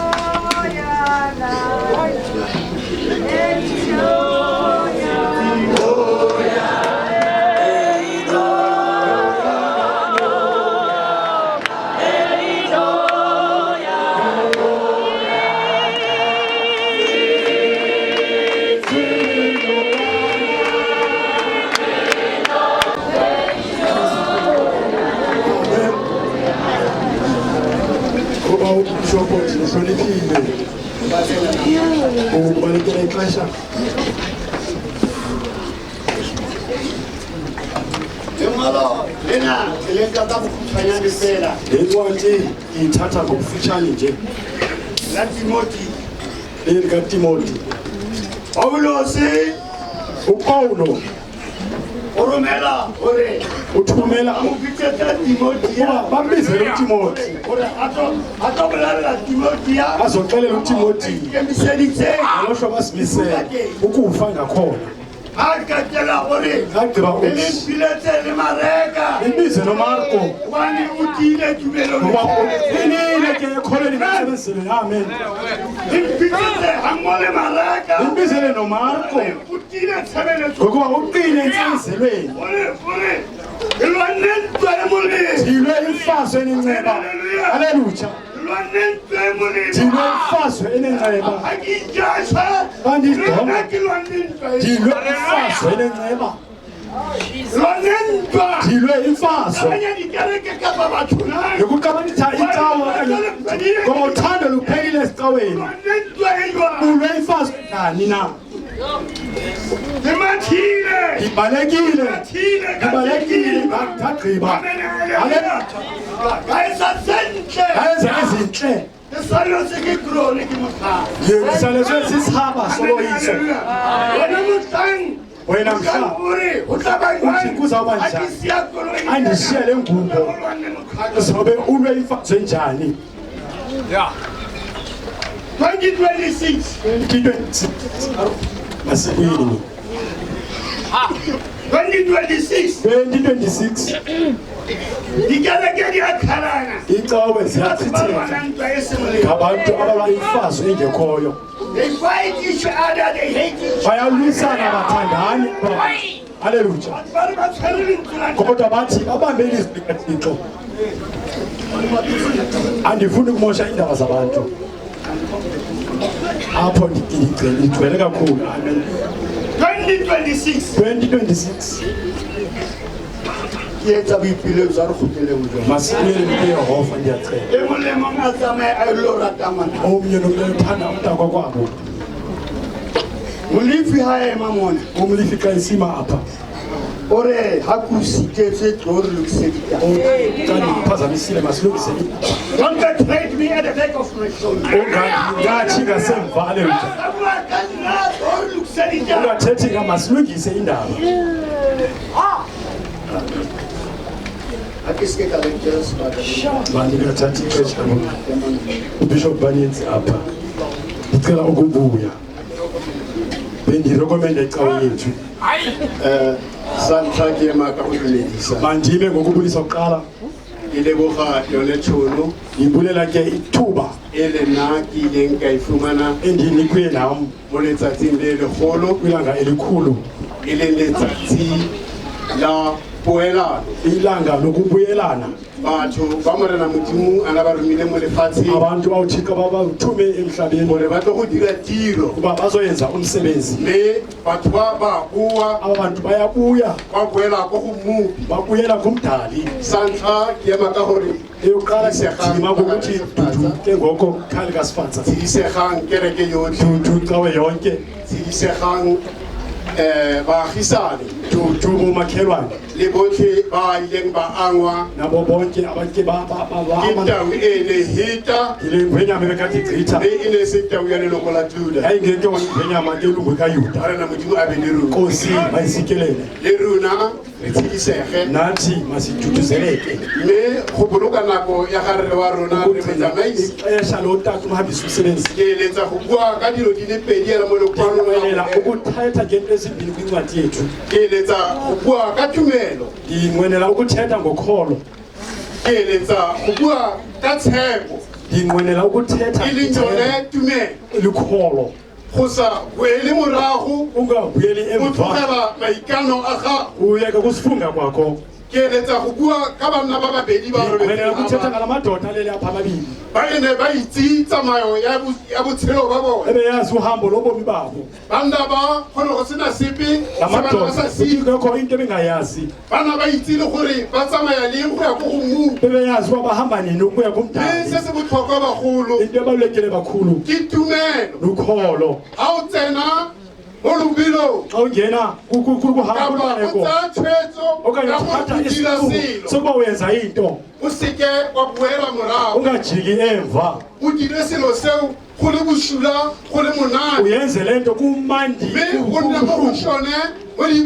Kuba ubishophu uhloniphile. Ubalekela ixesha. Lengolo lena ke le nka ka bokgutshwanyane fela. Le ncwadi ngiyithatha ngokufutshane nje. La Timothy. Leli kaTimothy. Paulosi uPaulo o romela hore uthumela a mo bitsetsa Timothy ukuba bambizele uTimothy hore a tlo bolella Timothy azoxelela uTimothy ikemiseditse ngolo hlobo asimisele ukufa ngakhona. A qetela hore Agqiba le uthi mpiletse le Mareka nimbize noMarko hobane o tiile tumelong ngoba uqinile ke ekholweni nasemsebenzini. Amen. Le mpitsetse hammoho le Mareka Nimbizele noMarko o tiile tshebeletsong ngokuba uqine entsindiselweni. hore re lwanne ntwa e molemo. Ndilwe imfazwe enenceba. Haleluya. Re lwanne ntwa e molemo. Ndilwe imfazwe enenceba. Ha ke ijasha Andidonga. nna ke lwanne ntwa e Ndilwe imfazwe enenceba. Lwanne ntwa. Ndilwe imfazwe. Qabanya dikereke kapa batho na. Yokuqabanisa icawa okanye ngoba uthando luphelile esicaweni. Lwanne ntwa e jwang? Ulwe imfazwe njani na? Ke mathile. Ndibalekile. Mathile ka Ndibalekile ndagqiba. Haleluya. Ka etsa tse ntle. Ngayenza ezintle. Ke salletse ke krone ke mohlang. Ndisalezwe sisihaba soloyiso. Wena mohlang. Wena mhla. O re ho tla ba jwang? Uthi kuzawuba Ha ke njani? siya koloi. Andishiye le ngubo. Uzobe ulwe imfazwe njani? Yeah. 2026. 2026. Masibuyini. 2026. 2026. Dikereke di a qhalana. Icawe Batho ba ziyachitheka. lwanang ntwa e seng molemo. Ngabantu abalwa imfazwe engekhoyo. They fight each other, they hate each other. Bayalwisana bathandani. Haleluya. Batho ba re ba tshwere lentswe la Kodwa bathi babambe ilizwi likaThixo. Andifuni ukumosha iindaba zabantu. Apho ndigcwele kakhulu. Amen. 2026. 2026. Ke etsa boipiletso a re kgutleleng ho Jehova. Masibuyele kuYehova ndiyacela. E mong le mong a tsamaye a ilo rata ngwana. Omnye nomnye uthanda umntakwabo. Molefi ha a ema mona. Umlifi xa esima apha. O re ha ke o sitetswe tlo re lokise ditaba. Xa ndikuphazamisile masilungise indaba. Don't betray me at the back of my shoulder. Ungathi ngasemva haleluya. Ka bua ka nna tlo re lokise ditaba. Ungathethi nga masilungise indaba. Ha Ha ke se ke ka le nkela sebaka. Mandingathathi ixesha ubishop baninzi apha. Ndicela ukubuya. Bendirecommenda icawe yethu. Sa ntlha ke ema ka go dumedisa. Mandime ngokubulisa kuqala. Ke leboga yone tšhono. Ndibulela ke ithuba e le nna ke ileng ka e fumana endinikwe nam mo letsatsing le legolo kwilanga elikhulu e leng letsatsi la poelano. Ilanga lokubuyelana. Batho ba Morena Modimo a na ba romile mo lefatsheng. Abantu bawuThixo babawuthume emhlabeni gore ba tlo go dira tiro. Kuba bazoyenza umsebenzi. Mme batho ba ba boa. Aba bantu bayabuya. Ba boela ko go Mmopi. Babuyela kumdali. Sa ntlha ke ema ka gore eyokuqala ndima ngokuthi dudu ke ngoko khali kaSifatsa. Tshidisegang kereke yotlhe. Dudu cawe yonke. Tshidisegang baagisane. Dudu bomakhelwane. Le botlhe ba ileng ba angwa. Nabo bonke abake ba Ke tau e ne heta. Ile ngwenyama ebekade igqitha. Mme e ne se tau ya leloko la Juda. Yayingeke ngwenyama ke elungu kaYuda. Morena Modimo a be le rona. Nkosi mayisikelele. Le rona re tshedisege. Nathi masiduduzeleke. Mme go boloka nako ya ga rre wa rona re motsamaisi. Ixesha lotata umhambisi umsebenzi. Ke eletsa go bua ka dilo di le pedi hela mo lekwalong la Ndinqwenela ukuthetha ngento ezimbini kwincwadi yethu. Ke eletsa go bua ka tumelo. Ndinqwenela ukuthetha ngokholo. Ke eletsa go bua ka tshepo. Ndinqwenela ukuthetha E leng yone tumelo. Lukholo. Go sa boele morago. Ungabuyeli O emva. tlogela maikano a gago. Uyeke kusifunga kwakho. Ke eletsa go bua ka banna ba babedi ba Ndinqwenela robetseng ukuthetha apa. ngala madoda alele apha amabini. Ba ne ba itse tsamayo ya botshelo ba bone. Ebeyazi uhambo lobomi babo. Banna ba go ne go sena sepe La se ba ne ba madoda sa se itse. kungekho into ebengayazi. Bana ba itse le gore ba tsamaya leng go ya ko go Mmopi. Bebeyazi uba bahamba nini ukuya Mme kumdali. se se botlhokwa bagolo Into ebalulekile kakhulu ke tumelo. lukholo. Ha o tsena mo lobelong Xa ungena kuhambo kapa o lwaleko tsaya tshwetso okanye ya gore uthatha o dira isinqumo selo, sokuba wenza into o seke wa boela morago. ungajiki emva. O dire selo seo go le bosula go le monate. Uyenze le nto kumandi Mme o nne mo go sone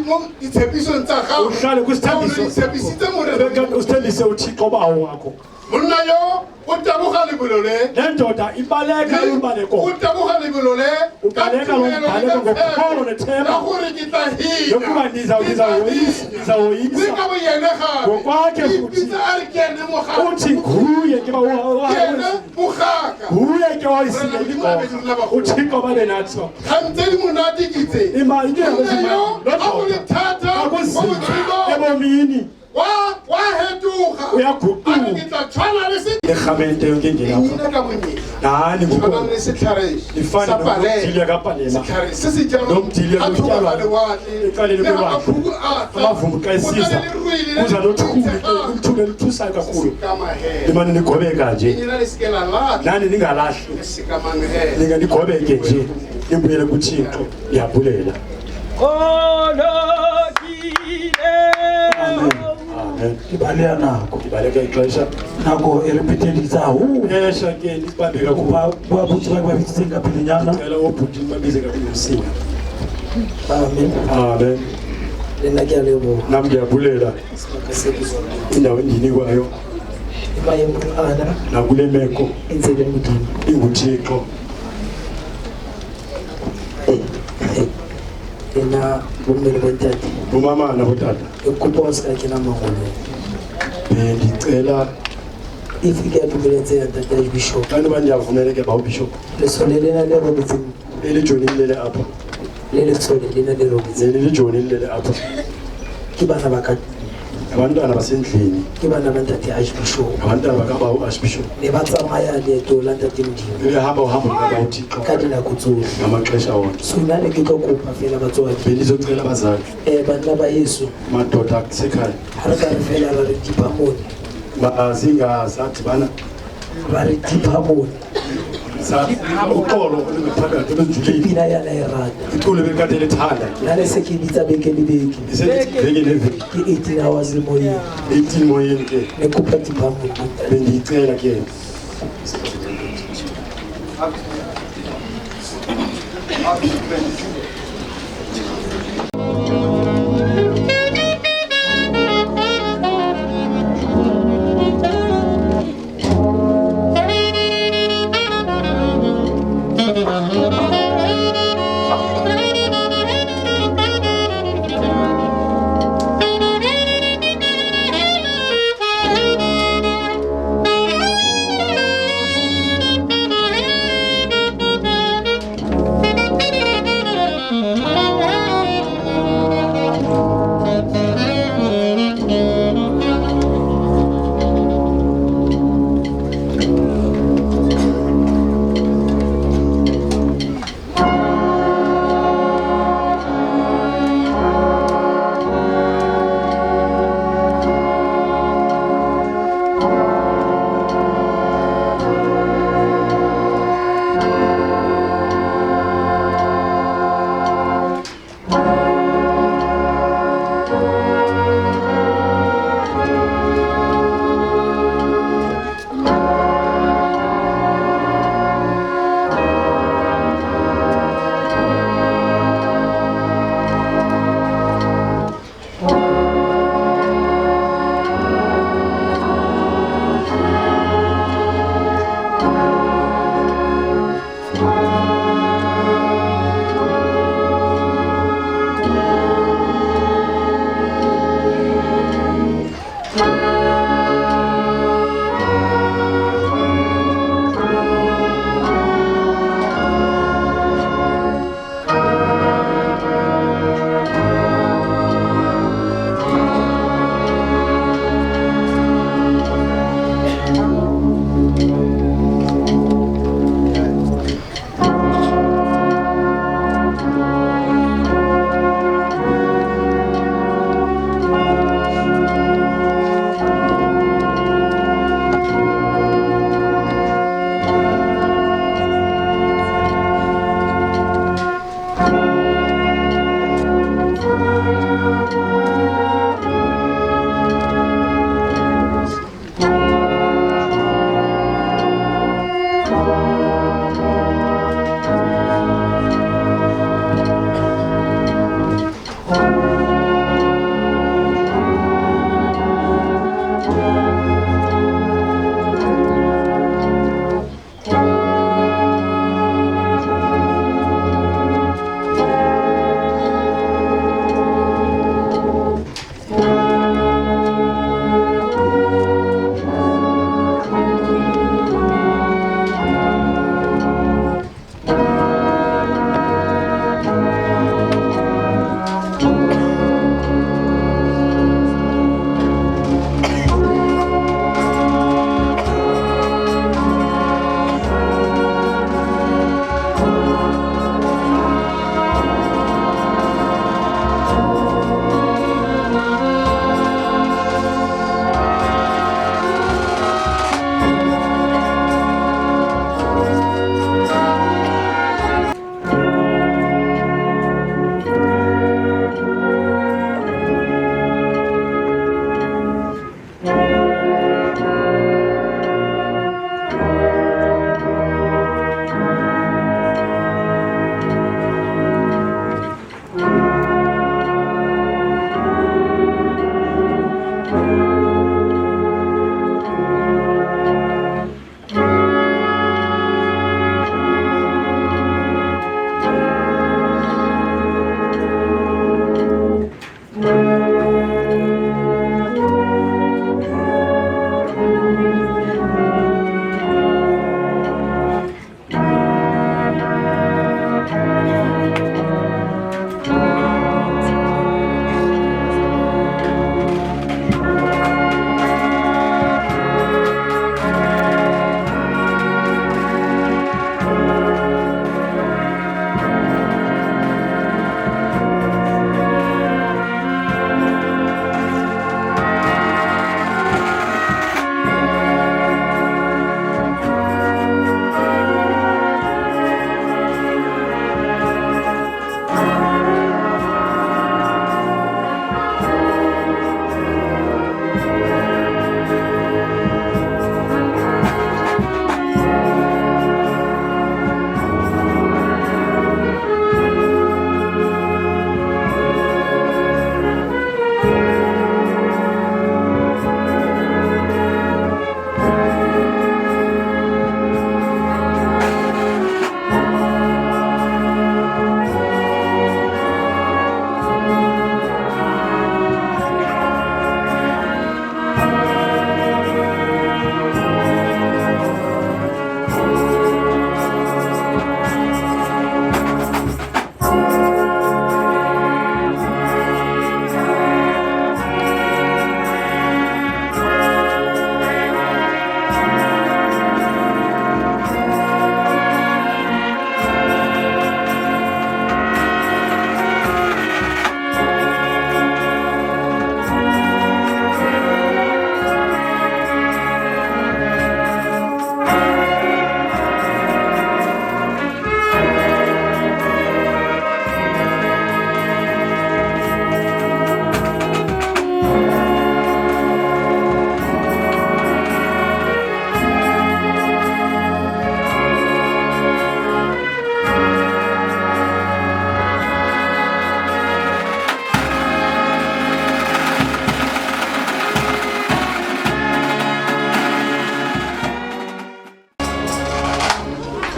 mo ditshepisong tsa gago. Uhlale kwisithembiso. O ne ditshepisitse Morena. Bekade usithembise uThixo bawo wakho. Monna yo o taboga lebelo le. Le ndoda ibaleka lolu O taboga lebelo le ka Ubaleka lo tumelo le mbaleko ka ngokholo tshepo nethemba. ya gore ke tla hina. Yokuba ndizawoyisa ndizawoyisa. Mme ka boyena gape. Ngokwakhe futhi. Ipitsa a re ke ene mogaka. Uthi nguye ke Ke ene mogaka. nguye ke wayisile igorha. uThixo babe nathi. Kgang tse di monate ke tse. Ima into Monna yo ha go le thata mo botshelong ebomini wa hetoga. Uyaguquka. A re ke tla tshwana le se Irhamente yonke ingena Nna ka bonnye. nani Tshwanang le setlhare Ifana sa palema. nomdiliya kapalema. Setlhare se se jalwang Nomdiliya a thoko ga kutyalwa lewatle. ecaleni Mme ha kwelwandle. maqhubu a tla, Amavumbu xa o esiza tla be le ruile le kuza nothuli ke boitshegang. uthuli oluthusayo kakhulu. Ka mahela. Limane nigobeka nje. Lenyena le seke la lahla. Nani ningalahli. Le se ka manghela. Ninge nigobeke nje nibuyele kuThixo. Ndiyabulela. Amen. Ke baleha nako. Ke baleka ixesha. Nako e re pheteditse haholo. Ixesha ke lisibambe kakhulu. Ba botse ba ke ba bitsitseng ka pelenyana. Ndicela oobhuti babize kakhulu msinya. Amen. Amen. Le nna ke a leboha. Nam ndiyabulela Sebaka se ke sona. indawo endiyinikwayo E maemong ana nakule meko e ntse e le Modimo. inguThixo. Le nna bomme le bontate. Bomama nabotata. Ke kopa o seka kena mangolong. Bendicela If ke a dumeletse ntate Archbishop. Xa noba ndiyavumela ke bawo Bishop. Lesole lena le robetseng. Eli joni lilele apha. Le lesole lena le robetseng. Leli lijoni lilele apha. Ke bana ba ka. Abantwana basendlini. Ke bana ba ntate Archbishop. Abantwana bakabawo Archbishop. Ne ba tsamaya leeto la ntate Modimo. Bebehamba uhambo lukabawo Thixo. Ka dinako tsohle. Ngamaxesha wonke. So nna ne ke tlo kopa fela batswadi. Bendizocela abazali. Banna ba heso. Madoda asekhaya. Ha re ka re fela ra re tipa mone. Mazingasadibana. Ra re tipa mone. Uxolo olungaphakathi olunjulile. Pina ya la e rata. Iculo belikade lithanda. Nna le se ke bitsa beke le beke. Veki neveki. Ke 18 hours le moyeng. 18 moyeng ke. Ne kopa tipa mone. Bendiyicela ke. Thank you.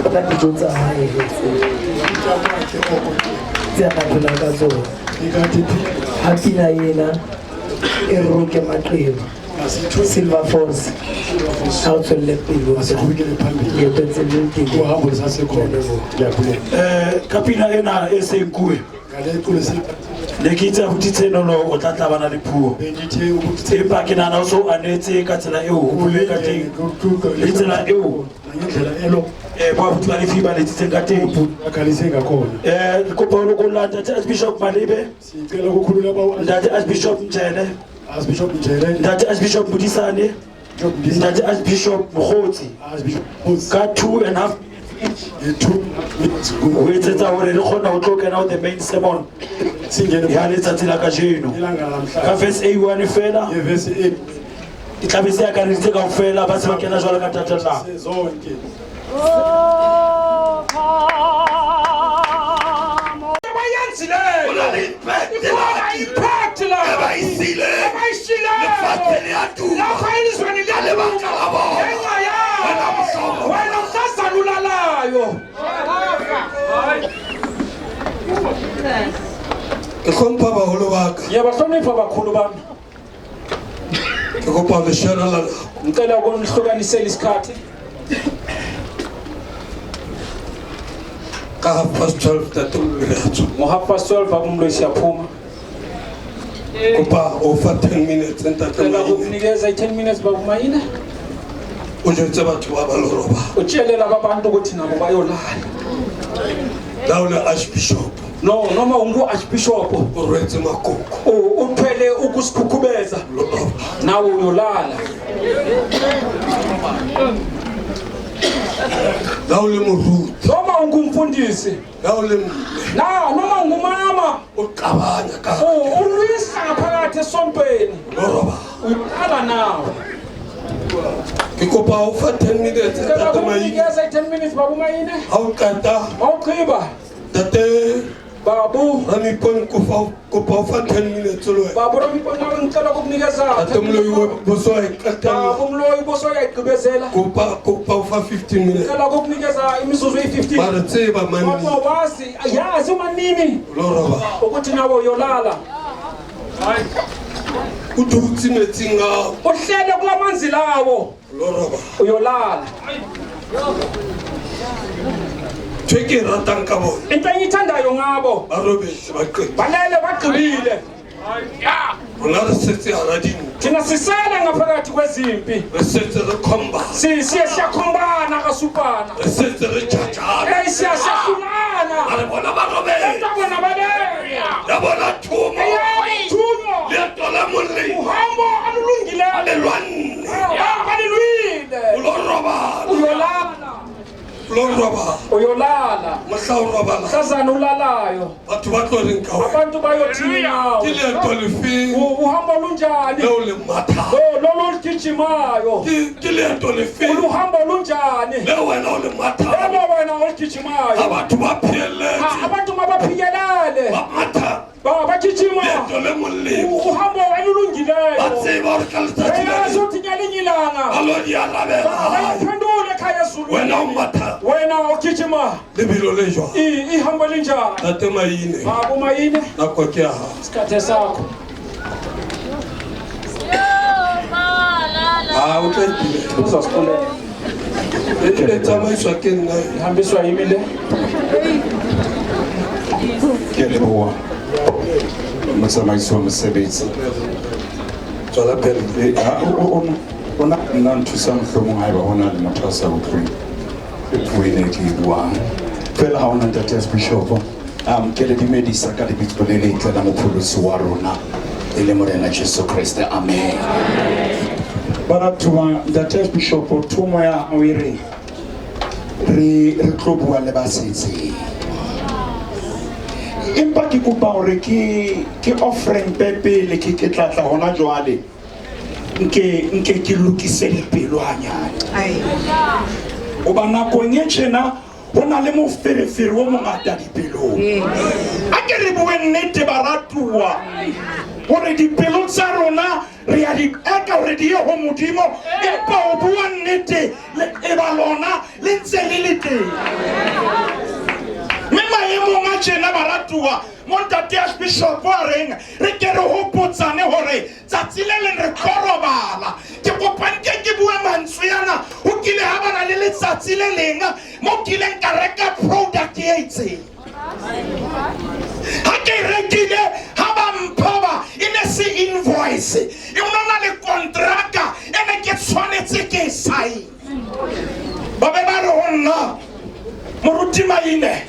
Hopola dijo tsa hae tse a phelang ka tsona. Ha pina ena e roke maqeba. Silver Falls. Ha o tswelle pele leeto ntse le le teng. Ka pina ena e seng kuwe ne ke itse abuti Tshenolo o tla tlabana le puo, empa ke nahana o so anetse ka tsela eo ho builweng ka teng le tsela eo bo abuti ba Lefi ba letsitseng ka teng. Re kopa ho lokolla ntate Archbishop Malebe, ntate Archbishop Mjele, ntate Archbishop Modisane, ntate Archbishop Mokgotsi ka 2.5 ho etsetsa hore re kgone ho tlo kena ho the main sermon ya letsatsi la kajeno. Ka verse A1 fela e tla be se akareditse kaofela, ba se ba kena jwalo ka tatellano. Ke hlompha baholo ba ka. Ngiyabahlonipha bakhulu bami. Ke kopa le share la nako. Ngicela ukunihlukanisela isikhathi. Ka 12:30 tate Moloi. Ngo 12:30 akumlo siyaphuma. Kopa o fa 10 minutes ntate Ngicela Maine. ukukunikeza i-10 minutes baba Maine. O jwetse batho ba ba lo roba. Utshele laba bantu ukuthi nabo bayolala. La o le Archbishop. No, noma ungu Archbishop. O rwetse makoko. Uthwele ukusikhukhubeza. Nawe uyolala. La o le moruti. Noma ungumfundisi. La o le mme. Na noma ungumama. O qabanya ka. Ulwisa ngaphakathi esontweni. Lo roba. Uyolala nawe. Ke kopa o fa 10 minutes ntate Maine. Ngicela 10 minutes baba Maine. Ha o qeta. Mawuqhiba. Tate Babu Ramipone kopa o fa 10 minutes le wena. Babu Ramipone ngicela ukukunikeza. Tate Moloi boso a e qetella. Babu Moloi boso uyayigqibezela. Kopa o fa 15 minutes. Ngicela ukukunikeza imizuzu eyi-15. Ba re tseba manini. Kodwa wazi yazi umanini. Lo roba. Ukuthi nawe uyolala. O dutse metsing ao. Uhlele kulamanzi lawo. Lo roba. Uyolala. Ntho e ke e ratang ka bona. Into engiyithandayo ngabo. Ba robetse ba qetile. Balele bagqibile. Rona re setse hara dintwa. Thina sisele ngaphakathi kwezimpi. Re setse re khomba. Siye siyakhombana kasupana. Re setse re tjhatjhana. Siyahlulana. A re bona ba robetse. Bona balele. Ya bona thomo. Thumo. Leeto la molemo. Uhambo alulungileyo. Ba le lwanne. Ba le lwile. O lo robala. Uyolala. Lo robala. Uyolala. Mohla o robala. Mhlazana ulalayo. Batho ba tlo reng ka wena? Abantu bayothini ngawe? Ke leeto lefe? Uhambo lunjani? Leo le mathang. Lolu olugijimayo. Ke leeto lefe? Uhambo lunjani? Leo wena o le mathang. Lelo wena olugijimayo. Ha batho ba phiyeletse. Abantu mabaphikelele. Ba matha. Bagijima. Leeto le molemo. Uhambo olulungileyo. Ba tseba hore ka letsatsi le Bayazi leng. ukuthi ngelinye ilanga. Ba lo di arabela hae. Bayiphendule ekhaya ezulwini. Wena o matha. Wena ugijima. Lebelo le jwang? Ihambo linjani? Tate Maine. Babu Maine. Nako ke ya hao. Isikhathi sakho. Ha o tla ipilela. Uzosibulela. E tsamaiswa ke nna. Ihambiswa yimi le. Ke a leboha motsamaisi wa mosebetsi. Tswela pele. Ona nna nthusa mohlomong haeba ho na le motho a sa utlweng puo ena e ke e buang. Fela ha hona ntate Archbishop, ke le dumedisa ka lebitso le letle la mopholosi wa rona e le Morena Jesu Kreste. Amen. Baratuwa ntate Archbishop, thomo ya hao e re re tlo bua le ba setseng. Empa ke kopa hore ke offering pele ke tla tla hona jwale. Nke ke lokise dipelo hanyane. Hoba nakong e tjena ho na le moferefere o mongata dipelong. A ke re bue nnete baratuwa. Hore dipelo tsa rona re a di eka hore di ye ho Modimo, empa ho bua nnete le eba lona le ntse le le teng. Mme maemong a tjena baratuwa, mo ntate Archbishop a reng re ke re hopotsane hore tsatsi le leng re tlo robala. Ke kopa nke ke bue mantswe ana, ho kile ha bana le letsatsi le leng mo kileng ka reka product e itseng. Ha ke e rekile, ha ba mpha ba e ne se invoice, e no na le kontraka e ne ke tshwanetse ke e sign. Ba be ba re ho nna, Moruti Maine,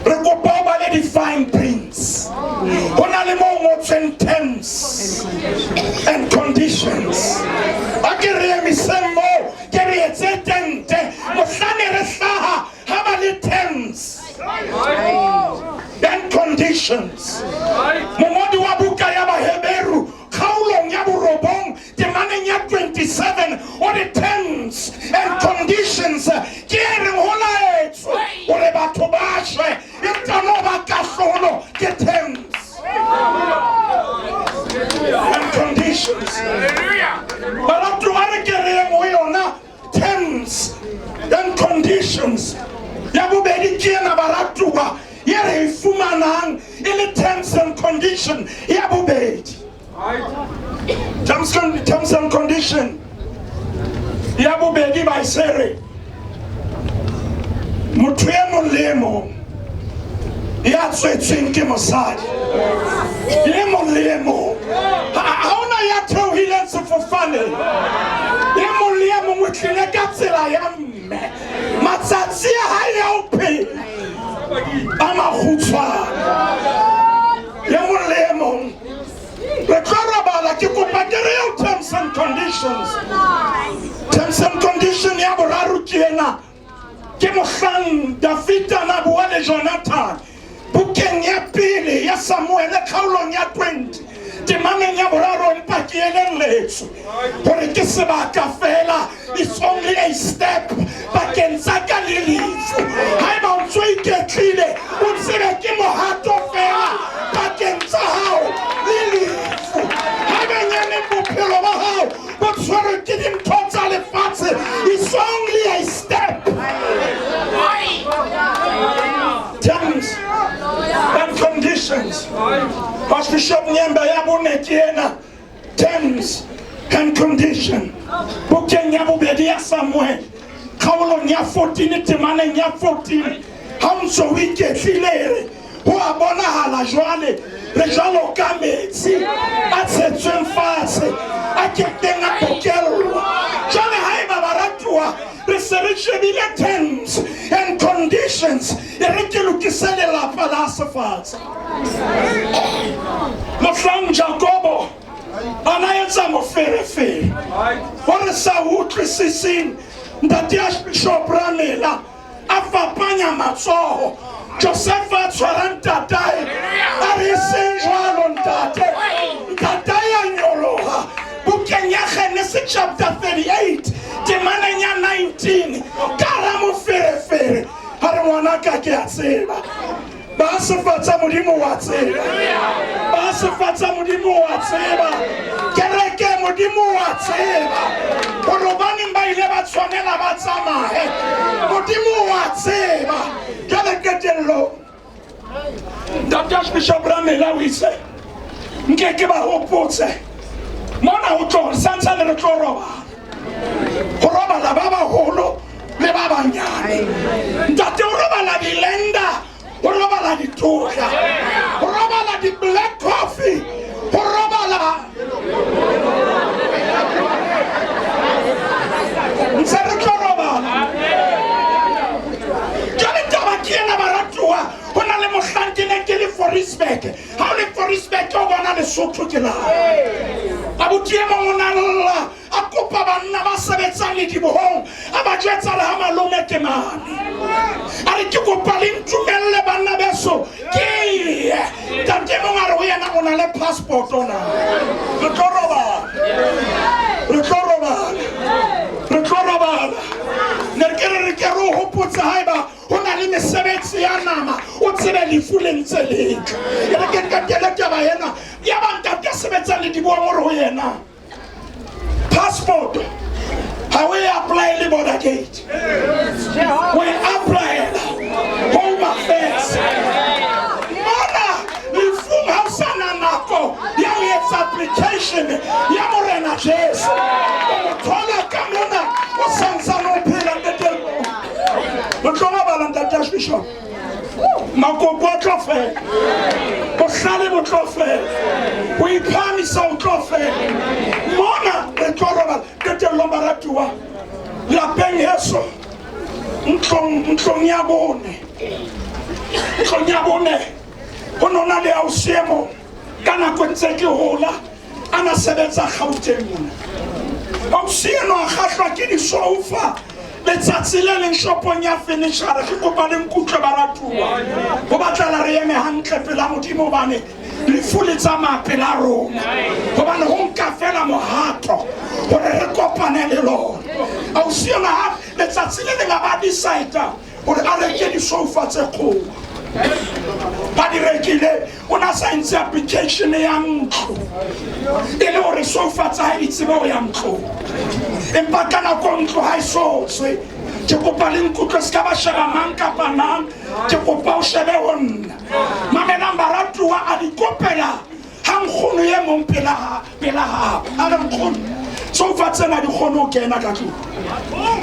re kopa o bale di-fine prints. Ho na le mo ngotsweng terms and conditions. A ke re emiseng moo, ke re etse tente mohlane re hlaha ha ba le terms and conditions. Mongodi wa buka ya Baheberu kgaolong ya borobong temaneng ya 27 o re terms and conditions ke e reng ho laetswe hore batho ba shwe, empa no ba kahlolo ke terms and conditions. Baratuwa re ke re yeng ho yona terms and conditions. Ya bobedi ke ena baratuwa ye re e fumanang e le terms and condition ya bobedi. Terms and condition ya bobedi ba e se re motho e mong le e mong ya tswetsweng ke mosadi, e mong le e mong, ha hona ya theohileng sefofaneng, e mong le e mong o tlile ka tsela ya mme. Matsatsi a hae a ho phela a makgutshwane. E mong le e mong re tlo robala. Ke kopa ke re eo terms and conditions. Terms and condition ya boraro ke ena. Ke mohlang Dafita na bua le Jonathan bukeng ya pele ya Samuele kgaolong ya 20 temaneng ya boraro, empa ke elelletswe hore ke sebaka fela, it's only a step pakeng tsa ka le lefu. Haeba o ntso iketlile, o tsebe ke mohato fela pakeng tsa hao le lefu. Haeba nyaneng bophelo ba hao bo tshwerwe ke dintho tsa lefatshe, it's only a step. Terms and conditions. Archbishop Nyemba ya bone ke ena terms and condition. Bukeng ya bobedi ya Samuel kgaolong ya 14 temaneng ya 14, ha o ntso o iketlile re ho a bonahala jwale re jwalo ka metsi a tshetsweng fatshe a kekeng a bokellwa. Jwale haeba baratuwa re se re shebile terms and conditions, e re ke lokise lelapa la sefatshe. Mohlang Jakobo a na etsa moferefere o re sa utlwisiseng, ntate Archbishop Ramela a fapanya matsoho, Josefa a tshwara ntatae a re seng jwalo ntate. Ntatae a nyoloha. Bukeng ya Genesis chapter 38 temaneng ya 19 ka hara moferefere a re ngwanaka ke a tseba. Ba sefatsa Modimo wa tseba. Ba sefatsa Modimo wa tseba. Kereke Modimo wa tseba. Hore hobaneng ba ile ba tshwanela ba tsamaye. Modimo wa tseba. Jwale qetellong Ntate Archbishop Ramela o itse nke ke ba hopotse mona ho tlo santsane re tlo robala. Ho robala ba baholo le ba banyane. Ntate o robala dilenda, ho robala ditotla, ho robala di-black coffee, ho robala ntse re tlo robala. Jwale taba ke ena baratuwa, ho na le mohlang ke neng ke le Forisburg. Ha o le Forisburg o bona Lesotho ke la. Abuti e mong o na lla, a kopa banna ba sebetsang ledibohong, a ba jwetsa le ha malome ke mane. A re ke kopa le ntumelle banna beso ke ye. Ntate mong a re ho yena o na le passport ona. Re tlo robala. Re tlo robala. Re tlo robala. Ne re ke re ke re o hopotse haeba ho na le mesebetsi ya nama, o tsebe lefu le ntse le tla. E re ke ntatele taba ena. Ya ba ntate buang o re ho yena passport ha o e apply le border gate, o e applyela Home Affairs. Mona lefung ha o sa na nako ya ho etsa application ya Morena Jesu, o mo thola ka mona o santsane o phela. Ntate, o tlo bala ntate Archbishop, makoko a tlo fela, bohlale bo tlo fela, ho iphahamisa o tlo fela. Mona re tlo robala. Qetellong baratuwa, lapeng heso ntlong ya bone, ntlong ya bone ho nona le ausi e mong. Ka nako ntse ke hola a na sebetsa Gauteng mona. Ausi eno a kgahlwa ke disoufa letsatsi le leng shopong ya furniture. Ke kopa le nkutlwe baratuwa, ho batlela re eme hantle pela Modimo, hobane lefu le tsamaya pela rona, hobane ho nka fela mohato hore re kopane le lona. Ausi ena ha letsatsi le leng a ba decide hore a reke disoufa tse kgolo, ba di rekile. O na sa entse application ya ntlo e le hore soufa tsa hae di tsebe ho ya ntlong, empa ka nako ntlo ha e so tswe. Ke kopa le nkutlwe, se ka ba sheba mang kapa mang, ke kopa o shebe ho nna. Mamelang baratuwa, a di kopela ha nkgono e mong pela hao, a re nkgono soufa tsena di kgone ho kena ka tlung,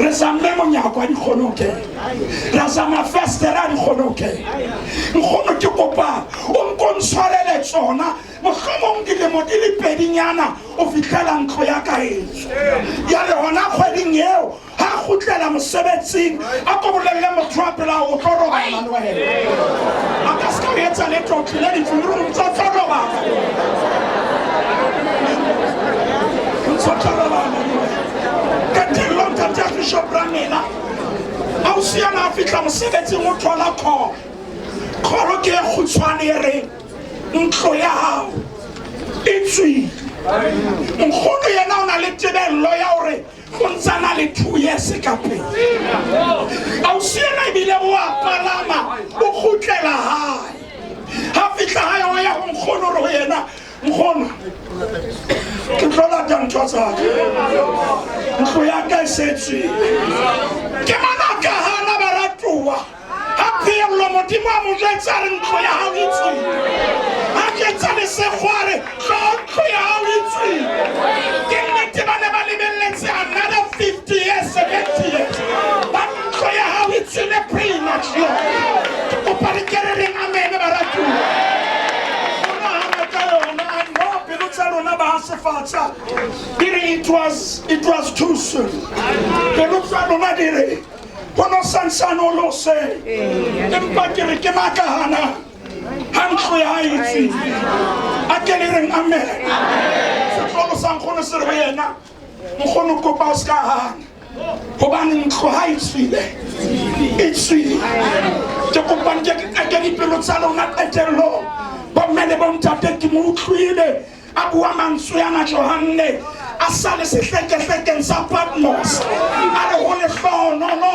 re zamme monyako a di kgone ho kena, ra zama festere a di kgone ho kena. Nkgono ke kopa o nko ntshwarele tsona mohlomong dilemo di le pedinyana o fihlela ntlo ya ka etswe. Ya re hona kgweding eo ha kgutlela mosebetsing, a ko bolelle motho wa pela o tlo robala le wena, a ka se ka o etsa letho, o tlile ditlong o ntso tlo robala, ntso tlo robala le wena. Qetellong ntate Archbishop Ramela, ausi ena a fihla mosebetsing o thola call. Call ke e kgutshwane e reng ntlo ya hao e tswile. Nkgono yena o na le tebello ya hore o ntsana le 2 years ka pele. Ausi ena ebile o a palama o kgutlela hae. Ha fihla hae o ya ho nkgono re ho yena, nkgono ke tlo lata ntho tsa ka, ntlo ya ka e se tswile. Ke mana ka hana baratuwa, ha pheello Modimo a mo jwetsa re ntlo ya hao e tswile, ha jwetsa le sekgware tlo ntlo ya hao e tswile. Ke nnete ba ne ba lebelletse another 50 years, 70 years, ba ntlo ya hao e tswile premature. Ke kopa le ke re reng amen baratuwa. O nahana ka yona, I know pelo tsa lona ba sefatsa di re it was too soon. Pelo tsa lona di re ho no santsane o lo se, empa ke re ke makahana ha ntlo ya hae e tswile. A ke le reng amen. Setlolo sa nkgono se re ho yena, nkgono kopa o se ka hana, hobane ntlo ha e tswile e tswile. Ke kopa nke ke dipelo tsa lona qetellong, bomme le bontate ke mo utlwile a bua mantswe ana Johanne a sa le sehlekehlekeng sa Patmos, a re ho lehlohonolo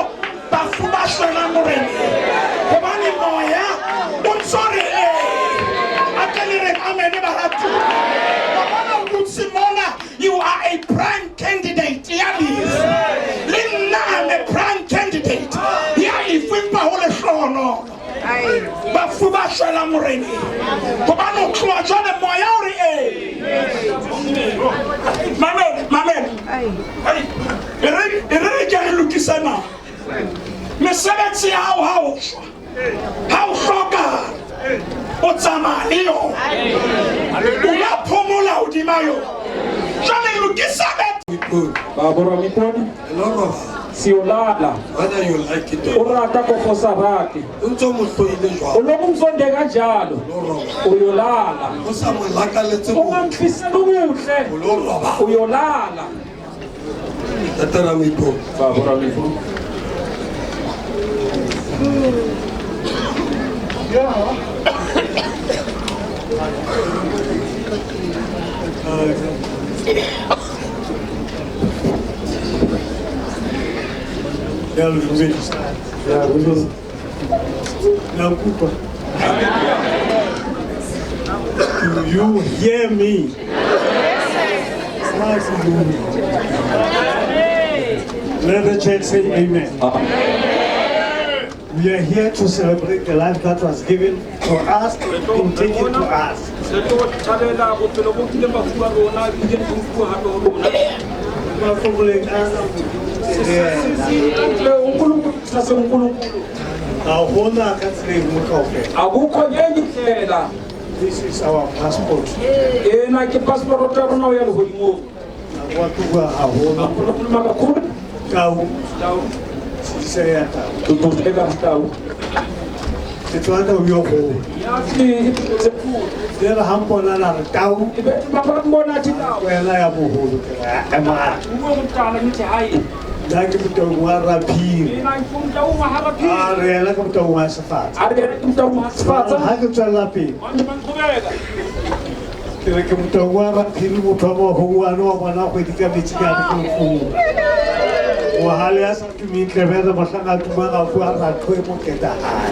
bafu ba shwelang Moreneng, hobane moya o ntso re ee. A ke le reng amen baratuwa. Wa bona o dutse mona, you are a prime candidate ya lefu. Le nna I'm a prime candidate ya lefu, empa ho lehlohonolo bafu ba shwelang Moreneng, hobane o tloha jwale moya o re ee. Mamela, mamela, e re ke re lokise na mesebetsi ya hao ha o shwa, ha o hlokahala o tsamaya le yona, o la phomola hodima yona. Jwale lokisa Baba Ramipone, siyolala. Whether you like it or O rata kapa o sa rate. O ntso mo hloile jwalo. O lo mo mzonde kanjalo. Uyolala. O sa mo lakaletse O ngamfiseli okuhle. O lo robala. Uyolala. Ntate Ramipone. Baba Ramipone. Yeah. Do you hear me? Yes. Let the church say amen. We are here to celebrate the life that was given to us and taken to us. Re tlo thabela bophelo bo kileng ba fuwa rona bileng bo fuwa hape ho rona. Akukho ngenye indlela. This is our passport. Ena ke passport ya rona ho ya lehodimong. Khuluma kakhulu. Tau. Tau. Tshediseha tau. Duduzeka tau. Ke tswa tau yo kgolo. Yazi Le re ha mpona la re tau. Ba mbona thi tau. Wena ya moholo ke re ema. Uwe motala ngithi hayi. Nna ke motaung wa Raphiri. Mina ke motaung wa Raphiri. A re yena ke motaung wa Sefatsa. A re yena ke motaung wa Sefatsa. Ha ke tswella pele. Manje mangiqhubeka. Ke re ke motaung wa Raphiri motho wa mohongwane wa bona kgwedi ka metsi ka re ke mokgolo. Mohale ya sa tumeng tlebele mohlang a tuma ga bua ratho e moketa hae.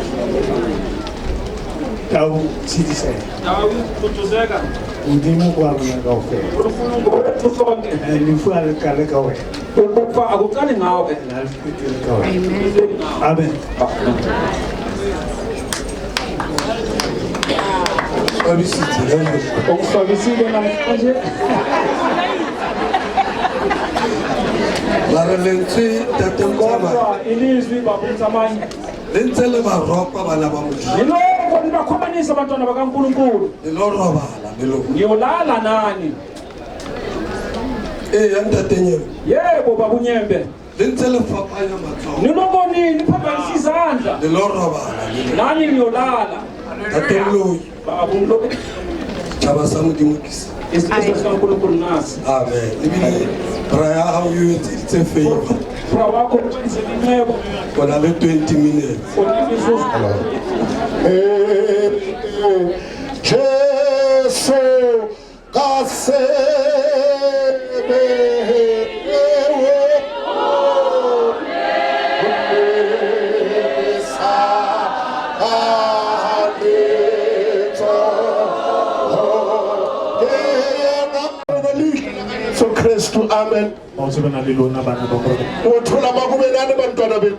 Tau tshediseha. Tau duduzeka. Modimo kwa rona kaofela. uNkulunkulu wethu sonke. Lefu ha le qale ka wena. Ukufa akuqali ngawe. Ha le qetele ka wena. Amen. Ungiswabisile namhlanje. La re lentswe Ntate Motsamai. Kodwa ilizwi baba uMtsamai. Le ntse le ba ropa bana ba Modimo. Niloko nibakhwabanisa abantwana bakaNkulunkulu. Le lo robala le lo. Ngiyolala nani. Eya Ntate Nyembe. Yebo baba uNyembe. Le ntse le fapanya matsoho. Niloko niphambanisa izandla. Le lo robala le lo. Nani niyolala. Ntate Moloi. Baba uMoloi. Setjhaba sa Modimo ke se. Isizwe sikaNkulunkulu nasi. Amen. Ebile bra ya hao e etseditse favor. Bra wakho ukwenzele incebo. O na le 20 minutes. Jesu ka Kristu, amen. Uthola makube nani bantwana bethu.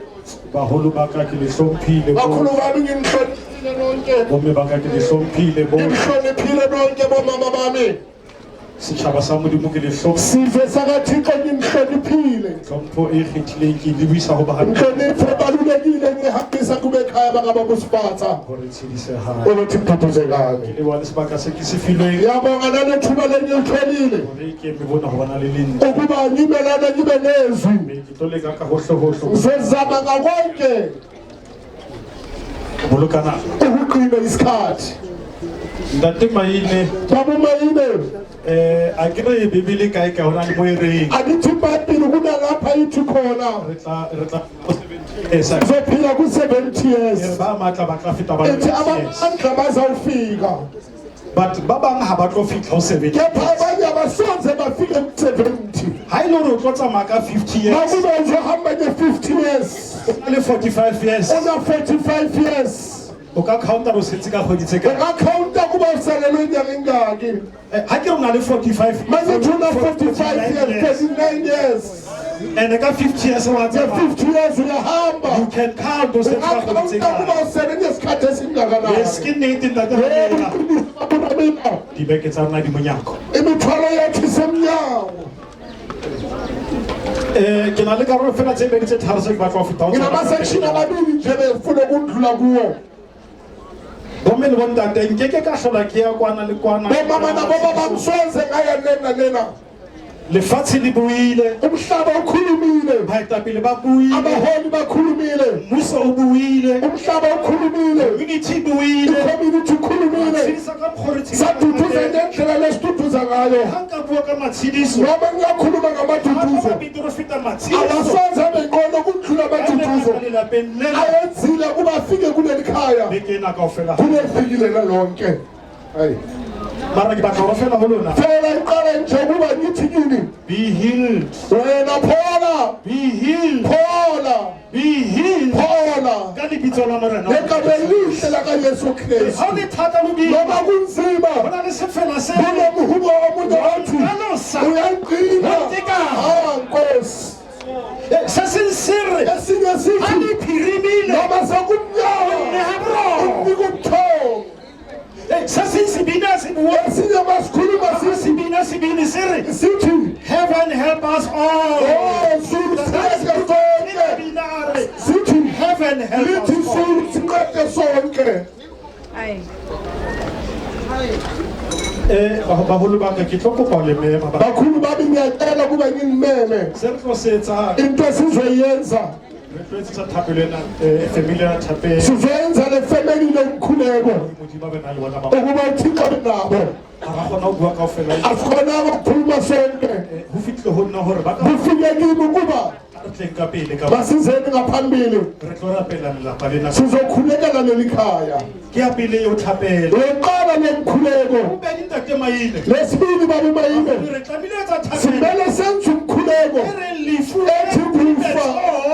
Baholo ba ka ke le hlomphile. Bakhulu bami nginihloniphile nonke. Bomme ba ka ke le hlomphile bo. Nginihloniphile nonke bomama bami. Setjhaba sa Modimo ke le hlomphile. Sive sakaThixo nginihloniphile. Tlhompho e kgethileng ke lebisa ho ba. Inhlonipho ebalulekile ngihambisa kube ekhaya bakababa uSiphatha. Hore tshedisehang. Ukuthi mduduzekane. Ke leboha le sebaka se ke se filweng. Ngiyabonga nalethuba lengilitholile. Hore ke eme bona ho bana le lentswe. Ukuba ngibe lana ngibe nezwi. Mme ke tlo leka ka hohle hohle. Ngizozama ngakonke. Boloka nako. Ukugcina isikhathi. Ntate Maine. Baba Maine. A ke re Bibele kae kae hona le mo e reng. Angithi iBhayibheli kunalapha ithi khona. Re tla go 70 years. Uzophila ku-70 years. Ba matla ba tla feta ba Ithi abamandla bazawufika. But ba bang ha ba tlo fihla ho 70. Kepha abanye abasoze bafike ku-70. Ha ile hore o tlo tsamaya ka 50 years. Makuba uzohamba nge-50 years. O na le 45 years. Una 45 years. O ka counta o setse ka kgwedi tse kae? O ka counta kuba usalelwe inyanga engaki? Ha ke re o na le 45. Manje una 45 years, 49 years. And ka 50 years wa tsamaya. 50 years uyahamba. You can count o setse ka kgwedi tse kae? Kuba usele ngesikhathi esingakanani? Yes, ke nnete ntate Ramela. Dibeke tsa rona di monyako. Imithwalo yethu isemnyango. Ke na le karolo fela tse pedi tse tharo tse ke batla ho feta ho tsona. Nginama-section amabili nje bengifuna ukundlula kuwo. Bomme le bontate nkeke ka hlola ke ya kwana le kwana. Bomama nabobaba ngisoze ngaya lena lena. Lefatshe le buile. Umhlaba ukhulumile. Baetapele ba buile. Abaholi bakhulumile. Mmuso o buile. Umhlaba ukhulumile. Community buile. I-community ukhulumile. Tshedisa ka mokgwa o re tshedisa Saduduza ngendlela lesiduduza ngayo. Ha nka bua ka matshediso. Noma ngingakhuluma ngamaduduzo. Ha ba feta matshediso. Abasoze benqono ukudlula amaduduzo. Lelapeng lena. Ayenzile kuba afike kuleli khaya. Beke ena kaofela. Kuleli lela lonke. Hayi. Mara ke batla hore fela ho lona. Fela iqala nje ukuba ngithi kini. Be healed. Wena phola. Be healed. Phola. Be healed. Phola. Ka lebitso la Morena. Legama elihle kaYesu Kristu. Ha o le thata modimo, Noma kunzima, ho na le sefela se kunomhubo omunye othi uyangqina. Ah, Nkosi. Se seng se re Esinye ha sithi le phirimile, noma sekumnyama, neha boroko. umnika ubuthongo. Se seng se bina se bua, Esinye masikhuluma se sithi bina se bine se re sithi heaven help us all. Oh, Zulu sincede sonke. Bina a re Sithi heaven help lithi us all. Zulu sincede sonke. Baholo ba ka, ke tlo kopa ho le mema Bakhulu bami, ngiyacela kuba nginimeme. Se re tlo se etsang, Into esizoyenza, re tlo etsetsa thapelo ena, family ya thapelo. sizoyenza le family lomkhuleko Modimo a be na le bona ba ukuba uThixo abe nabo. Ha ra kgona ho bua kaofela. Asikhonanga ukukhuluma sonke. Ho fihlile ho nna hore ba ka Kufike kimi ukuba re tleng ka pele ka basizeni ngaphambili, re tlo rapela lelapa lena. sizokhulekela leli khaya. Ke ya pele eo thapelo. Lokuqala lomkhuleko. Bobedi, ntate Maine, Lesibili, baba Mayine, re tlamehile ho etsa thapelo simele senze umkhuleko e reng lefu ethi kufa,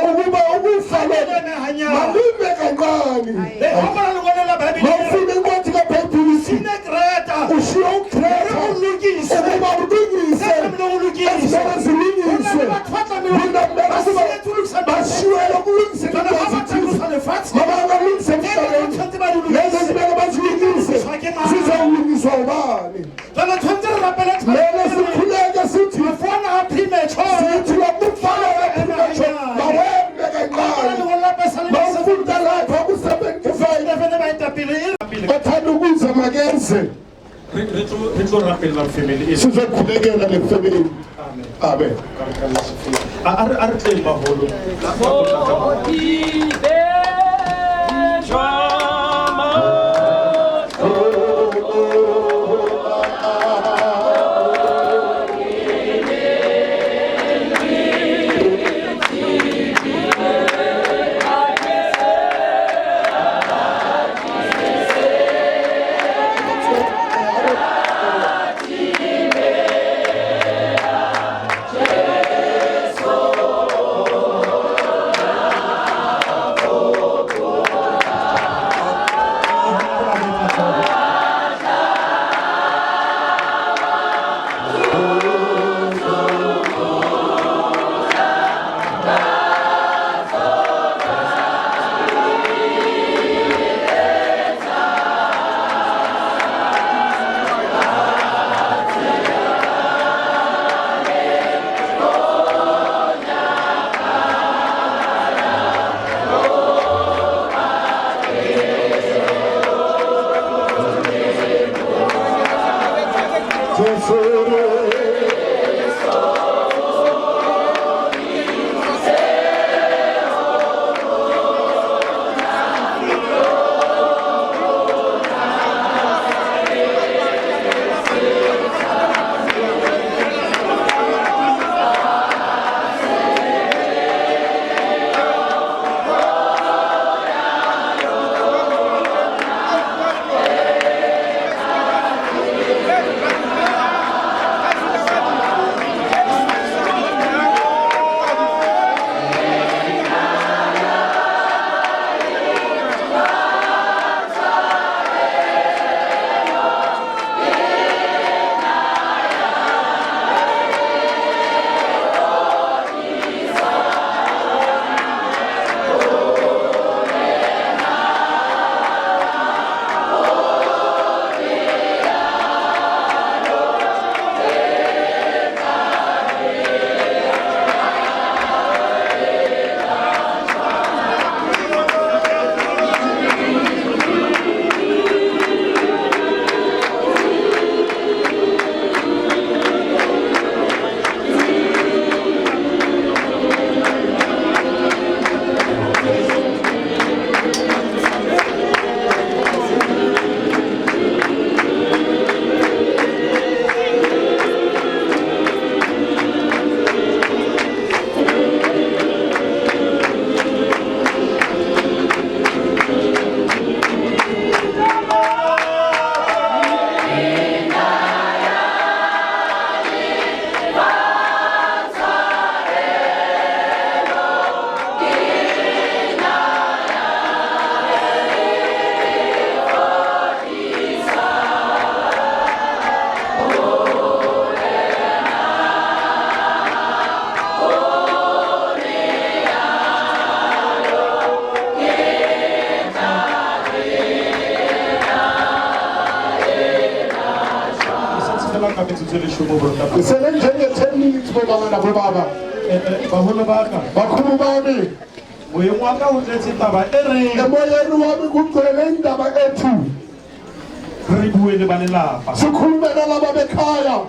ukuba ukufa lokho malume kancane. Ha bona lengolo la Bibele, Mawufuna incwadi kaBhayibhile sine Kreta ushiye uKreta ulungise ukuba ulungise ulungise esimele zilungiswe. Bashiyele ukulungisa into ezithize, mabangalungisa emhlabeni, lezo zimele bazilungise, zizawulungiswa ubani? Jwale tshwanetse re rapele. Mele sikhuleke sithi Mafona a premature, sithi lo mfana premature mawembe kancane. Mawufunda lapha ku-75, Baetapele e bathanda ukuza makeze. Re tlo rapella family e. Sizokhulekela le family. Amen. A re tleng baholo. ka metsotso e leshome borota. Ngisele njenge-10 minutes bobaba nabobaba. Baholo ba ka. Bakhulu bami. Moyeng wa ka o tletse taba e reng. Emoyeni wami kugcwele indaba ethi re bue le ba lelapa. Sikhulume nalaba bekhaya.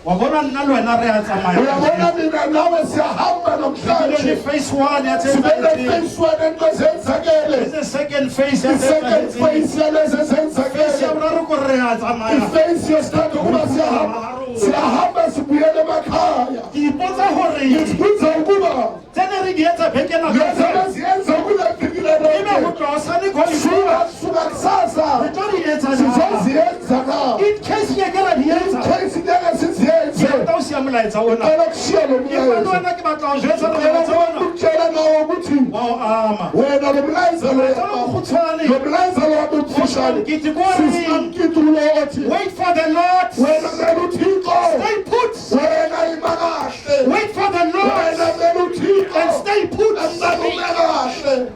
Wa bona nna le wena re a tsamaya. Uyabona mina nawe siyahamba namhlanje. Sibe le phase 1 ya tse Sibe le phase 1 ento ezenzakele. This is second phase ya tse I-second phase yalezi ezenzakele. Phase ya boraro ko re a tsamaya. I-phase yesithathu kuba siyahamba. Siyahamba sibuyele emakhaya. Ke ipotsa hore Ngizibuza ukuba tse ne re di etsa beke na lezi abaziyenza kule viki lelonke. Ebe ho tloha hosane going Suka forward. suka kusasa. Re tlo di etsa jwang? Sizoziyenza na? In case nke ke ra di In etsa. case ngeke siziyenze. Ke rata ho siya molaetsa ona. Ngicela ukushiya lo Empa le mlayezo. wena ke batla ho jwetsa hore Ngicela molaetsa ona ukutshela nawe ukuthi wa o ama. wena lo mlayezo lo Molaetsa o mokgutshwane. lo mlayezo lo wami omfushane. Ke itse ko reng. Sisi othi Wait for the Lord. wena mele uThixo. Stay put. Wena ima kahle. Wait for the Lord. Wena mele uThixo. And stay put. Emele ume kahle.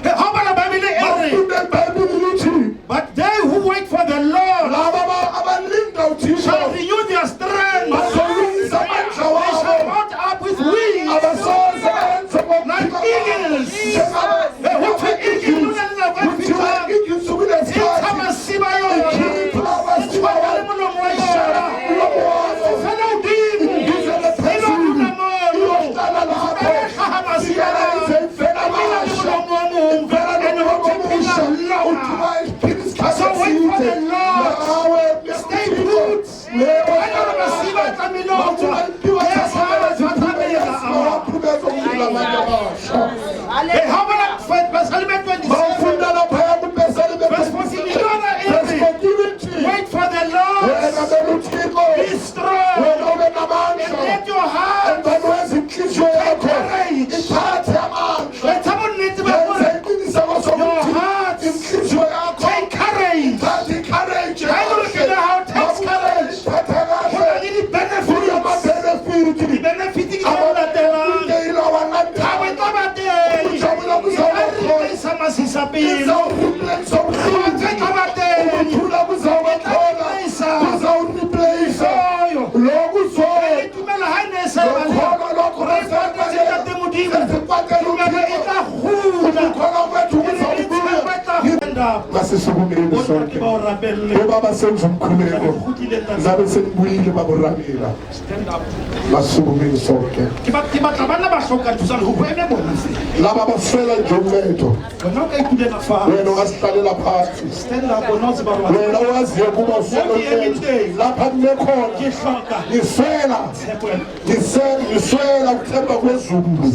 Ha o bala Bible e re, Masifunde iBhayibheli lithi but they who wait for the Lord laba abalinda uThixo shall renew their strength. bazolungisa amandla They shall wabo. mount up with wings Abasoze benze like eagles. Eh, ho thwe eagle ho na le nako e Kuthiwa fihlang. eagles E ntsha kunesikhathi masiba yona. ikhipha E amasiba tshwara le molomo wa yona. umlomo wayo. E fofela hodimo. Indizele E lo phezulu. dula mono. Iyohlala lapho. E hlaha masiba. Iyela ize ivela E phela le amasha. molomo o mong. Ivela And ho nomlomo thwe omusha. phela lona. Uthiwa iphila isikhathi So wait for the eside. Lord. Nawe Stay put. Yebo. Ha e le hore masiba a tlamehile ho tswa, yes, ha ba tswa tlamehile a Masha. Eh, ha o bala Psalm 27, Bawufunda laphaya kuMpeseli verse 14, ke yona e Verse re, 14 ithi, wait for the Lord. wena mele uThixo Be strong. wena ube And namandla let your heart emveni kwezinhliziyo yakho courage. ithathe amandla Etsa bonnete ba yenze hore iqiniseko your sokuthi heart inhliziyo yakho take courage. ithathe i-courage Ha e le hore pelo ya hao takes courage. ithathe Ho na kahle le di-benefits. kunama-benefit Di-benefit ke tse latelang. Thabo e tla ba teng. Ukujabula E kuzawuba tla khona. replace masisapelo. Izawureplace Kgotso e tla ba teng. Ukuthula kuzawuba E tla khona replace. kuzawureplace Lehloyo. lokhu E itumela ha e ne e sa e baleha. Lokholwa lokho Re kwatetse Ntate Modimo. Sikwatele Tumelo e tla kgutla. Ukukholwa kwethu E re kuzawubuya. tshepo e tla kgutla. Masisukumeni Bontate sonke ba o rapelle. bobaba senza umkhuleko Kgutlile ntate. zabe senibuyile baboramela Stand up. masukumeni sonke Ke batla banna ba hlokang thusang ho eme bona feela. laba baswela nje uncedo Wena o ka itulela fatshe. wena ungasihlalela phansi Stand up, wena o tseba hore wa wena owaziyo kuba uswela Mo ke emeng uncedo teng. lapha kume khona Ke hloka ngiswela tshepo ya ngiswela ukuthemba kwezulu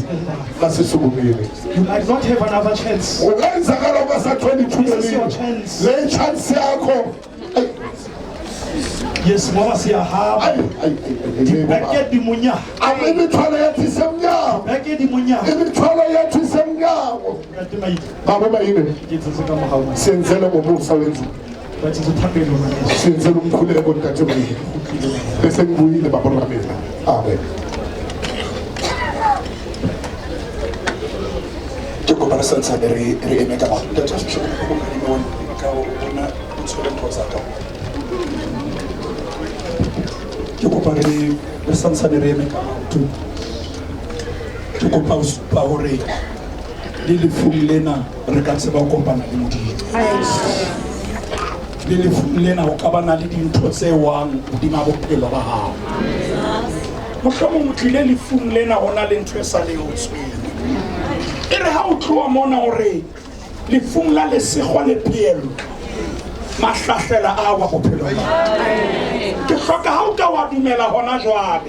masisukumeni You might not have another chance. ungenzakala ungasatholi ithuba This is your elinye chance. le chance yakho Ayi, Yes, ngoba siyahamba. ayi, ayi, ayi, Dibeke di monyaka. Imithwalo yethu isemnyango Beke di monyaka. imithwalo yethu isemnyango Ntate Maite, baba mayine ke etsetse ka mohau. senzele ngomusa wezulu Ba etsetse thapelo ngwaneso. senzele umkhuleko ntate mayine bese ngibuyile baba ramela amen Ke kopa re santsane re re eme ka maoto. Ntate Archbishop, ke kopa o kadime ka o bona o tshwere ntho tsa ka. Ke kopa re re santsane re eme ka maoto. Ke kopa ho supa hore le lefung lena re ka tseba ho kopana le Modimo. Le lefung lena ho ka bana le dintho tse wang hodima bophelo ba hao. Mohlomong o tlile lefung lena ho na le ntho e sa le o tshwere. E re ha o tloha mona hore lefung la lesego le peelo mahlahlela a wa bophelong ba hao. Ke hloka ha o ka wa dumela hona jwale.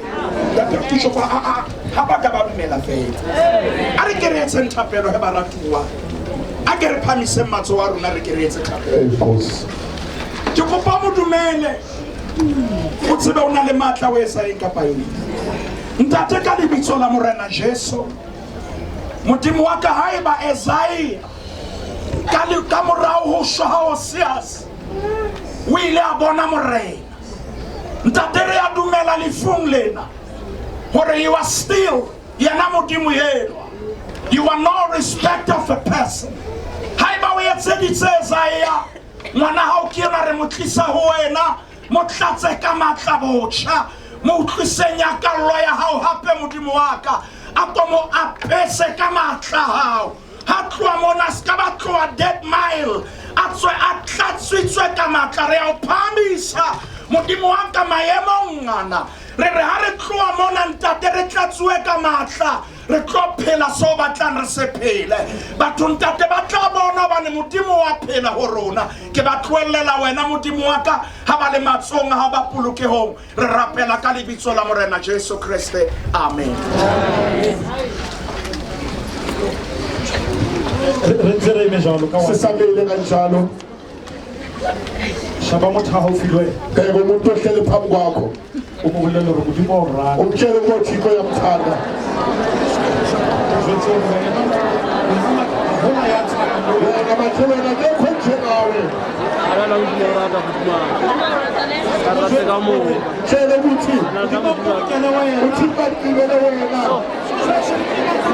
Ntate Bishop, ha ba ka ba dumela fela. A re ke re etseng thapelo he baratuwa. A ke re phamiseng matsoho a rona re ke re etse thapelo. Nkosi Ke kopa mo dumele. O tsebe o na le matla o etsa eng kapa eng. Ntate ka lebitso la Morena Jesu. Modimo wa ka haeba Isaiah ka morao ho shwa ha Osias o ile a bona Morena. Ntate re a dumela lefung lena hore you are still yena Modimo enwa. You are no respect of a person. Haeba o etseditse Isaiah ngwana hao ke yena re mo tlisa ho wena. Mo tlatse ka matla botjha, mo utlwiseng nyakallo ya hao hape Modimo wa ka. A ko mo apese ka matla hao. Ha tloha mona se ka ba tloha dead mile, a tswe a tlatswitswe ka matla. Re a o phahamisa Modimo wa ka maemong ana. Re re ha re tloha mona ntate re tlatsuwe ka matla, re tlo phela seo batlang re se phele. Batho ntate ba tla bona hobane Modimo wa phela ho rona. Ke ba tlohellela wena Modimo wa ka, ha ba le matsohong a hao ba polokehong. Re rapela ka lebitso la Morena Jesu Kreste, amen. Re ntse re eme jwalo ka Sisamile kanjalo. Sheba motho a haufi le wena. Bheka umuntu ohleli phambi kwakho. O mo bolelle hore Modimo wa o rata. Umtshele ukuba uThixo uyamthanda. Jwetse hore wena ha hona ya tshwanang le wena. Wena makhelwane akekho njengawe. Tshele ukuthi uThixo agqibele wena.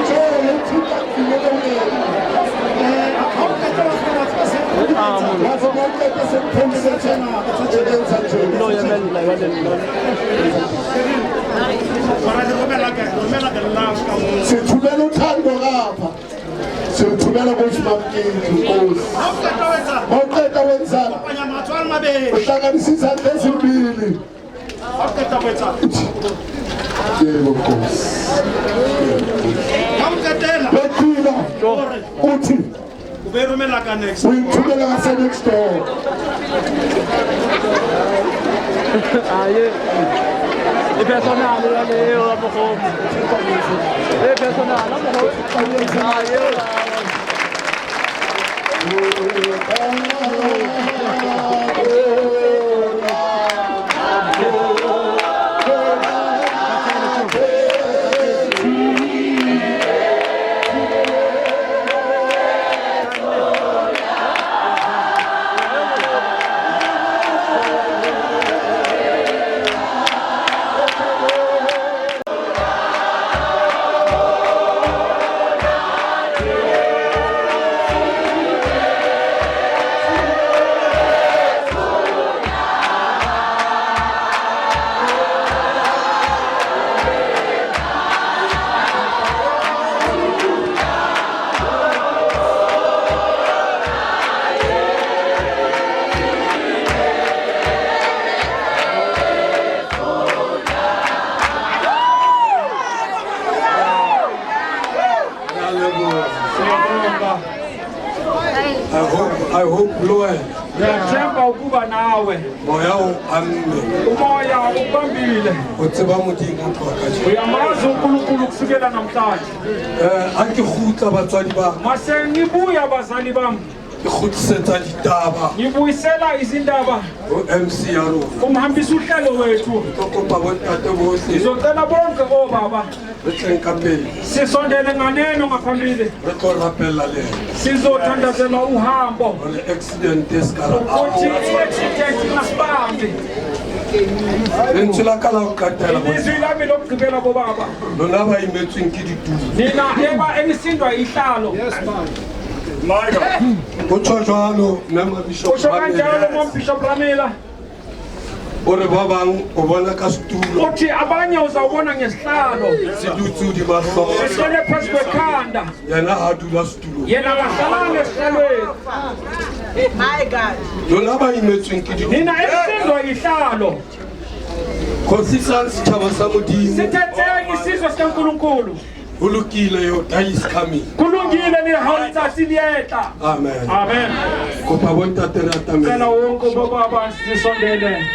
Tshele uThixo agqibele wena. Wathi mawuqeda sekuphonsela ebenza nje. Sithumela uthando ngapha. Sithumela kuSimamkindlu Nkosi. Mawuqeda wenzani? Uhlanganisa izandla ezimbili. Yebo Nkosi. Bekhila uthi uyithumela ngase next door. E personale, e personale, I hope Lord. Ngiyathemba ukuba nawe. Moya o amme. Umoya ukubambile. O tseba Modimo tloha kajeno. Uyamazi uNkulunkulu kusukela namhlanje. Ha ke kgutla batswadi ba. Mase ngibuya bazali bami. Ke kgutlisetsa ditaba. Ngibuyisela izindaba. Ho MC ya rona. Umhambisa uhlelo wethu. Ke kopa bontate bohle. Ngizocela bonke obaba. Re tleng ka pele. Sisondele nganeno ngaphambili. Re tlo rapella le yena. Sizothandazela uhambo. Hore accident e ska ra. Ukuthi i-accident ingasibambi. Lentswe la ka la ho qetela. Ilizwi lami lokugqibela bobaba. Lona ba imetsweng ke ditulo. Nina eba enisindwa ihlalo. Yes man. Ho tjho jwalo mme Bishop. Usho kanjalo Mom Bishop Ramela. O re ba bang o bona ka setulo. Uthi abanye uzawubona ngesihlalo. Se dutse hodima hlooho. Sihlele phezu kwekhanda. Yena ha dula setulong. Yena akahlalanga esihlalweni. My God. Lona ba imetsweng ke ditulo. Nina enisindwa ihlalo. Kgotlisang setjhaba sa Modimo. Sithetheng isizwe sikaNkulunkulu. Ho lokile, your day is coming. Kulungile ni ha letsatsi le etla. Amen. Amen. Kopa bontate re atamele. Cela wonke bobaba sisondele.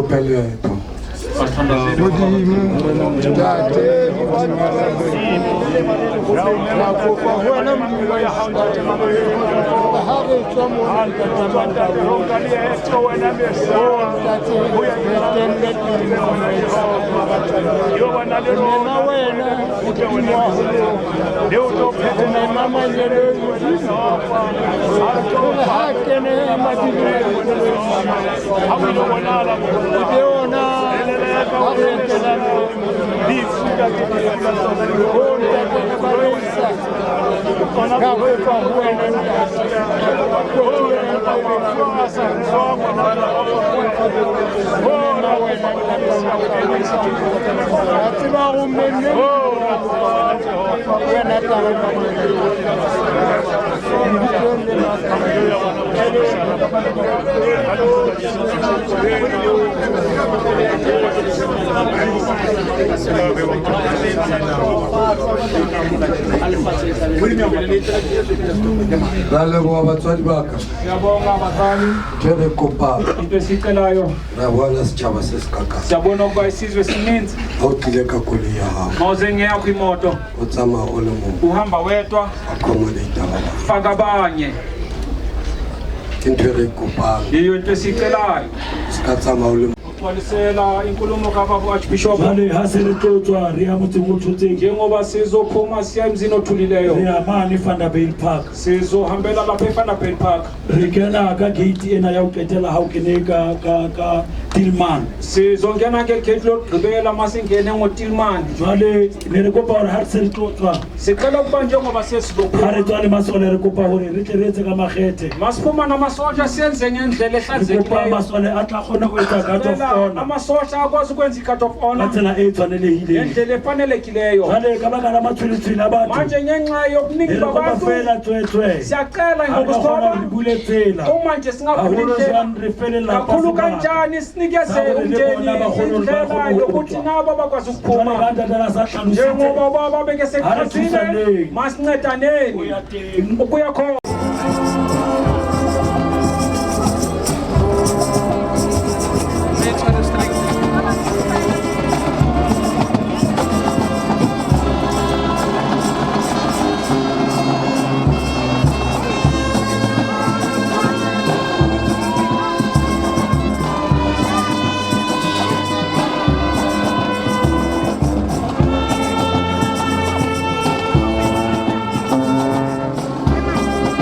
Kope leeto. Modimo Ntate ra kopa ho wena Modimo ha re tswa mona Ntate re telle pele mema wena Modimo wa ho mema mangeloi Modimo hore ha kene madireng e be ona ha re etelang o Ntate re ba reisa ka ho tswa ho wena Ntate ra tseba go memme wena Ra leboha batswadi ba ka. Siyabonga bazali. Ntho e re kopang. Into esiyicelayo. Ra bona setjhaba se sekakang. Siyabona ukuba isizwe sininzi. Ha o tlile ka koloi ya hao. Mawuze ngeyakho imoto. O tsamaya o le mong. Uhamba wedwa. Accommodate ba bang. Faka abanye. Ke ntho e re kopang. Yiyo into esiyicelayo. Se ka tsamaya o le mong. Gcwalisela inkulumo kababa Archbishop. Jwale ha se re tlo tswa re ya motseng o thotseng. Njengoba sizophuma siya emzini othulileyo. Re ya mane Vanderbijl Park. Sizohambela lapha eVanderbijl Park. Re kena ka gate ena ya ho qetela ha o kene ka Tillman. Sizongena ke gate lokugqibela masingene ngoTillman. Jwale ne re kopa hore ha se re tlo tswa. Sicela ukuba njengoba sesizophuma. Ha re tswa le masole re kopa hore re tle re etse ka makgethe. Masiphuma namasotsha senze ngendlela Re kopa ehlanzekileyo. masole a tla kgona ho etsa guard of honor. Amasosha akwazi ukwenza i-guard of Ka honor tsela e tshwanelehileng. ngendlela efanelekileyo. Jwale ka baka la matshweletshwele a batho. Manje ngenxa yobuningi Re kopa babantu fela tswetswe. siyacela Ha re kgona ngokusithoba re bule tsela. uma nje singavula Haholo indlela jwang re fe lelapa kakhulu sebaka. kanjani sinikeze Sa hore le umndeni bona ba kgone hore ba indlela kgone ho yokuthi utlwa. nabo bakwazi ukuphuma Jwale ka ntate a sa hlalositse. njengoba baba beke Ha re sekuchazile thusaneng. masincedaneni ukuya khona. Thank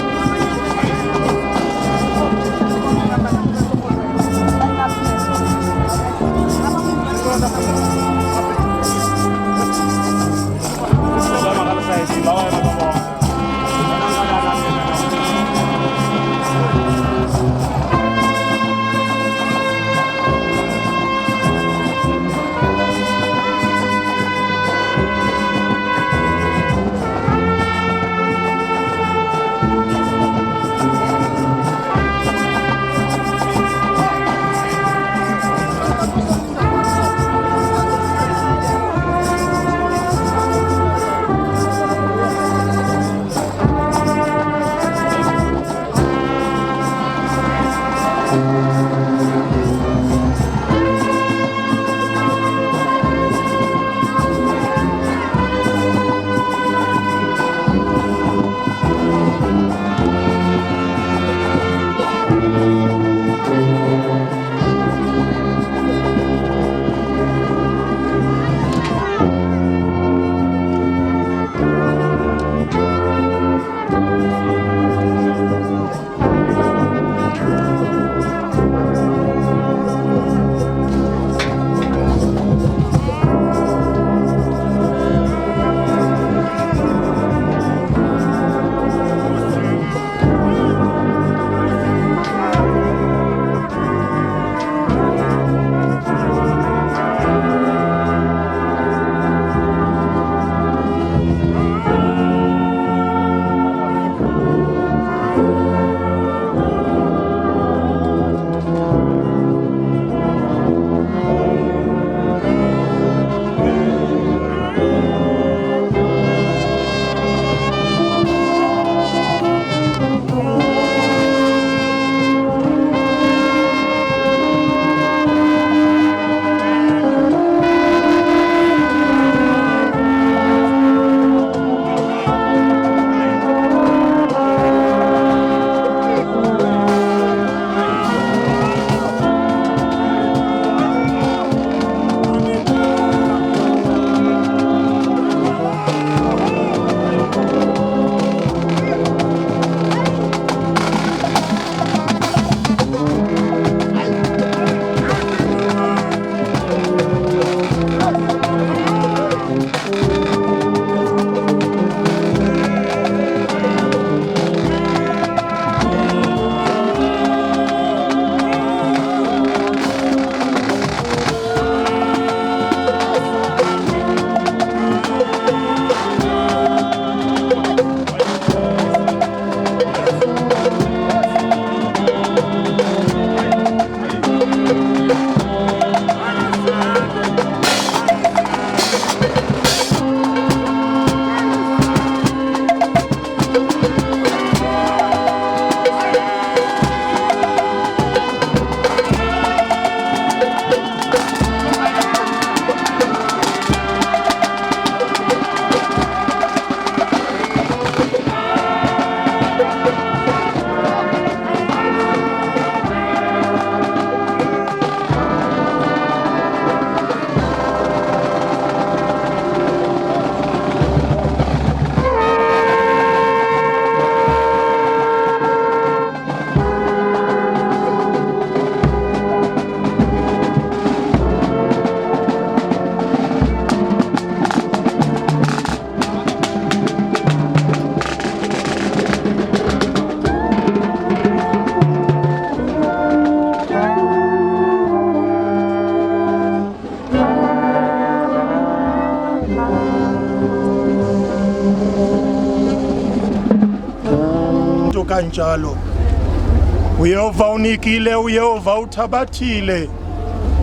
Kanjalo uYehova unikile, uYehova uthabathile,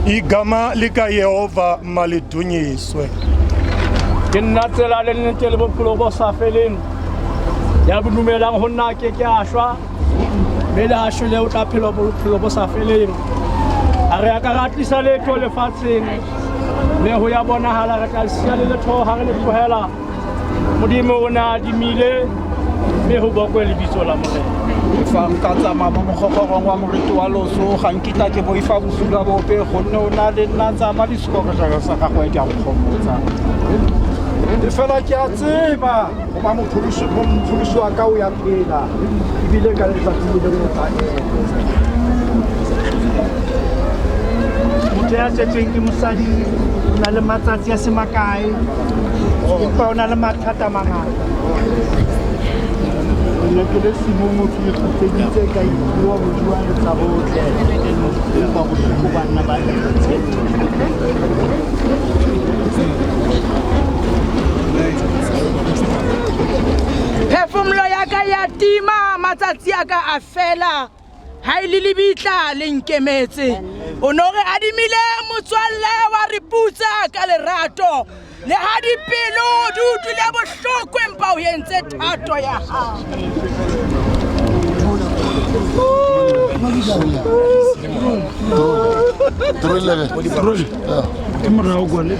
igama likaYehova malidunyiswe. Ke nna tsela le nnete le bophelo bo sa feleng. Ya bo dumelang ho nna ke ke a shwa, mme le ha shwele o tla phela bophelo bo sa feleng. Ha re a ka ra tlisa letho lefatsheng, mme ho ya bonahala re tla siya le letho ha re le tlohela. Modimo o ne a adimile, mme ho bokwe lebitso la Morena. Fa nka tsamaya mo mogogorong wa moriti wa loso, ga nkitla ke boifa bosula bope, gonne o na le nna tsamaya le sekorotlelo sa gagwe di a nkgomotsa. E fela ke a tseba goba mopholosi wa ka o ya phela, ebile ka letsatsi le lengwe o tla ema. Motho ya tswetsweng ke mosadi o na le matsatsi a se makae, empa o na le mathata a mangata. Nna ke le Simong, ke ikgutseditse ka ipua ho bua le tsa botle, empa bohloko ba nna ba Phefumolo ya ka ya tima, matsatsi a ka a fela. Ha e le lebitla le nkemetse. O no re adimile motswalle wa re putsa ka lerato. Le ha dipelo di utlwile bohloko, empa o entse thato ya hao. Ke morao kwa le.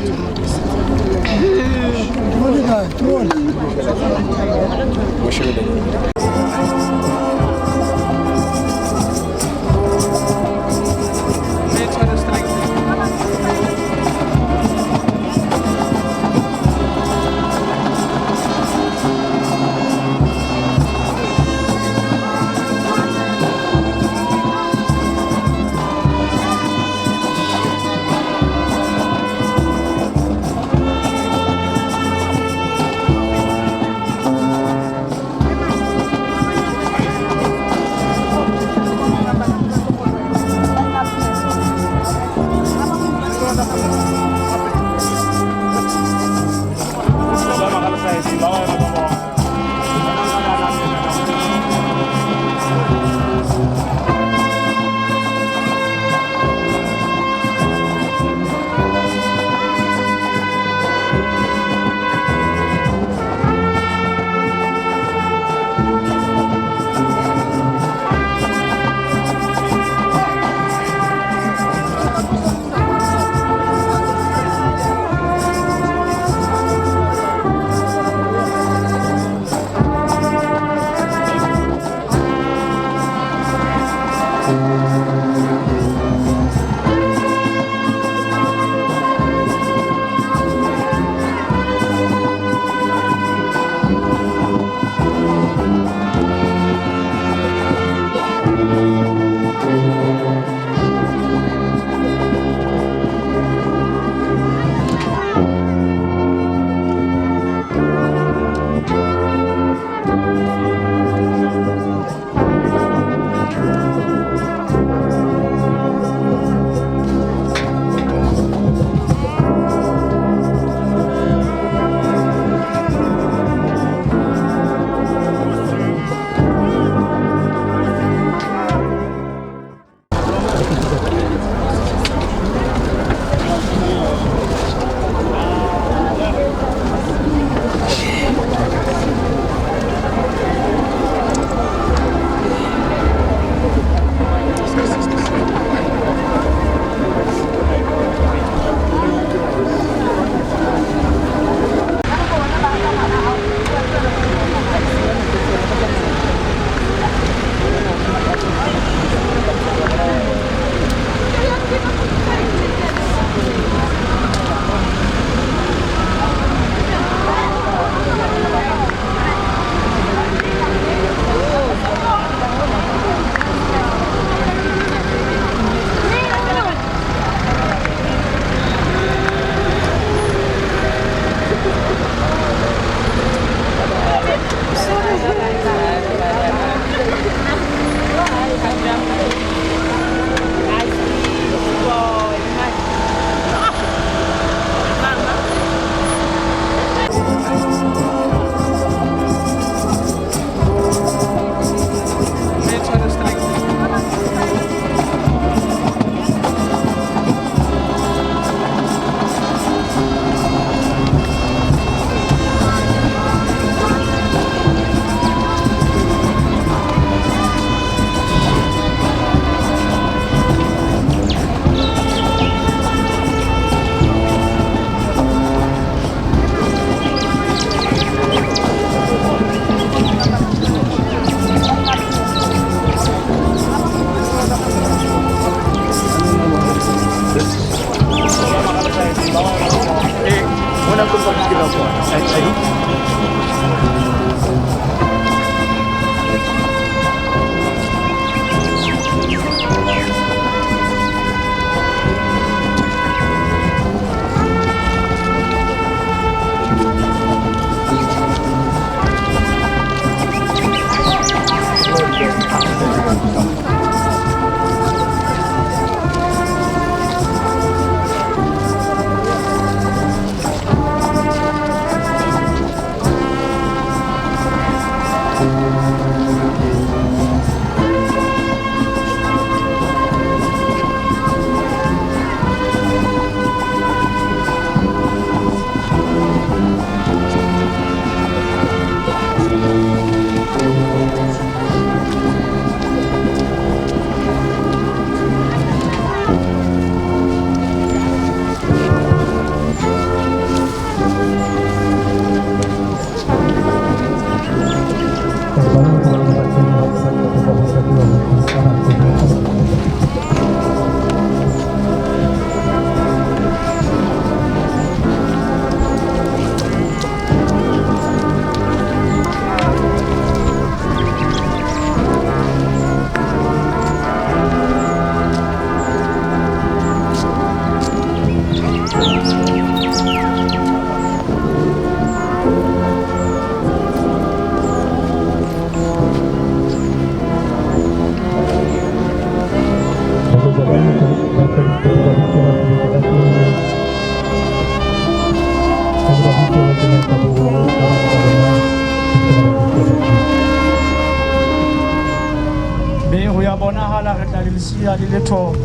Mme ho ya bonahala re tla le siya le letho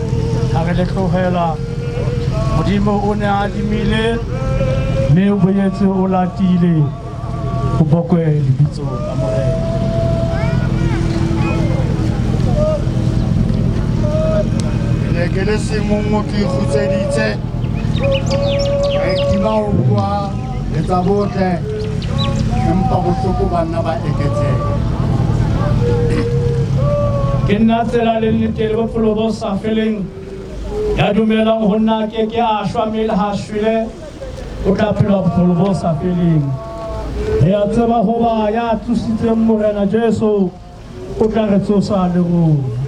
ha re le tlohela. Modimo o ne a adimile mme o boetse o latile. Ho bokwe lebitso la Morena. Ne ke le semong ke kgutseditse ka itima ho bua le tsa botle, empa bohloko ba nna ba eketseha. Ke nna tsela le nnete le bophelo bo sa feleng. Ya dumelang ho nna ke ke a shwa, mme le ha shwele o tla phela bophelo bo sa feleng. Re a tseba hoba ya tsositseng Morena Jesu o tla re tsosa le rona.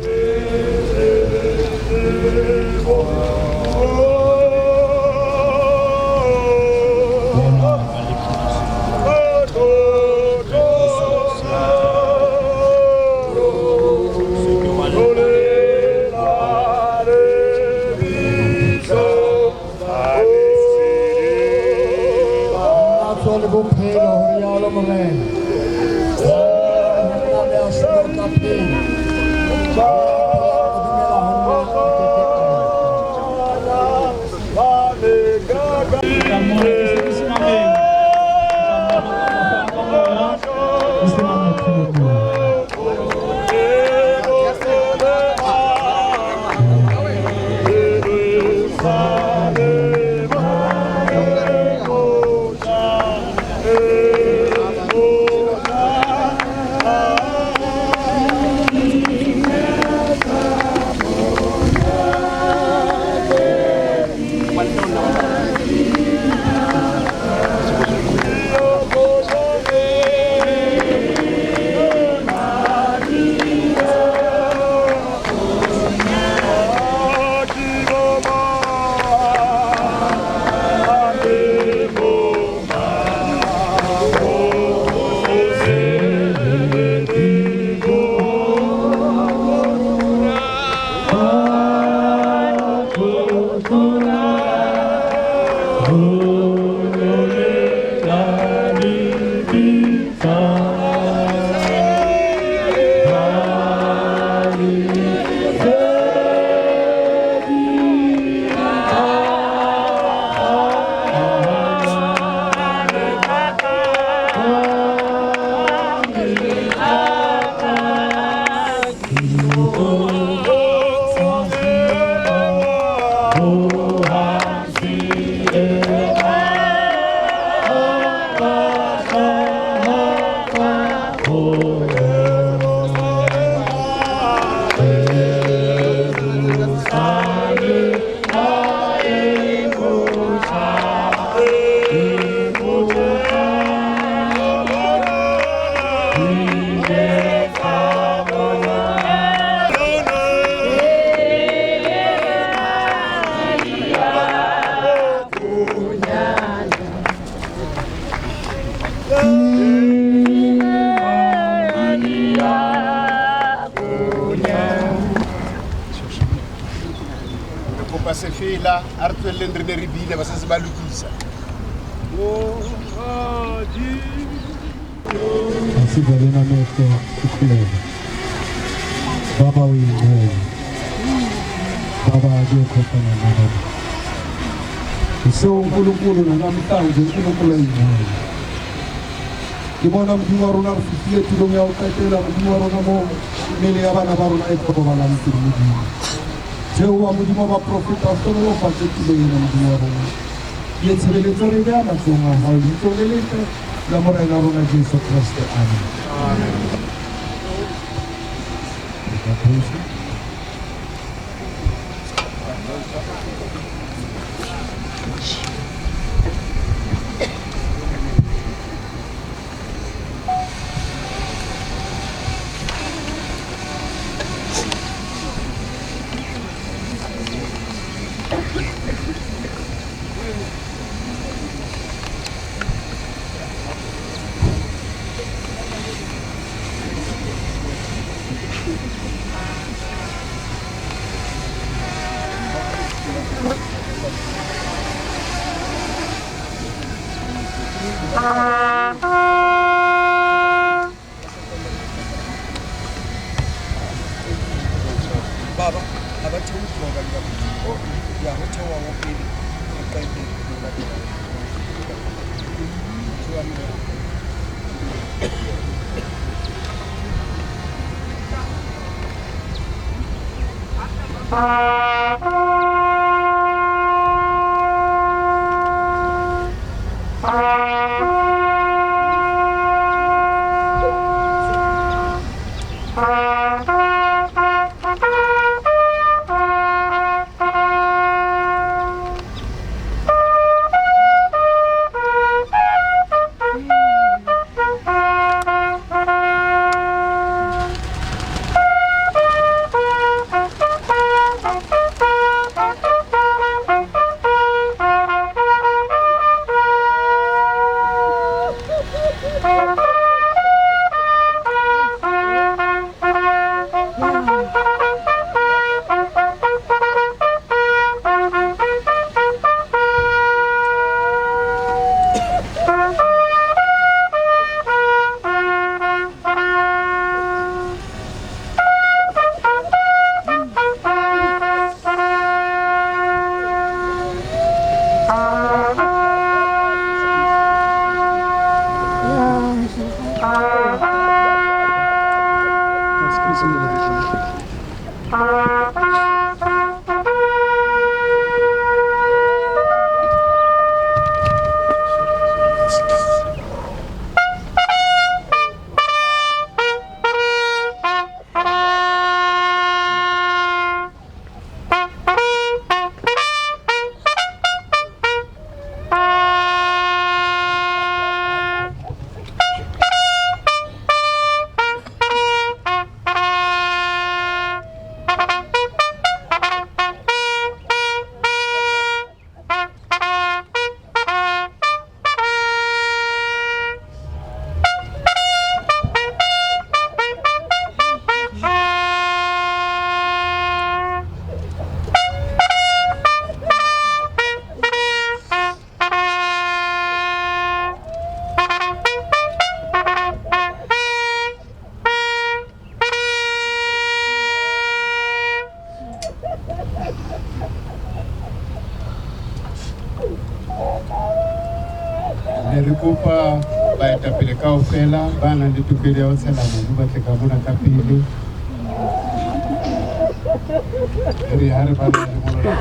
Difela a re tswelleng re ne re bile ba santse ba lokisa. Asivaleni amehlo sikhuleke. Baba uyingcwele. Baba akekho ofana nawe. UsewuNkulunkulu nanamhlanje uNkulunkulu oyingcwele. Ke bona Modimo wa rona re fihlile tulong ya ho qetela Modimo wa rona mo mmele ya bana ba rona e robalang teng Modimo. Jehova Modimo wa baprofeta o hlohonolofatse tulo ena Modimo wa rona. Ye tshebeletso re beha matsohong a hao lebitsong le letle la Morena rona Jesu Kreste. Amen. Amen. Baba, ha ba theohe ka hodimo. Ya ho theoha wa pele, o qete o latela. Ne re kopa baetapele kaofela ba nang le tokelo ya ho tshela mobu ba tle ka mona ka pele. Re ha re bala lengolo la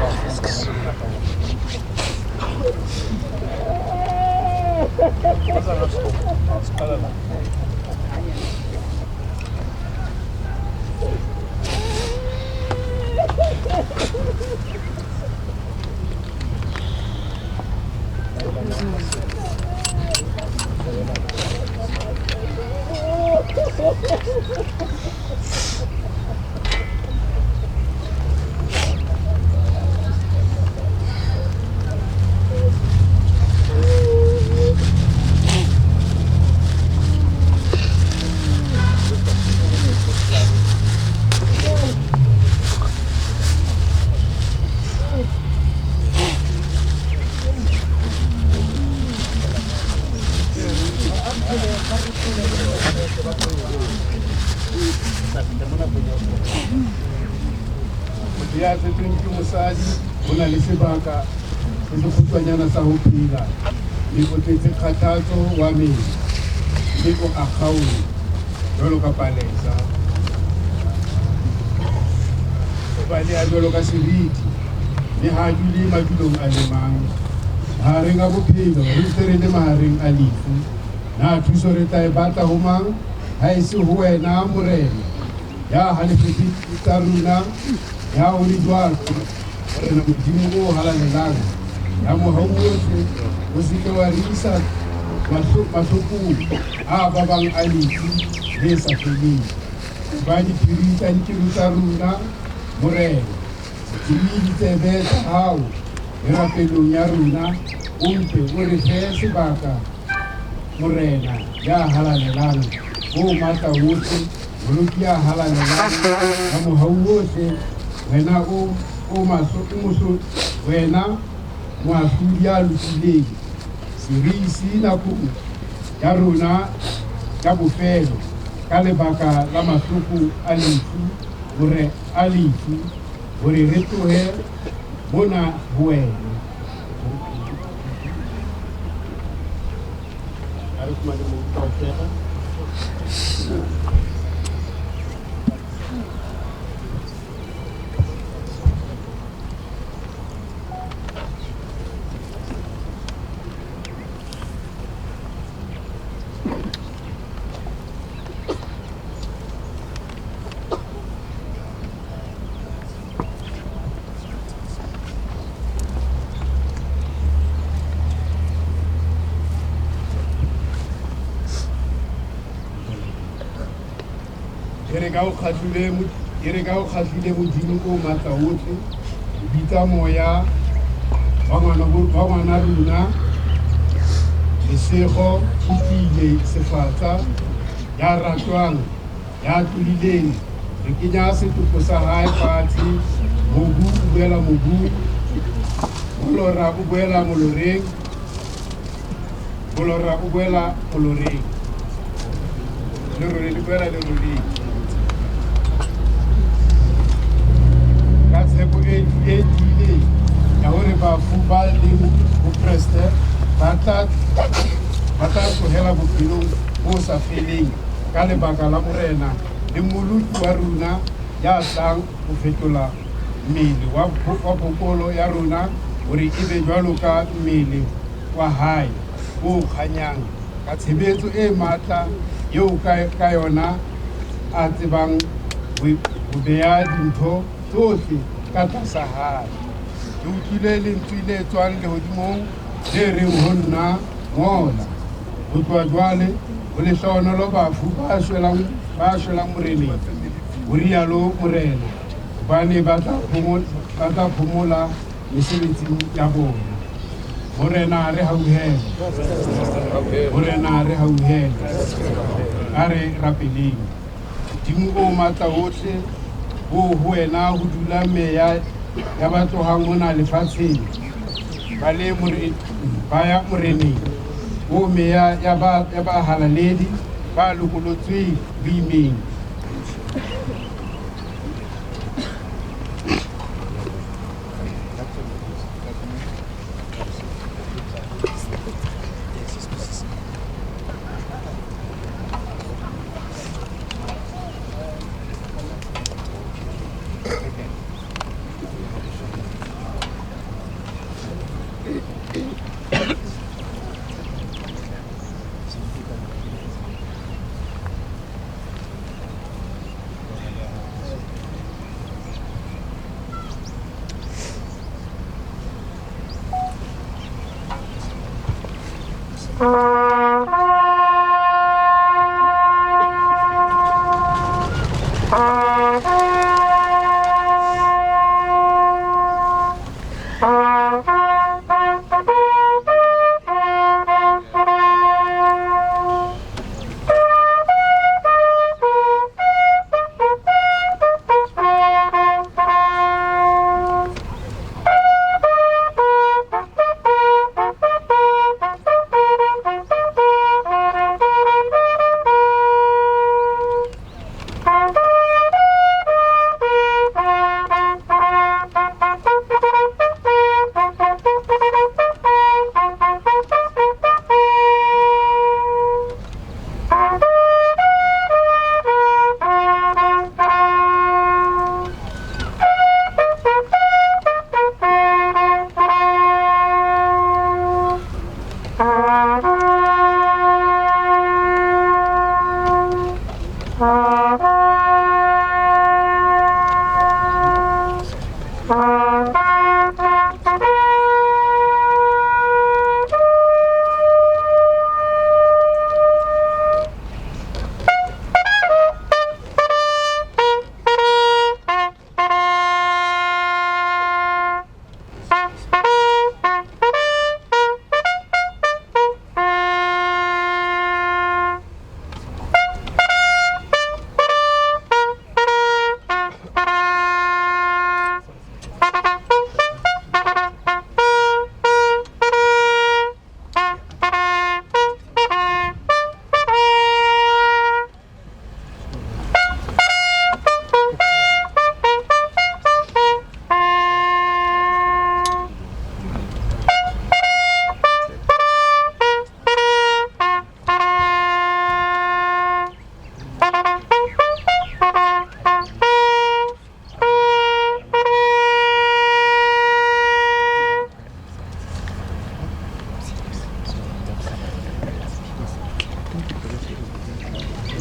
Motho ya tswetsweng ke mosadi o na le sebaka se sekgutshwanyana sa ho phela, mme o tletse kgathatso wa mmele, mme o a kgaolwa jwalo ka palesa. O baleha jwalo ka seriti, mme ha a dule madulong a le mang. Mahareng a bophelo re ntse re le mahareng a lefu. Na thuso re tla e batla ho mang ha e se ho wena, Morena? Ya halefetseng tsa rona, ya o le jwalo, Morena Modimo o halalelang, ya mohau ohle, o se ke wa re isa mahlokong a babang a lefu le sa feleng. Ba diphiri tsa dipelo tsa rona, Morena, se time ditsebe tsa hao merapelong ya rona, o mpe o re fe sebaka, Morena ya halalelang, o matla wohle, moloki ya halalelang, ya mohau wohle, wena o mahlo, wena moahlodi ya lokileng, se re ise nakong ya rona ya bofelo ka lebaka la mahloko a lefu, hore a lefu, hore re tlohe mona ho wena. A re fumane moo kaofela. E re ka o kgahlile Modimo o matla ohle, o bitsa moya wa ngwana rona Lesego Otlile Sefatsa, ya ratwang, ya tlodileng. Re kenya setopo sa hae fatshe, mobu o boela mobung, molora o boela moloreng, molora o boela moloreng, lerole le boela leroleng. Ka tshepo e tiileng ya hore bafu ba leng ho Kreste ba tla tlohela bophelong bo sa feleng ka lebaka la Morena le Mmoloki wa rona ya tlang ho fetola mmele wa phokolo ya rona hore e be jwalo ka mmele wa hae o kganyang, ka tshebetso e matla eo ka yona a tsebang ho beha dintho tsohle ka tlasa hae. Ke utlwile lentswe le tswang lehodimong le reng ho nna, ngola, ho tloha jwale ho lehlohonolo bafu ba shwelang Moreneng, ho rialo Morena, hobane ba tla phomola mesebetsing ya bona. Morena re hauhele, Morena re hauhele. A re rapeleng. Modimo o matla ohle, o ho wena ho dula meya ya ba tlohang mona lefatsheng ba ya Moreneng, o meya ya ba halaledi ba lokolotsweng boimeng.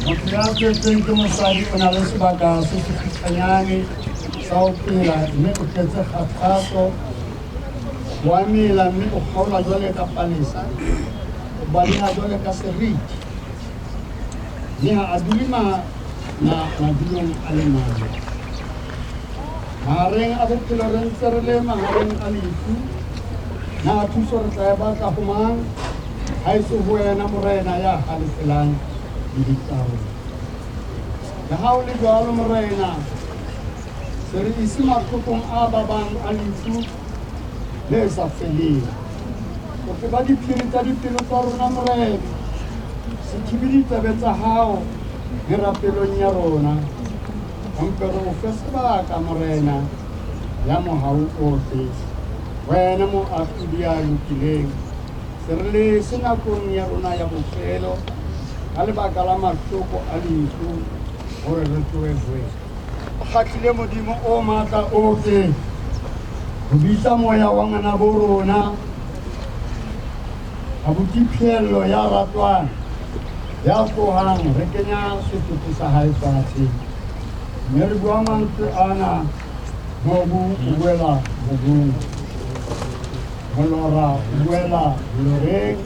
Motho ya tswetsweng ke mosadi o na le sebaka se sekgutshwanyane sa ho phela mme o tletse kgathatso. Wa mela mme o kgaolwa jwalo ka palesa, o baleha jwalo ka seriti, mme ha a dule madulong a le mang. Mahareng a bophelo re ntse re le mahareng a lefu. Na thuso re tla e batla ho mang haeso ho wena Morena ya halefelang dibe tsa rona? Le ha ho le jwalo Morena, se re ise mahlokong a babang a lefu le sa feleng. O tseba diphiri tsa dipelo tsa rona Morena, se thibe ditsebe tsa hao merapelong ya rona. Mpe re o fe sebaka Morena ya mohau ohle, wena moahlodi ya lokileng. Se re lese nakong ya rona ya bofelo ka lebaka la mahloko a lefu hore re tlohe ho wena. O kgahlile Modimo o matla ohle ho bitsa moya wa ngwanabo rona abuti Pheello ya ratwang ya tlohang re kenya setopo sa hae fatshe. Mme re bua mantswe ana, mobu o boela mobung, molora o boela moloreng,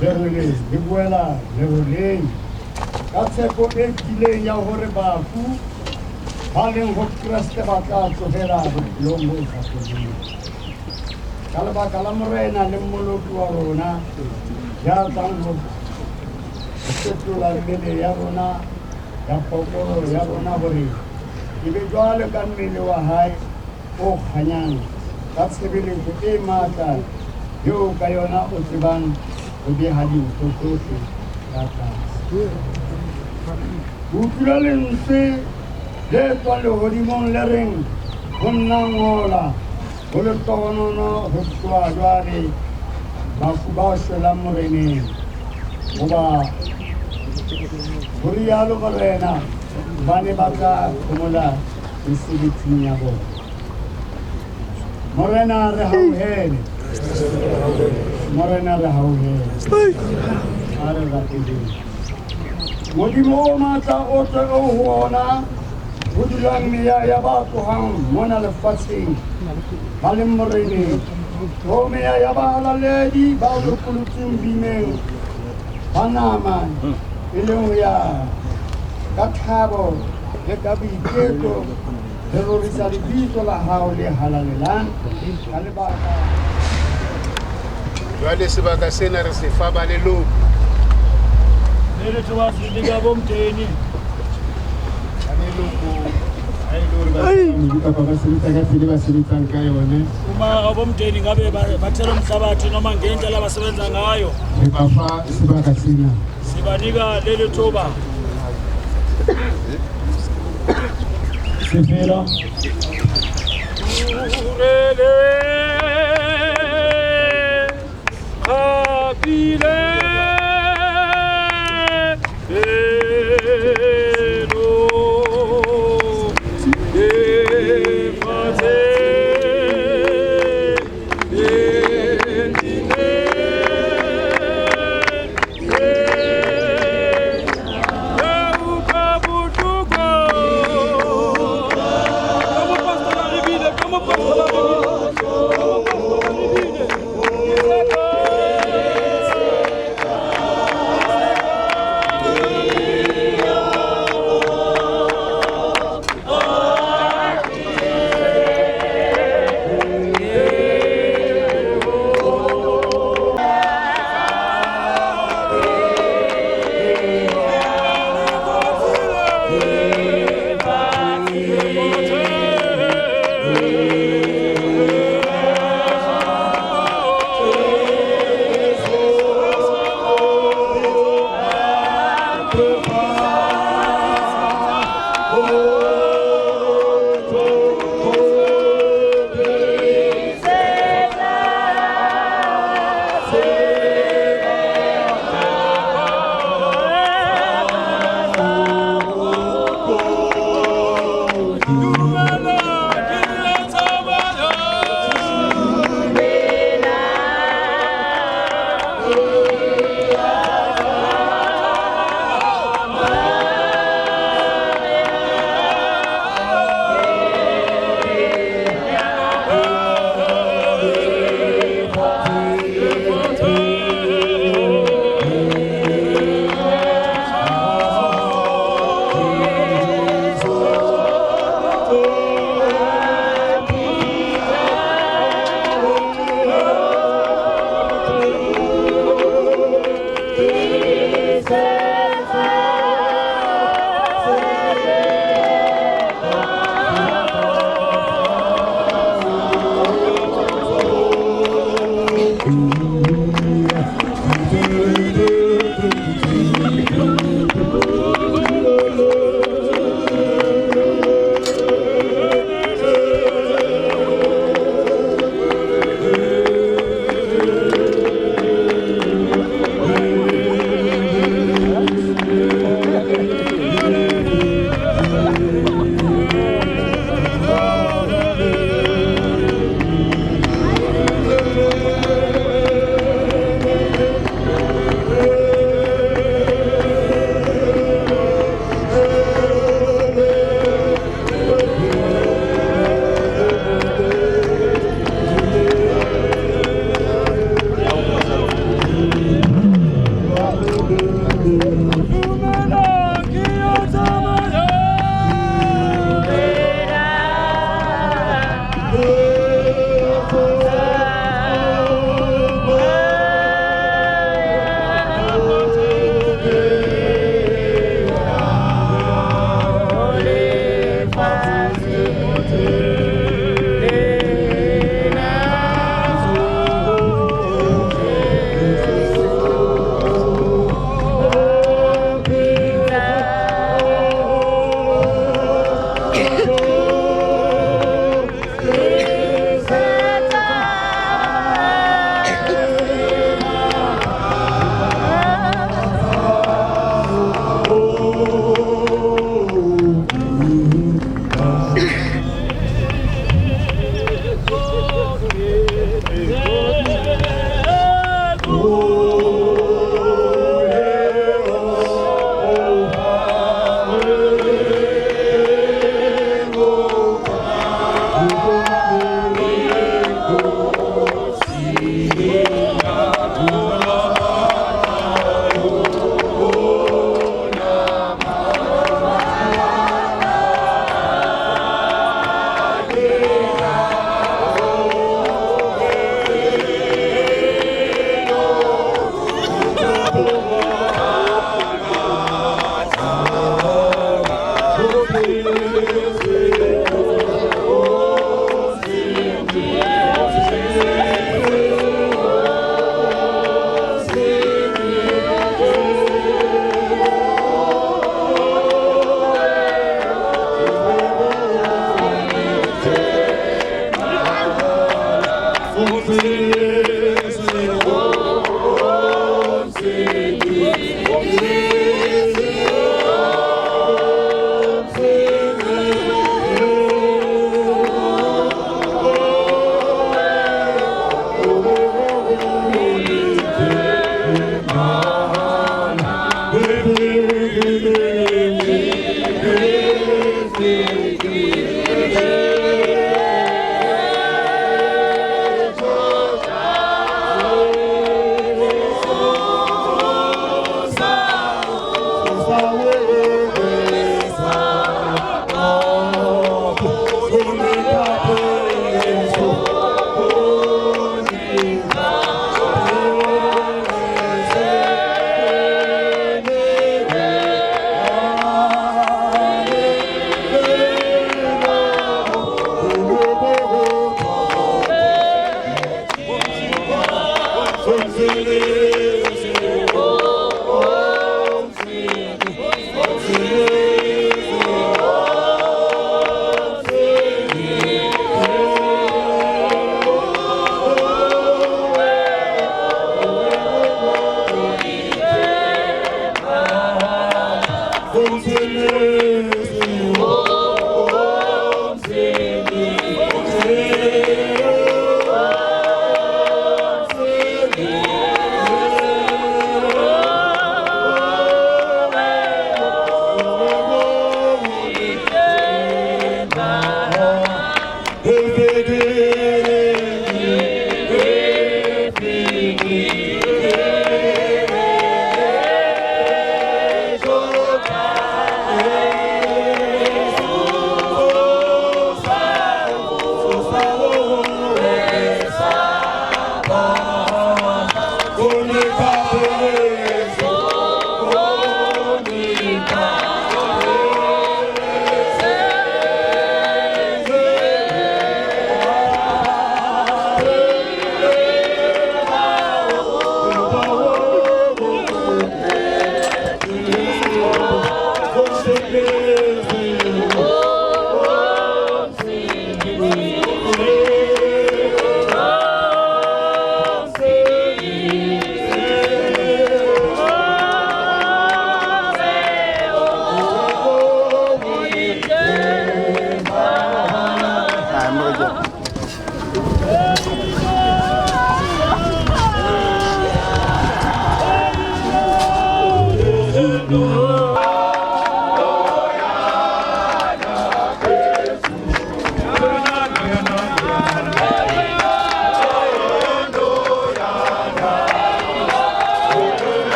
lerole le boela leroleng, ka tshepo e tiileng ya hore bafu ba leng ho Kreste ba tla tsohela bophelong bo sa feleng. Ka lebaka la Morena le Mmoloki wa rona ya tlang ho fetola mmele ya rona ya phokolo ya rona hore e be jwalo ka mmele wa hae o kganyang, ka tshebeletso e matla eo ka yona o tsebang ho beha dintho tsohle ka tlase. O utlwile lentswe le tswang lehodimong le reng ho nna ngola, ho lehlohonolo ho tloha jwale bafu ba shwelang Moreneng, hoba ho rialo Morena, ba ne ba tla phomola mesebetsing ya bona. Morena re hauhele, Morena re hauhele. A re rapeleng. Modimo o matla ohle o ho ona ho dulang meya ya ba tlohang mona lefatsheng ba leng Moreneng, ho meya ya bahalaledi ba lokolotsweng boimeng ba nama e leng ho ya ka thabo le ka boiketlo re rorisa lebitso la hao le halalelang ka lebaka. Jwale sebaka sena re se fa ba leloko. Leli thuba sinika bomndeni. Ba leloko ha e le hore ba kapa ba sebetsa ka tsela ba sebetsang ka yone. Uma abomndeni ngabe bathela umhlabathi noma ngendlela abasebenza ngayo. Re ba fa sebaka sena. Sibanika leli thuba. Sefela. Urele Kapile Elo Efate Entile.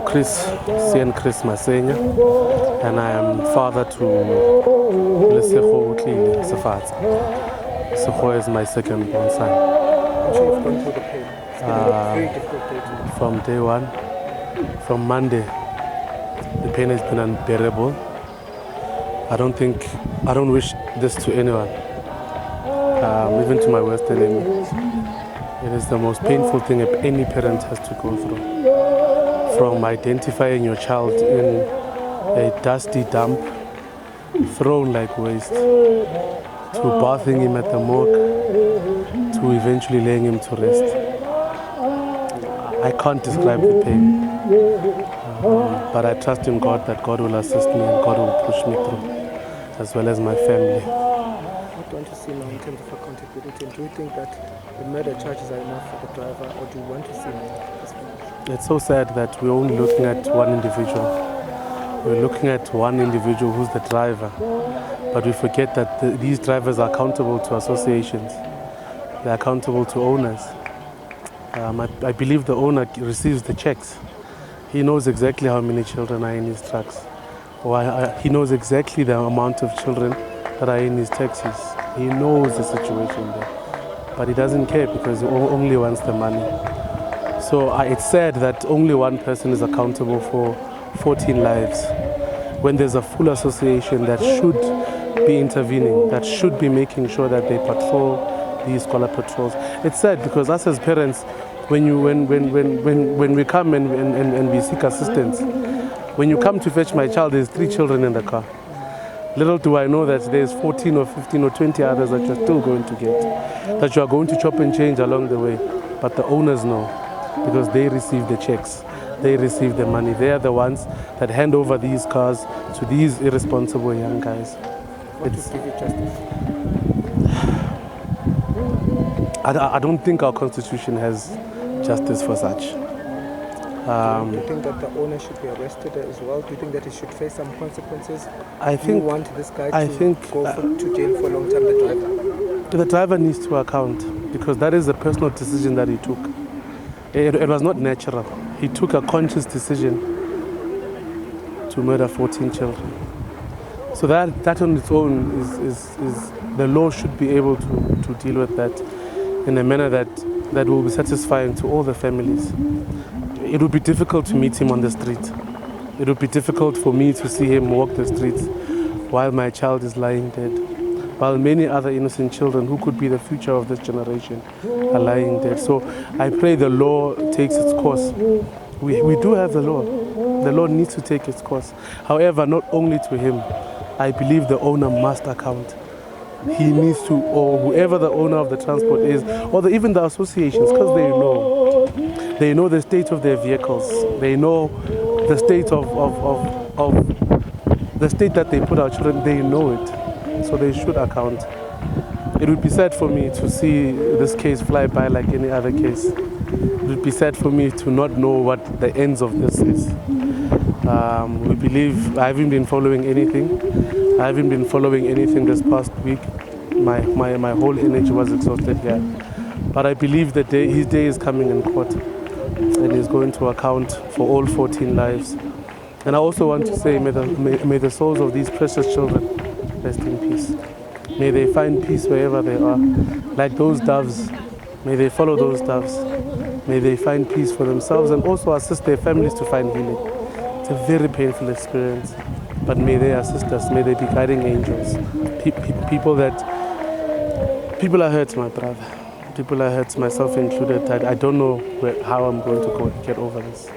Chris, CN Chris Masenya, and I am father to Lesego Otlile Sefatsa. Lesego is my second born son. I'm sure you've gone through the pain. It's been a very difficult day to From day one, from Monday, the pain has been unbearable. I don't wish this to anyone, even to my worst enemy. It is the most painful thing any parent has to go through. From identifying your child in a dusty dump, thrown like waste, to bathing him at the morgue, to eventually laying him to rest. I can't describe the pain, but I trust in God that God will assist me and God will push me through, as well as my family. What do you want to see now in terms of accountability? And do you think that the murder charges are enough for the driver, or do you want to see more? It's so sad that we're only looking at one individual. We're looking at one individual who's the driver, but we forget that these drivers are accountable to associations. They're accountable to owners. I believe the owner receives the checks. He knows exactly how many children are in his trucks. Or he knows exactly the amount of children that are in his taxis. He knows the situation there, but he doesn't care because he only wants the money. So it's sad that only one person is accountable for 14 lives, when there's a full association that should be intervening, that should be making sure that they patrol these scholar patrols. It's sad because us as parents, when we come and we seek assistance, when you come to fetch my child, there's 3 children in the car. Little do I know that there's 14 or 15 or 20 others that you're still going to get, that you are going to chop and change along the way. But the owners know, because they receive the checks, they receive the money. They are the ones that hand over these cars to these irresponsible young guys. What would give you justice? I don't think our constitution has justice for such. Do you think that the owner should be arrested as well? Do you think that he should face some consequences? Do you want this guy to go to jail for a long time, the driver? The driver needs to account, because that is a personal decision that he took. It was not natural. He took a conscious decision to murder 14 children. So that on its own is the law should be able to deal with that in a manner that will be satisfying to all the families. It would be difficult to meet him on the street. It would be difficult for me to see him walk the streets while my child is lying dead, while many other innocent children who could be the future of this generation are lying dead. So I pray the law takes its course. We do have the law. The law needs to take its course. However, not only to him, I believe the owner must account. He needs to, or whoever the owner of the transport is, or even the associations, because they know. They know the state of their vehicles. They know the state of the state that they put our children. They know it. So they should account. It would be sad for me to see this case fly by like any other case. It would be sad for me to not know what the ends of this is. We believe, I haven't been following anything. I haven't been following anything this past week. My whole energy was exhausted here. But I believe that his day is coming in court, and he's going to account for all 14 lives. And I also want to say, may the souls of these precious children rest in peace. May they find peace wherever they are. Like those doves, may they follow those doves. May they find peace for themselves and also assist their families to find healing. It's a very painful experience, but may they assist us. May they be guiding angels. People are hurt, my brother. People are hurt, myself included. I don't know how I'm going to get over this.